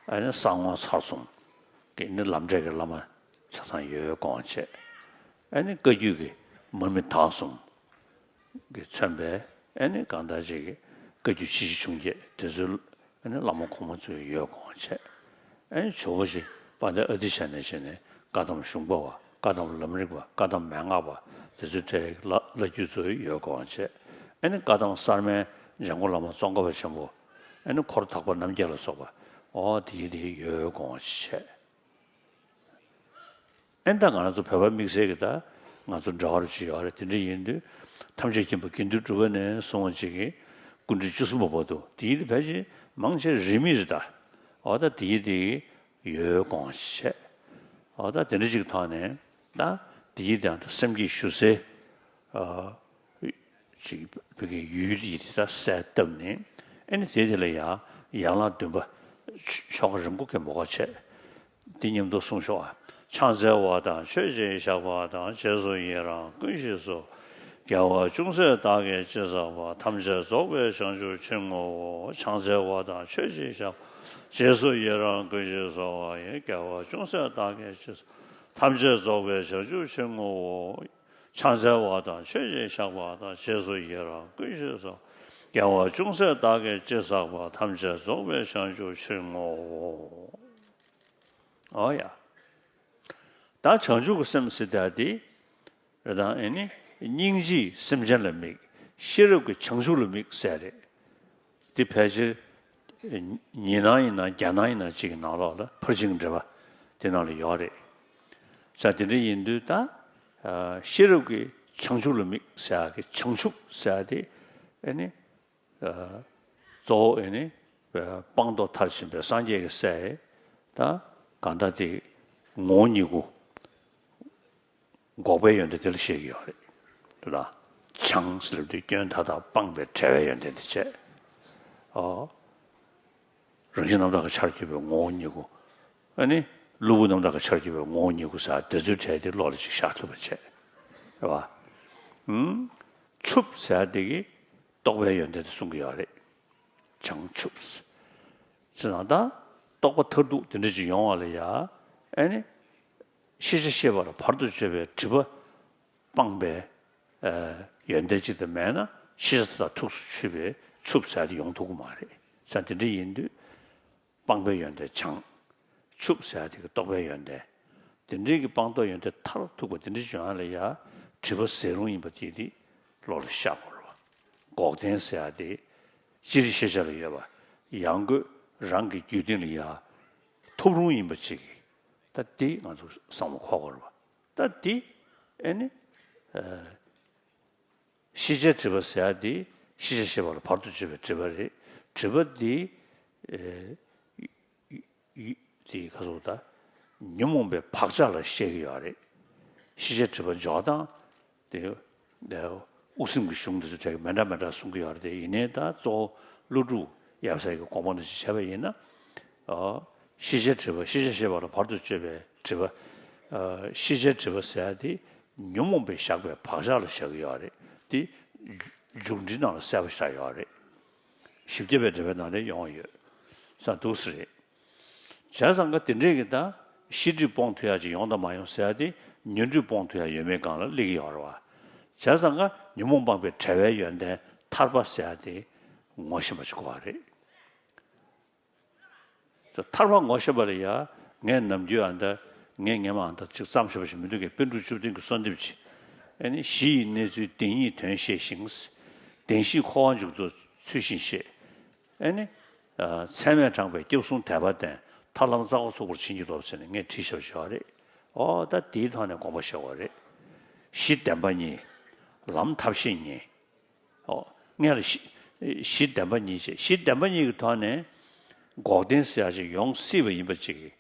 ཨ་ནི་གསང་སྔགས་ཚར་གསུམ་གྱི་ཨ་ནི་ལམ་འབྲས་ཀྱི་བླ་མ་ཆ་ཚང་ཡོད་དགོངས་བྱས། ཨ་ནི་བཀའ་བརྒྱུད་ཀྱི་མར་མི་དྭགས་གསུམ་གིས་མཚོན་པའི་ཨ་ནི་གང་ལྟར་ཅིག་གི་བཀའ་བརྒྱུད་ཆེ་བཞི་ཆུང་བརྒྱད་དེ་ཚོའི་ཨ་ནི་བླ་མ་གོང་མ་ཚོ་ཡོད་དགོངས་བྱས། ཨ་ནི་ཇོ་བོ་རྗེ་དཔལ་ལྡན་ཨ་ཏི་ཤ་ནས་བྱས་ནས་བཀའ་གདམས་གཞུང་པ་བ། བཀའ་གདམས་ལམ་རིམ་པ། བཀའ་གདམས་མན་ངག་པ། དེ་ཚོའི་གྲས་ཀྱི་བླ་བླ་བརྒྱུད་ཚོ་ཡོད་དགོངས་བྱས། ཨ་ནི་བཀའ་གདམས་གསར་མའི་འཇམ་མགོན་བླ་མ་ཙོང་ཁ་པ་ཆེན་པོ། ཨ་ནི་འཁོར་དག་པ་རྣམ་རྒྱལ་ལ་སོགས་པ། ཨོ་དེ་ཡི་དེ་ཡོད་དགོངས་བྱས། ཨེ་ད་ང་རང་ཚོ་བོད་པ་དམིགས་བསལ་གྱི་ད་ང་ཚོ་འབྲེལ་བ་རུ་ཅིག་ཡོད་རེད། དེ་འདྲ་ཡིན་དུས་ཐམས་ཅད་མཁྱེན་པ་དགེ་འདུན་གྲུབ་པ་ནས་བཟུང་བ་ཅིག་གིས་སྐུ་ཕྲེང་བཅུ་གསུམ་པ་བར་དུ་དེ་ཡི་དེ་ཕལ་ཆེར་མང་ཆེ་རིས་མེད་རེད་ད། ཨོ་ད་དེ་ཡི་དེ་ཡོད་དགོངས་བྱས། ཨོ་ད་དེ་འདྲ་ཅིག་གི་ཐོག་ནས་ད་དེ་ཡི་དེ་ཡང་ད་སེམས་བསྐྱེད་ཞུ་སའི་ཨ་ཅིག་བོད་ཀྱི་ཡུལ་དེ་ཡི་དེ་ད་གསལ་བཏབ་ནས། ཨེ་ནི་དེ་དེ་ལ་ཡང་ ཡན་ལག་བདུན་པ། ཆོ་ག་རིམ་གོ་གི་མོ་ཁ་བྱས། འདི་མཉམ་དུ་གསུང་ཤོག་ཨ། ཕྱག་འཚལ་བ་དང་མཆོད་ཅིང་བཤགས་པ་དང་། རྗེས་སུ་ཡི་རང་བསྐུལ་ཞིག་གསོལ། དགེ་བ་ཅུང་ཟད་བདག་གིས་ཅི་བསགས་པ། ཐམས་ཅད་རྫོགས་པའི་བྱང་ཆུབ་ཕྱིར་བསྔོའོ། ཕྱག་འཚལ་བ་དང་མཆོད་ཅིང་བཤགས་པ། རྗེས་སུ་ཡི་རང་བསྐུལ་ཞིག་གསོལ་བ་ཡི། དགེ་བ་ཅུང་ཟད་བདག་གིས་ཅི་བསགས། ཐམས་ཅད་རྫོགས་པའི་བྱང་ཆུབ་ཕྱིར་བསྔོའོ། ཕྱག་འཚལ་བ་དང་མཆོད་ཅིང་བཤགས་པ་དང་། རྗེས་སུ་ཡི་རང་བསྐུལ་ཞིག་གསོལ། དགེ་བ་ཅུང་ཟད་བདག་གིས་ཅི་བསགས་པ། ཐམས་ཅད་རྫོགས་པའི་བྱང་ཆུབ་ཕྱིར་བསྔོའོ། ཨོ་ཡ། ད་བྱང་ཆུབ་ཀྱི་སེམས་ཟེར་ད་དེ། རེད་དང་ཨེ་ནི། སྙིང་རྗེས་སེམས་ཅན་ལ་དམིགས། ཤེས་རབ་ཀྱིས་བྱང་ཆུབ་ལ་དམིགས་ཟེར་རེད། དེ་ཕལ་ཆེར། ཉི་སྣང་ཡིན་ན་རྒྱ་སྣང་ཡིན་ན་གཅིག་གི་ནང་ལོགས་ལ་ཕར་ཕྱིན་གྱི་འགྲེལ་པ་དེ་ནང་ལ་ཡོད་རེད། ས་དེ་འདྲ་ཡིན་དུས་ད། ཤེས་རབ་ཀྱིས་བྱང་ཆུབ་ལ་དམིགས་ཟེར་ཡག་གི་བྱང་ཆུབ་ཟེར་ཡག་དེ་ཨེ་ནི། གཙོ་བོ་ཨེ་ནི། སྤངས་རྟོགས་མཐར་ཕྱིན་པའི་སངས་རྒྱས་ཀྱི་སྲས་ད་གང་ལྟར་དེ་ངོ་བོ་ཉིད་སྐུ། འགོག་པའི་ཡོན་ཏན་དེ་ལ་བཤད་ཀྱི་ཡོད་རེད། དེ་ལ་བྱང་ཟེར་དུས་སྐྱོན་མཐའ་དག་སྤངས་པའི་བྲལ་བའི་ཡོན་ཏན་དེ་བྱས། ཨོ། རང་བཞིན་རྣམ་དག་གི་ཆར་གྱུར་པའི་ངོ་བོ་ཉིད་སྐུ། ཨ་ནི། གློ་བུར་རྣམ་དག་གི་ཆར་གྱུར་པའི་ངོ་བོ་ཉིད་སྐུ་ཟེར་དེ་ཚོའི་གྲས་དེ་བློ་ལ་ཅིག་ཤར་ཐུབ་པ་བྱས། རེད་བ། ཨུམ། ཕྱུགཔོ་ཟེར་དེ་གི་རྟོགས་པའི་ཡོན་ཏན་དེ་གསུང་གི་ཡོད་རེད། བྱང་ཆུབ། ཅེས་ན་ད་རྟོགས་པ་མཐར་ཐུག་དེ་འདྲ་ཅིག་ཡོང་བ་ལ་ཡ། ཨ་ནི། ཤེས་བྱ་ཤེས་པ་ལ་བར་དུ་གཅོད་པའི་སྒྲིབ་པ་སྤངས་པའི་ཡོན་ཏན་ཅིག་དང་མེད་ན་ཤེས་བྱ་དེ་དག་ཐུགས་སུ་ཆུད་པའི་ཕྱུགཔོ་ཟེར་དེ་ཡོང་ཐུབ་ཀྱི་མ་རེད། ས་དེ་འདྲ་ཡིན་དུས། སྤངས་པའི་ཡོན་ཏན་བྱང་། ཕྱུགཔོ་ཟེར་དེ་གི་རྟོགས་པའི་ཡོན་ཏན། དེ་འདྲའི་གི་སྤངས་རྟོགས་ཡོན་ཏན་མཐར་ཐུག་པ་དེ་འདྲ་ཅིག་ཡོང་ཡ་ལ་ཡ། སྒྲིབ་པ་ཟད་རུང་ཡིན་པ་དེ་དེ་བློ་ལ་ཤར་དགོས་རེད་བ། འགོག་བདེན་ཟེར་ཡ་དེ། སྤྱིར་ཤེས་བྱ་ལ་ཡོད་པ། ཡང་སྒོས་རང་གི་རྒྱུད་སྟེང་ལ་ཡ། ཐོབ་རུང་ཡིན་པ་ཅིག་ད་དེ་ང་ཚོ་བསམ་བློ་འཁོར་དགོས་རེད་བ། ད་དེ་ཨེ་ནི། ཤེས་བྱའི་སྒྲིབ་པ་ཟེར་ཡ་དེ་ཤེས་བྱ་ཤེས་པ་ལ་བར་དུ་གཅོད་པའི་སྒྲིབ་པ་རེད། སྒྲིབ་པ་དེ། ཡི་དེ་ག་སོགས་དང་། ཉོན་མོངས་པའི་བག་ཆགས་ལ་བཤད་ཀྱི་ཡོད་རེད། ཤེས་བྱའི་སྒྲིབ་པ་འཇོག་སྟངས་དེ། དབུ་སེམས་ཀྱི་གཞུང་དེ་ཚོ་གྲས་ཀྱི་མི་འདྲ་མི་འདྲ་གསུང་གི་ཡོད་རེད་དེ་ཡིན་ནའི་ད་གཙོ་བོ་ཀླུ་སྒྲུབ་ཡབ་སྲས་ཀྱི་དགོངས་པ་འདི་ཚོ་བྱས་པ་ཡིན་ན། ཨོ། ཤེས་བྱའི་སྒྲིབ་པ་ཤེས་བྱ་ཤེས་པ་ལ་བར་དུ་གཅོད་པའི་སྒྲིབ་པ། ཨ། ཤེས་བྱའི་སྒྲིབ་པ་ཟེར་ཡ་དེ་ཉོན་མོངས་པས་བཞག་པའི་བག་ཆགས་ལ་བཞག་གི་ཡོད་རེད་དེ། མཇུག་འབྲས་ནང་ལ་གསལ་པོ་ཞིག་ཡོད་རེད། བཞི་བརྒྱ་པའི་འགྲེལ་པའི་ནང་ལ་ཡོང་བ་ཡོད། ས་འདུག་སེ་རེད། བྱས་ཙང་ཀ་དེ་འདྲས་ཀྱི་ད་ཤེས་སྒྲིབ་སྤོང་ཐུབ་ཡ་ཅིག་ཡོང་དང་མ་ཡོང་ཟེར་ཡ་དེ་ཉོན་སྒྲིབ་སྤོང་ཐུབ་ཡ་ཡོད་མེད་སྒང་ལ་སླེབས་ཀྱི་ཡོད་རེད་བ། བྱས་ཙང་ཀ་ཉོན་མོངས་སྤངས་པའི་བྲལ་བའི་ཡོན་ཏན་ཐར་པ་ཟེར་ཡ་དེ་ངོ་ཤེས་པ་ཅིག་དགོས་པ་རེད། ཐར་པ་ངོ་ཤེས་པ་ལ་ཡ། ངས་ནམ་རྒྱུན་ཨ་འདྲ། ངས་ངས་མ་ཨ་འདྲ་ཅིག་བརྩམས་ཤེས་པ་ཞིག་མི་འདུག་གས། པཎ་གྲུབ་བཅུ་བདུན་གྱི་གསོལ་འདེབས་ཅིག་ཨེ་ནི་གཞི་ཡི་གནས་ཚུལ་བདེན་གཉིས་དོན་ཤེས་ཤིང་། བདེན་བཞིས་འཁོར་བ་མཇུག་རྫོགས་ཚུལ་བཞིན་ཤེས། ཨེ་ནི། ཚད་མས་དྲངས་པའི་སྐྱབས་གསུམ་དད་པ་ལྡན། ཐར་ལམ་རྩ་བ་ཚུགས་པར་བྱིན་གྱིས་རློབས་ཟེར་ནས་ངས་བྲིས་ཤེས་པ་ཞིག་ཡོད་རེད། ཨོ་ད་དེའི་ཐོག་ནས་དགོངས་པ་བཞེས་པ་རེད། གཞི་བདེན་པ་གཉིས། ལམ་ཐབས་ཤེས་གཉིས། ཨོ། སྔོན་ལ་གཞི། གཞི་བདེན་པ་གཉིས་བྱས། གཞི་བདེན་པ་གཉིས་ཀྱི་ཐོག་ནས་འགོག་བདེན་ཟེར་ཡག་ཅིག་ཡོང་སྲིད་པ་ཡིན་པ་ཅིག་གིས་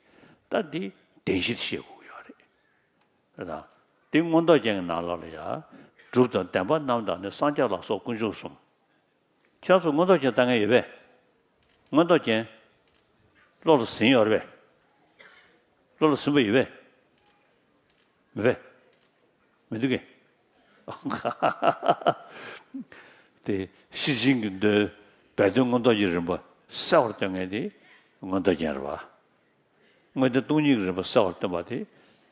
ད་འདི་བདེན་བཞི་དེ་ཤེས་དགོས་ཀྱི་ཡོད་རེད། རེད་དང་། འདི་མངོན་རྟོགས་རྒྱན་གྱི་ནང་ལོགས་ལ་ཡང་། སྒྲུབ་དང་བདེན་པ་རྣམ་དག་ནི། སངས་རྒྱས་ལ་སོགས་དཀོན་མཆོག་གསུམ། ཁྱེད་ཚོ་མངོན་རྟོགས་རྒྱན་ལྟ་མཁན་ཡོད་པས། མངོན་རྟོགས་རྒྱན། བློ་ལ་ཟིན་ཡོད་རེད་པས། བློ་ལ་ཟིན་པ་ཡོད་པས། མེད་པས། མི་འདུག་གས། དེ་ཤེར་ཕྱིན་གྱི་མདོའི་སྦས་དོན་མངོན་རྟོགས་ཀྱི་རིམ་པ་གསལ་བར་སྟོན་མཁན་དེ་མངོན་རྟོགས་རྒྱན་རེད་པ། དངོས་བསྟན་སྟོང་ཉིད་ཀྱི་རིམ་པ་གསལ་བར་སྟོན་པ་དེ་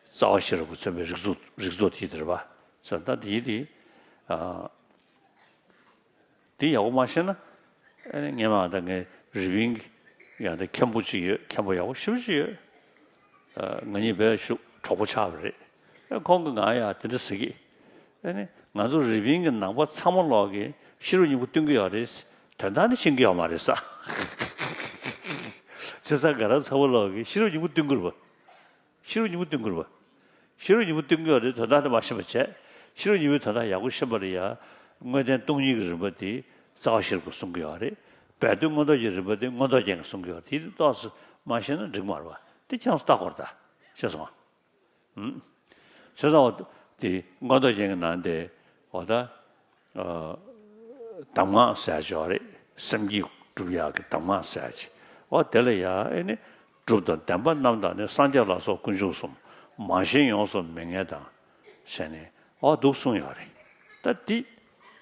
རྩ་བ་ཤེས་རབ་ཀྱིས་མཚོན་པའི་རིགས་ཚོགས་རིགས་ཚོགས་དེ་དེ་རེད་པ། ཟེར་ད་དེ་དེ། ཨ། དེ་ཡག་པོ་མ་ཤེས་ན། ཨ་ནི་སྔོན་མ་ད་ངའི་རི་པིན་གྱི་ཡང་ད་མཁན་པོ་གཅིག་ཡོད། མཁན་པོ་ཡག་པོ་ཞེ་པོ་ཅིག་ཡོད། ཨ། ང་གཉིས་བོད་ཤུག་གྲོགས་པོ་ཆགས་པ་རེད། ཨ། ཁོང་གིས་ང་ཡང་དེ་འདྲ་ཟེར་གི། ཨ་ནི་ང་ཚོ་རི་པིན་གྱི་ནང་པ་ཚང་མ་ལོག་གིས་ཤེས་རབ་སྙིང་པོ་སྟོན་གྱི་ཡོད་རེད། དོན་དག་ནི་ཤེས་ཀྱི་ཡོད་མ་རེད་ས། བྱས་ཙང་ང་རང་ཚང་མ་ལོག་གིས་ཤེས་རབ་སྙིང་པོ་སྟོན་གྱི་རེད་པ། ཤེས་རབ་སྙིང་པོ་སྟོན་གྱི་རེད་པ། ཤེས་རབ་སྙིང་པོ་སྟོན་གྱི་ཡོད་རེད། དོན་དག་དེ་མ་ཤེས་པ་བྱས། ཤེས་རབ་སྙིང་པོའི་དོན་དག་ཡག་པོ་ཤེས་པ་ལ་ཡ། དངོས་བསྟན་སྟོང་ཉིད་ཀྱི་རིམ་པ་དེ་རྩ་བ་ཤེས་རབ་ཀྱིས་གསུང་གི་ཡོད་རེད། སྦས་དོན་མངོན་རྟོགས་ཀྱི་རིམ་པ་དེ་མངོན་རྟོགས་རྒྱན་གྱིས་གསུང་གི་ཡོད་རེད། དེ་ཏོག་ཙམ་མ་ཤེས་ན་འགྲིག་མ་རེད་པ། དེ་ཁྱེད་ཚོ་ལྟ་དགོས་རེད་ད། ཤེས་སོང་ང་། ཨུམ། བྱས་ཙང་འོ་དེ་མངོན་རྟོགས་རྒྱན་གྱི་ནང་དེ་འོ་ད། ཨ། གདམས་ངག་ཟེར་ཡག་ཅིག་ཡོད་རེད། བསམ་གྱིས་ སྒྲུབ་ཡག་གི་གདམས་ངག་ཟེར་ཡག་ཅིག་འོ་དེ་ལ་ཡ་ཨེ་ནི་སྒྲུབ་དང་བདེན་པ་རྣམས་དང་ནི། སངས་རྒྱས་ལ་སོགས་དཀོན་མཆོག་གསུམ། མ་ཞེན་ཡོངས་སུ་མི་ངལ་དང་། ཞེས་ནས་འོ་འདུག་གསུངས་ཡོད་རེད། ད་འདི་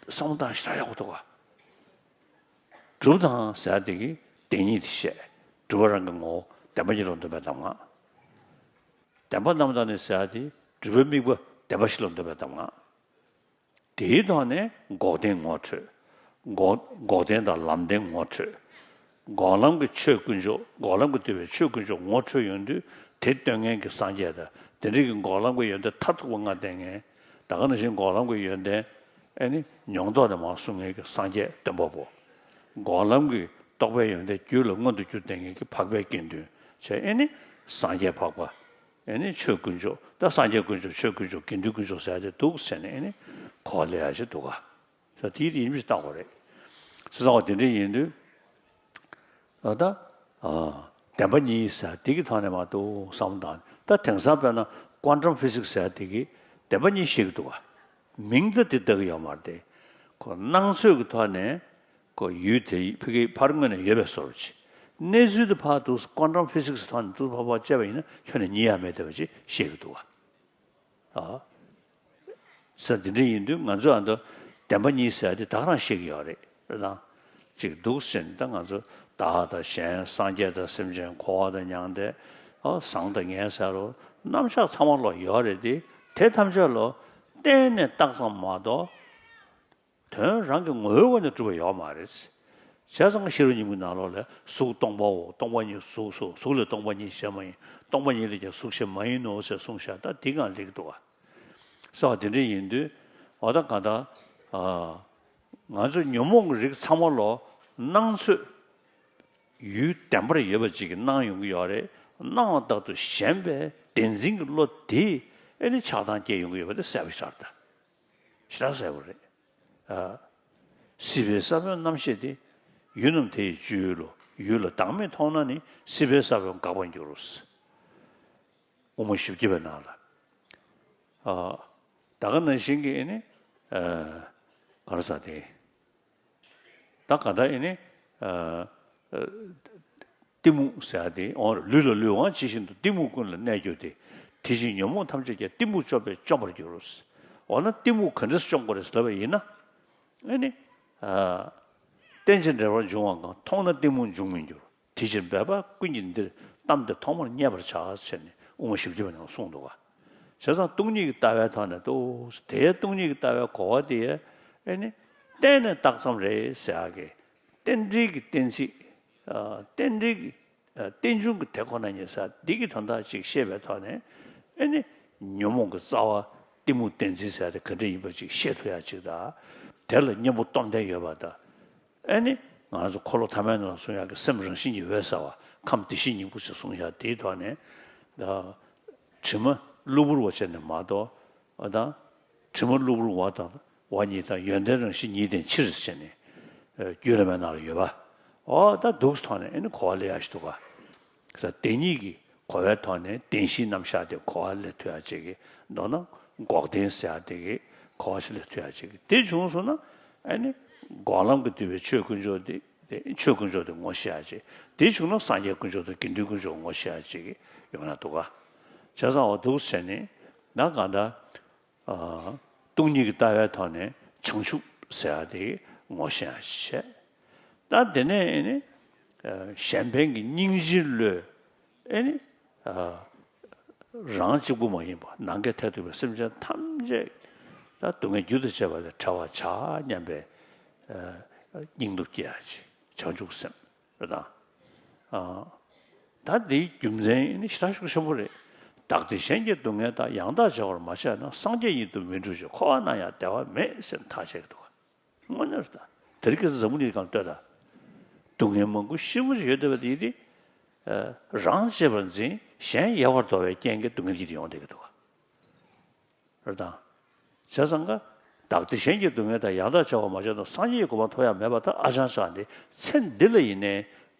བསམ་བློ་བཏང་ཞེ་དྲག་ཡག་པོ་འདུག་ག་སྒྲུབ་དང་ཟེར་ཡག་དེ་གི་བདེན་གཉིས་དེ་བཤད། སྒྲུབ་པ་རང་གི་ངོ་བོ་བདེན་པ་གཉིས་ལ་འདོད་པའི་གདམས་ངག་བདེན་པ་རྣམས་དང་ནི་ཟེར་ཡག་དེ་སྒྲུབ་པའི་དམིགས་པ་བདེན་པ་བཞི་ལ་འདོད་པའི་གདམས་ངག་དེའི་ཐོག་ནས་འགོག་བདེན་ངོ་འཕྲོད། འགོག་འགོག་བདེན་དང་ལམ་བདེན་ངོ་འཕྲོད། འགོག་ལམ་གྱི་ཆོས་དཀོན་མཆོག་འགོག་ལམ་གྱིས་བསྡུས་པའི་ཆོས་དཀོན་མཆོག་ངོ་འཕྲོད་ཡོང་དུས་དེ་སྟོན་མཁན་གྱི་སངས་རྒྱས་དང་དེ་འདྲ་གི་འགོག་ལམ་གྱི་ཡོན་ཏན་མཐར་ཐུག་པ་ལྔ་བསྟན་མཁན། ད་ག་ནང་བཞིན་འགོག་ལམ་གྱི་ཡོན་ཏན་ཨེ་ནི་མྱོང་རྟོགས་ནས་མར་གསུང་མཁན་གྱི་སངས་རྒྱས་སྟོན་པ་པོ། འགོག་ལམ་གྱི་རྟོགས་པའི་ཡོན་ཏན་རྒྱུད་ལ་མངོན་དུ་གྱུར་བསྡད་མཁན་གྱི་འཕགས་པའི་དགེ་འདུན་བྱས་ཨེ་ནི་སངས་རྒྱས་འཕགས་པ། ཨེ་ནི་ཆོས་དཀོན་མཆོག་ད་སངས་རྒྱས་དཀོན་མཆོག་ཆོས་དཀོན་མཆོག་དགེ་འདུན་དཀོན་མཆོག་ཟེར་ཡག་དེ་འདུག་ཟེར་ནས་ཨེ་ནི་གོ་བ་ལེན་ཡག་ཅིག་འདུག་ག་ས་དེའི་ཡིན་མིན་ཞིག་བལྟ་དགོས་རེད། ཅི་ཙང་བ་དེ་འདྲ་ཡིན་དུས་ཨ་ད་ཨ་བདེན་པ་གཉིས་ཟེར་དེ་གི་ཐོག་ནས་མ་གཏོགས་བསམ་བློ་བཏང་ད་དེང་སང་དཔེར་ན་ཀོན་ཊམ་ཕི་ཟིག་ཟེར་དེ་གི་བདེན་པ་གཉིས་བཤད་ཀྱི་འདུག་ག་མིང་ད་དེ་བཏགས་ཀྱི་ཡོད་མ་རེད་དེ། ཁོ་སྣང་ཚོད་ཀྱི་ཐོག་ནས། ཁོ་ཡུལ་དེ་ཕ་གིའི་ཕར་སྔོན་ནས་ཡོད་པའི་བཟོ་འདྲ་ཅིག་གནས་ཚུལ་དེ་ཕར་འདུག་ཀོན་ཊམ་ཕི་ཟིག་སི་ཐོག་ནས་འདུག་ཕར་ཕར་དཔྱད་པ་ཡིན་ན་ཁྱོན་ནས་རྙེད་ཡག་མེད་བསྡད་པ་ཅིག་བཤད་ཀྱི་འདུག་བ། ཨ། ས་འདི་འདྲ་ཡིན་དུས་ང་ཚོས་ཨ་མདོ་བདེན་པ་གཉིས་ཟེར་ཡག་དེ་ད་ག་རང་བཤད་ཀྱི་ཡོད་རེད་རེད་དང་། ཅིག་འདུག་ཟེར་ནས་ད་ང་ཚོ་བདག་དང་གཞན་སངས་རྒྱས་དང་སེམས་ཅན་འཁོར་བ་དང་མྱང་འདས་ཨ་བཟང་དང་ངན་ཟེར་རོ་རྣམ་གཞག་ཚང་མ་ལོག་ཡོད་རེད་དེ་དེ་ཐམས་ཅད་ལོག་གཏན་ནས་བཏགས་ཙམ་མ་གཏོགས། དོན་རང་གི་ངོ་བོའི་སྒོ་ནས་གྲུབ་པ་ཡོད་མ་རེད། བྱས་ཙང་ཤེས་རབ་སྙིང་པོའི་ནང་ལོགས་ལ་གཟུགས་སྟོང་པའོ། སྟོང་པ་ཉིད་གཟུགས་སོ། གཟུགས་ལས་སྟོང་པ་ཉིད་གཞན་མ་ཡིན། སྟོང་པ་ཉིད་ལས་ཀྱང་གཟུགས་གཞན་མ་ཡིན་ནོ་ཞེས་གསུངས་ཤག་ད་འདི་གང་ལེགས་འདུག་ག་ས་བ་དེ་འདྲ་ཡིན་དུས་འོ་ད་གང་ལྟར་ང་ཚོ་ཉོན་མོངས་ཀྱི་རིགས་ཚང་མ་ལོ་སྣང་ཚོད་ཡུལ་བདེན་པར་ཡོད་པ་ཅིག་གིས་སྣང་ཡོང་གི་ཡོད་རེད། སྣང་བ་ལྟར་དུ་ཞེན་པའི་བདེན་འཛིན་གྱི་བློ་དེས་ཨེ་ནི་ཆགས་སྡང་སྐྱེ་ཡོང་གི་ཡོད་པ་དེ་གསལ་པོ་ཤར་ད། ཞེ་དྲག་གསལ་པོ་རེད། ཨ། སྲིད་པའི་ས་བོན་རྣམ་ཤེས་ཏེ། ཡུལ་རྣམས་དེ་ཡི་སྤྱོད་ཡུལ་ལོ། ཡུལ་ལ་བདག་མེད་མཐོང་ན་ནི། སྲིད་པའི་ས་བོན་འགག་པར་འགྱུར་རོ། དབུ་མ་བཞི་བརྒྱ་པའི་ནང་ལ། ཨ། ད་ག་ནང་བཞིན་གྱི་ཨེ་ནི། ཨ། ག་རེ་ཟེར་དེ། ད་ག་ད་ཨེ་ནི། ཨ། གཏི་མུག་ཟེར་ཡག་དེ་འོ་ལུས་ལ་ལུས་དབང་ཇི་བཞིན་དུ་གཏི་མུག་ཀུན་ལ་གནས་གྱུར་ཏེ། དེ་བཞིན་ཉོན་མོངས་ཐམས་ཅད་ཀྱང་གཏི་མུག་བཅོམ་པས་བཅོམ་པར་འགྱུར་རོ། འོ་ན་གཏི་མུག་ག་འདྲས་བཅོམ་དགོས་རེད་ལབ་པ་ཡིན་ན། ཨེ་ནི། ཨ། རྟེན་ཅིང་འབྲེལ་བར་འབྱུང་བ་གང་། མཐོང་ན་གཏི་མུག་འབྱུང་མི་འགྱུར། དེ་ཕྱིར་འབད་པ་ཀུན་གྱིས་འདིར། གཏམས་ཏེ་ཐོག་མར་མཉེས་པར་བྱ། ཟེར་ནས་དབུ་མ་བཞི་བརྒྱ་པའི་ནང་གསུངས་འདུག་ག་བྱས་ཙང་སྟོང་ཉིད་ཀྱི་ལྟ་བའི་ཐོག་ནས་ཏོ། དེའི་སྟོང་ཉིད་ཀྱི་ལྟ་བའི་གོ་བ་དེ་ཨེ་ནི་གཏན་ནས་བཏགས་ཙམ་རེད་ཟེར་ཡག་གི་རྟེན་འབྲེལ་གྱི་གཏན་ཚིགས། ཨ། རྟེན་འབྲེལ་གྱི། ཨ། རྟེན་འབྱུང་གི་དེ་ཁོ་ན་ཉིད་ཟེར་འདི་གི་དོན་དག་ཅིག་ཤེས་པའི་ཐོག་ནས་ཨེ་ནི་ཉོན་མོངས་ཀྱི་རྩ་བ་གཏི་མུག་བདེན་འཛིན་ཟེར་དེ་ག་འདྲ་ཡིན་པ་ཅིག་ཤེས་ཐུབ་ཡག་ཅིག་དང་། དེ་ལ་གཉེན་པོ་སྟོབས་ལྡན་ཡོད་པ་དང་། ཨེ་ནི། ང་ཚོ་འཁོར་ལོ་ཐ་མའི་ནང་ལ་གསུང་ཡག་གི་སེམས་རང་བཞིན་གྱིས་འོད་གསལ་བ་ཁམས་བདེ་གཤེགས་སྙིང་པོ་ཞེས་གསུངས་ཡག་དེའི་ཐོག་ནས། ད་དྲི་མ་གློ་བུར་བ་བྱས་ནས་མ་གཏོགས། ཨ་དང་། དྲི་མ་གློ་བུར་བ་དང་བ་གཉིས་དང་ཡོན་ཏན་རང་བཞིན་ཉིད་ལྡན་ཕྱིར་ཟེར་ནས། རྒྱུད་བླ་མའི་ནང་ལ་ཡོད་པ། ཨོ་ད་འདུག་ཐོག་ནས་ཨེ་ནི་གོ་བ་ལེན་ཡག་ཞིག་འདུག་ག་ས་བདེན་གཉིས་ཀྱི་གོ་བའི་ཐོག་ནས་བདེན་བཞིའི་རྣམ་གཞག་དེ་གོ་བ་ལེན་ཐུབ་ཡག་ཅིག་གི་མདོར་ན་འགོག་བདེན་ཟེར་ཡག་དེ་གི་གོ་བ་ཞིག་ལེན་ཐུབ་ཡག་ཅིག་གི་དེ་བྱུང་སོང་ན་ཨ་ནི་འགོག་ལམ་གྱིས་བསྡུས་པའི་ཆོས་དཀོན་མཆོག་དེ་དེ་ཆོས་དཀོན་མཆོག་དེ་ངོ་ཤེས་ཡག་ཅིག་དེ་བྱུང་ན་སངས་རྒྱས་དཀོན་མཆོག་དང་དགེ་འདུན་དཀོན་མཆོག་ངོ་ཤེས་ཡག་ཅིག་གི་ཡོང་ཡག་འདུག་ག་བྱས་ཙང་འོ་འདུག་བྱས་ནས་ན་གང་ལྟར། ཨ། སྟོང་ཉིད་ཀྱི་ལྟ་བའི་ཐོག་ནས་བྱང་ཆུབ་ཟེར་ཡག་དེ་ངོ་ཤེས་ཡག་བྱས། ད་དེ་ནས་ཨེ་ནི། ཨ། གཞན་ཕན་གྱི་སྙིང་རྗེའི་བློས་ཨེ་ནི། ཨ། རང་གཅིག་པུ་མ་ཡིན་པ་ནམ་མཁའི་མཐས་གཏུགས་པའི་སེམས་ཅན་ཐམས་ཅད་ད་སྡུག་བསྔལ་རྒྱུ་དང་བཅས་པ་ལས་བྲལ་བར་བྱ་སྙམ་པའི། ཨ། སྙིང་སྟོབས་སྐྱེ་ཡག་ཅིག་བྱང་ཆུབ་སེམས། རེད་དང་། ཨ། ད་འདིའི་རྒྱུ་མཚན་ནི་ཞེ་དྲག་ཤུགས་ཆེན་པོ་རེད། བདག་བདེ་གཞན་གྱི་སྡུག་བསྔལ་དག །ཡང་དག་བྱ་བར་མ་བྱས་ན། སངས་རྒྱས་ཉིད་དུ་མི་འགྲུབ་ཅིང་། །འཁོར་བ་ན་ཡང་བདེ་བ་མེད། །ཟེར་ཐག་བཅད་ཀྱི་འདུག་ག་དངོས་གནས་རེད་ད། དེ་རིང་ཁ་སང་འཛམ་བུ་གླིང་སྒང་ལྟོས་དང་། སྡུག་བསྔལ་མང་པོ་ཞེ་པོ་ཅིག་ཡོད་བསྡད་པ་དེ་ཡིན་ཏེ། རང་གཅེས་པར་འཛིན། གཞན་ཡལ་བར་འདོར་བའི་རྐྱེན་གྱིས་སྡུག་བསྔལ་གྱིས་དེ་ཡོང་བསྡད་ཀྱི་འདུག་ག་རེད་དང་། བྱས་ཙང་ཀ། བདག་བདེ་གཞན་གྱི་སྡུག་བསྔལ་དག །ཡང་དག་བྱ་བར་མ་བྱས་ན། །སངས་རྒྱས་ཀྱི་གོ་འཕང་ཐོབ་ཡག་མེད་པར་ཐལ། ཨ་ཅང་ཅང་དེ་ཚེ་འདི་ལ་ཡིན་ནའི།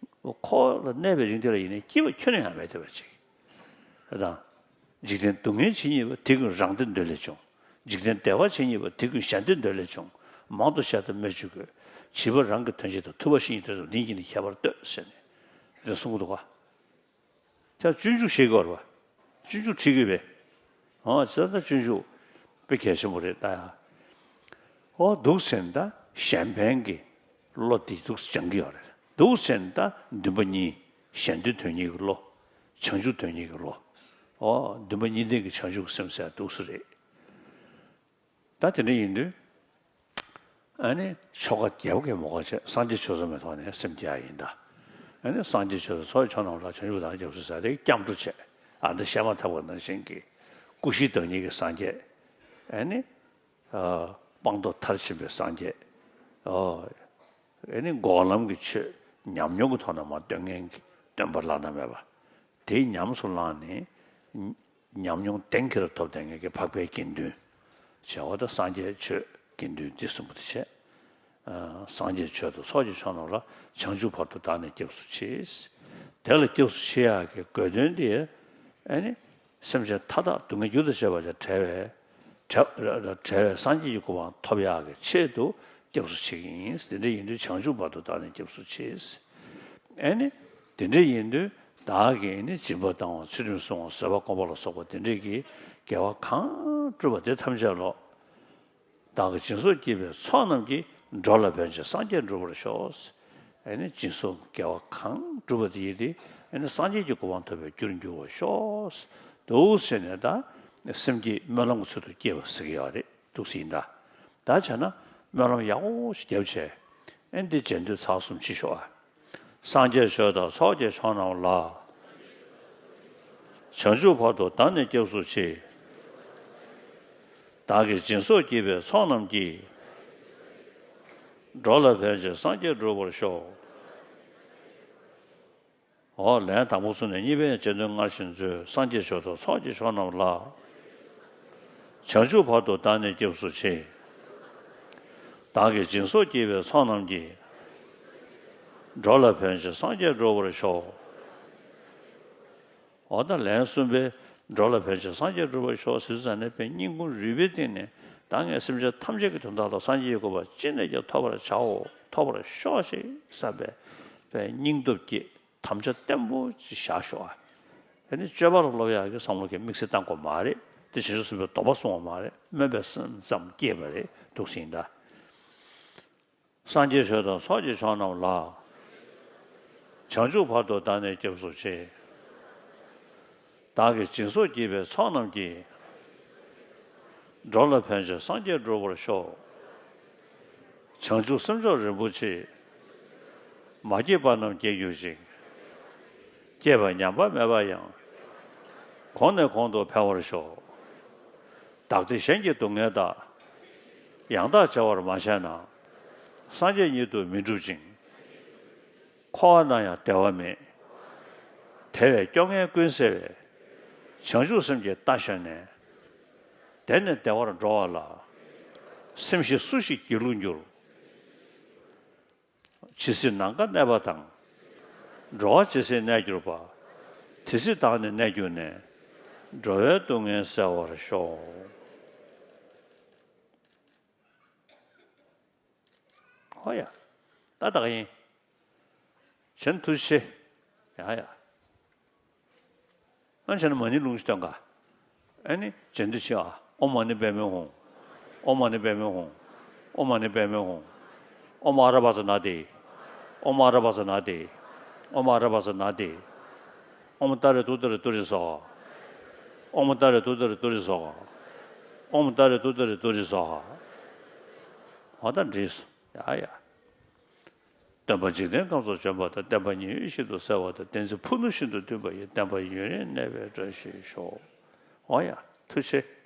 འཁོར་བ་ལ་གནས་པའི་རིང་དེ་ལ་ཡིན་ནའི་སྐྱིད་པ་ཁྱོན་ནས་ཡང་མེད་བསྡད་པ་ཅིག་རེད་དང་། འཇིག་རྟེན་སྡུག་བསྔལ་ཇི་སྙེད་པ། །དེ་ཀུན་རང་བདེ་འདོད་ལས་བྱུང་། །འཇིག་རྟེན་བདེ་བ་ཇི་སྙེད་པ། །དེ་ཀུན་གཞན་བདེ་འདོད་ལས་བྱུང་། །མང་དུ་བཤད་དང་སྨོས་ཅི་དགོས། བྱིས་པ་རང་གི་དོན་བྱེད་དང་ཐུབ་པ་གཞན་གྱི་དོན་དུ་འདི་གཉིས་ནི་ཁྱད་པར་ལྟོས་ཟེར་ནས་དེ་གསུང་གི་འདུག་ག། ད་སྤྱོད་འཇུག་ཤེས་དགོས་རེད་པ། སྤྱོད་འཇུག་ཁྲིད་དགོས་པས། ཨོ་ཇི་ལྟར་ད་སྤྱོད་འཇུག་དཔེ་གལ་ཆེན་པོ་རེད་ད་ཡ། ཨོ་འདུག་ཟེར་ནས་ད་གཞན་ཕན་གྱི་བློ་འདི་འདུག་སྦྱང་གི་ཡོད་རེད། འདུག་ཟེར་ནས་ད་འདུན་པ་གཉིས། གཞན་དོན་དོན་གཉེར་གྱི་བློ། བྱང་ཆུབ་དོན་གཉེར་གྱི་བློ། ཨོ་འདུན་པ་གཉིས་ལྡན་གྱི་བྱང་ཆུབ་ཀྱི་སེམས་ཟེར་འདུག་སེ་རེད། ད་དེ་འདྲ་ཡིན་དུས། ཨ་ནི་ཆོ་ག་རྒྱལ་པོ་གི་མོ་ཁ་བྱས་སངས་རྒྱས་ཆོས་ཚོགས་མའི་ཐོག་ནས་སེམས་བསྐྱེད་ཡ་ཡིན་ད། ཨ་ནི་སངས་རྒྱས་ཆོས་ཚོགས་ཚོགས་ཀྱི་མཆོག་རྣམས་ལ། བྱང་ཆུབ་བདག་ནི་སྐྱབས་སུ་མཆི་ཟེར་དེ་སྐྱབས་འགྲོ་བྱས། ཨ་ནི་བཤད་མ་ཐག་པ་ནང་བཞིན་གྱི་སྐུ་བཞིའི་བདག་ཉིད་ཀྱི་སངས་རྒྱས། ཨ་ནི་སྤངས་རྟོགས་མཐར་ཕྱིན་པའི་སངས་རྒྱས། ཨ་ནི་འགོག་ལམ་གྱི་ཆོས་ཉམས་མྱོང་གི་ཐོག་ནས་མར་སྟོན་མཁན་གྱི་སྟོན་པ་བླ་ན་མེད་པ། དེ་ཉམས་སུ་བླངས་ནས། ཉམས་མྱོང་གཏན་འཁེལ་ཐོབ་བསྡད་མཁན་གྱི་འཕགས་པའི་དགེ་འདུན་བྱས་པ་དང་། སངས་རྒྱས་ཆོས་དགེ་འདུན་འདི་གསུམ་པོ་དེ་བྱས། ཨ་སངས་རྒྱས་ཆོས་དང་ཚོགས་ཀྱི་མཆོག་རྣམས་ལ། བྱང་ཆུབ་བར་དུ་བདག་ནི་སྐྱབས་སུ་མཆི། དེ་ལ་སྐྱབས་སུ་མཆི་ཡག་གི་དགོས་དོན་དེ། ཨ་ནི་སེམས་ཅན་མཐའ་དག་སྡུག་བསྔལ་རྒྱུ་དང་བཅས་པ་ལས་བྲལ་བའི་བྲལ་བའི་སངས་རྒྱས་ཀྱི་གོ་འཕང་ཐོབ་ཡག་གི་ཆེད་དུ་སྐྱབས་སུ་མཆི་གི་ཡིན། དེ་འདྲ་ཡིན་དུས་བྱང་ཆུབ་བར་དུ་བདག་ནི་སྐྱབས་སུ་མཆི། ཨ་ནི་དེ་འདྲ་ཡིན་དུས་བདག་གིས་ནི་སྦྱིན་པ་བཏང་བ། ཚུལ་ཁྲིམས་བསྲུང་བ། བཟོད་པ་བསྒོམ་པ་ལ་སོགས་པ་དེ་འདྲས་ཀྱི་དགེ་བ་གང་བསྒྲུབས་པ་དེ་ཐམས་ཅད་ལོ། བདག་གིས་སྦྱིན་སོགས་བགྱིས་པའི་ཚོགས་རྣམས་ཀྱིས། འགྲོ་ལ་ཕན་ཕྱིར་སངས་རྒྱས་འགྲུབ་པར་ཤོག། ཨ་ནི་སྦྱིན་སོགས་དགེ་བ་གང་བསྒྲུབས་པ་དེ་ཡིས་ཏེ། ཨ་ནི་སངས་རྒྱས་ཀྱི་གོ་འཕང་ཐོབ་པའི་རྒྱུར་འགྱུར་བར་ཤོག། འདུག་ཟེར་ནས་ད་སེམས་བསྐྱེད་སྨོན་ལམ་གྱི་ཚུལ་དུ་བསྐྱེད་པ་ཟེར་གྱི་ཡོད་རེད། འདུག་ཟེར་ཡིན་ད། ད་བྱས་ན་སྨོན་ལམ་ཡག་པོ་ཞིག་བརྒྱབ་བྱས། ཨ་ནི་འདི་རྗེས་ཟློས་ཚར་གསུམ་བྱེད་ཤོག་ཨ། སངས་རྒྱས་ཆོས་དང་ཚོགས་ཀྱི་མཆོག་རྣམས་ལ། བྱང་ཆུབ་བར་དུ་བདག་ནི་སྐྱབས་སུ་མཆི། བདག་གིས་སྦྱིན་སོགས་བགྱིས་པའི་ཚོགས་རྣམས་ཀྱིས། འགྲོ་ལ་ཕན་ཕྱིར་སངས་རྒྱས་འགྲུབ་པར་ཤོག། འོ་ལན་དང་པོ་ཚུར་ནས་གཉིས་པའི་རྗེས་ཟློས་སྔར་བཞིན་མཛོད། སངས་རྒྱས་ཆོས་དང་ཚོགས་ཀྱི་མཆོག་རྣམས་ལ། བྱང་ཆུབ་བར་དུ་བདག་ནི་སྐྱབས་སུ་མཆི། བདག་གིས་སྦྱིན་སོགས་བགྱིས་པའི་ཚོགས་རྣམས་ཀྱིས། འགྲོ་ལ་ཕན་ཕྱིར་སངས་རྒྱས་འགྲུབ་པར་ཤོག། འོ་ད་ལན་གསུམ་པའི་འགྲོ་ལ་ཕན་ཕྱིར་སངས་རྒྱས་འགྲུབ་པར་ཤོག་ཟེར་ཙང་ནས་དཔེ་སྙིང་ཁུང་རུས་པའི་གཏིང་ནས། ད་ངས་སེམས་ཅན་ཐམས་ཅད་ཀྱི་དོན་དག་ལ་སངས་རྒྱས་ཀྱི་གོ་འཕང་ཅི་ནས་ཀྱང་ཐོབ་པར་བྱའོ། ཐོབ་པར་ཤོག་ཅིག་བསམ་པའི་དཔེ་སྙིང་སྟོབས་ཀྱིས་དམ་བཅའ་བརྟན་པོ་ཅིག་བཞག་ཤོག་ཨ། དེ་ནི་སྤྱོད་པ་ལ་སློབ་ཡག་གི་བསམ་བློ་གི་དམིགས་བསལ་བཏང་དགོས་མ་རེད། དེ་བྱང་ཆུབ་སེམས་དཔའི་དོགས་པ་སོང་བ་མ་རེད། སྨོན་པའི་སེམས་ཙམ་སྐྱེས་པ་རེད། འདུག་ཟིན་ད། སངས་རྒྱས་ཆོས་དང་ཚོགས་ཀྱི་མཆོག་རྣམས་ལ། བྱང་ཆུབ་བར་དུ་བདག་ནི་སྐྱབས་སུ་མཆི། བདག་གིས་སྦྱིན་སོགས་བགྱིས་པའི་ཚོགས་རྣམས་ཀྱིས། འགྲོ་ལ་ཕན་ཕྱིར་སངས་རྒྱས་འགྲུབ་པར་ཤོག། བྱང་ཆུབ་སེམས་མཆོག་རིན་པོ་ཆེ། མ་སྐྱེས་པ་རྣམས་སྐྱེ་གྱུར་ཅིག། སྐྱེས་པ་ཉམས་པ་མེད་པ་ཡང་། གོང་ནས་གོང་དུ་འཕེལ་བར་ཤོག། བདག་བདེ་གཞན་གྱི་སྡུག་བསྔལ་དག། ཡང་དག་བྱ་བར་མ་བྱས་ན། སངས་རྒྱས་ཉིད་དུ་མི་འགྲུབ་ཅིང་། འཁོར་བ་ན་ཡང་བདེ་བ་མེད། དེ་བས་སྐྱོ་ངལ་ཀུན་སེལ་བའི། བྱང་ཆུབ་སེམས་ཀྱི་རྟ་ཞོན་ནས། དེ་ནི་བདེ་བར་འགྲོ་བ་ལ། སེམས་ཤེས་སུ་ཞིག་སྒྱིད་ལུག་འགྱུར། ཇི་སྲིད་ནམ་མཁའ་གནས་པ་དང་། འགྲོ་བ་ཇི་སྲིད་གནས་གྱུར་པ། དེ་སྲིད་བདག་ནི་གནས་གྱུར་ནས། འགྲོ་བའི་སྡུག་བསྔལ་སེལ་བར་ཤོག། ཧོ་ཡ། ད་བདག་ཡིན། གཞན་ཐུགས་རྗེ་ཆེ། ཡ་ཡ། ཨ་བྱས་ན་མ་ཎི་ལུང་ཞིག་འདོན་ག། ཨ་ནི་རྗེས་ཟློས་བྱེད་ཨ། ཨོཾ་མ་ཎི་པདྨེ་ཧཱུྃ། ཨོཾ་མ་ཎི་པདྨེ་ཧཱུྃ། ཨོཾ་མ་ཎི་པདྨེ་ཧཱུྃ། ཨོཾ་ཨ་ར་པ་ཙ་ན་དྷཱིཿ། ཨོཾ་ཨ་ར་པ་ཙ་ན་དྷཱིཿ། ཨོཾ་ཨ་ར་པ་ཙ་ན་དྷཱིཿ། ཨོཾ་ཏཱ་རེ་ཏུཏྟཱ་རེ་ཏུ་རེ་སྭཱ་ཧཱ། ཨོཾ་ཏཱ་རེ་ཏུཏྟཱ་རེ་ཏུ་རེ་སྭཱ་ཧཱ། ཨོཾ་ཏཱ་རེ་ཏུཏྟཱ་རེ་ཏུ་རེ་སྭཱ་ཧཱ། འོ་ད་འགྲིགས་སོང་། ཡ་ཡ། སྟོན་པ་འཇིག་རྟེན་ཁམས་སུ་བྱོན་པ་དང་། བསྟན་པ་ཉི་འོད་བཞིན་དུ་གསལ་བ་དང་། བསྟན་འཛིན་ཕུ་ནུ་བཞིན་དུ་མཐུན་པ་ཡི། བསྟན་པ་ཡུན་རིང་གནས་པའི་བཀྲ་ཤིས་ཤོག། འོ་ཡ། ཐུགས་རྗེ་ཆེ།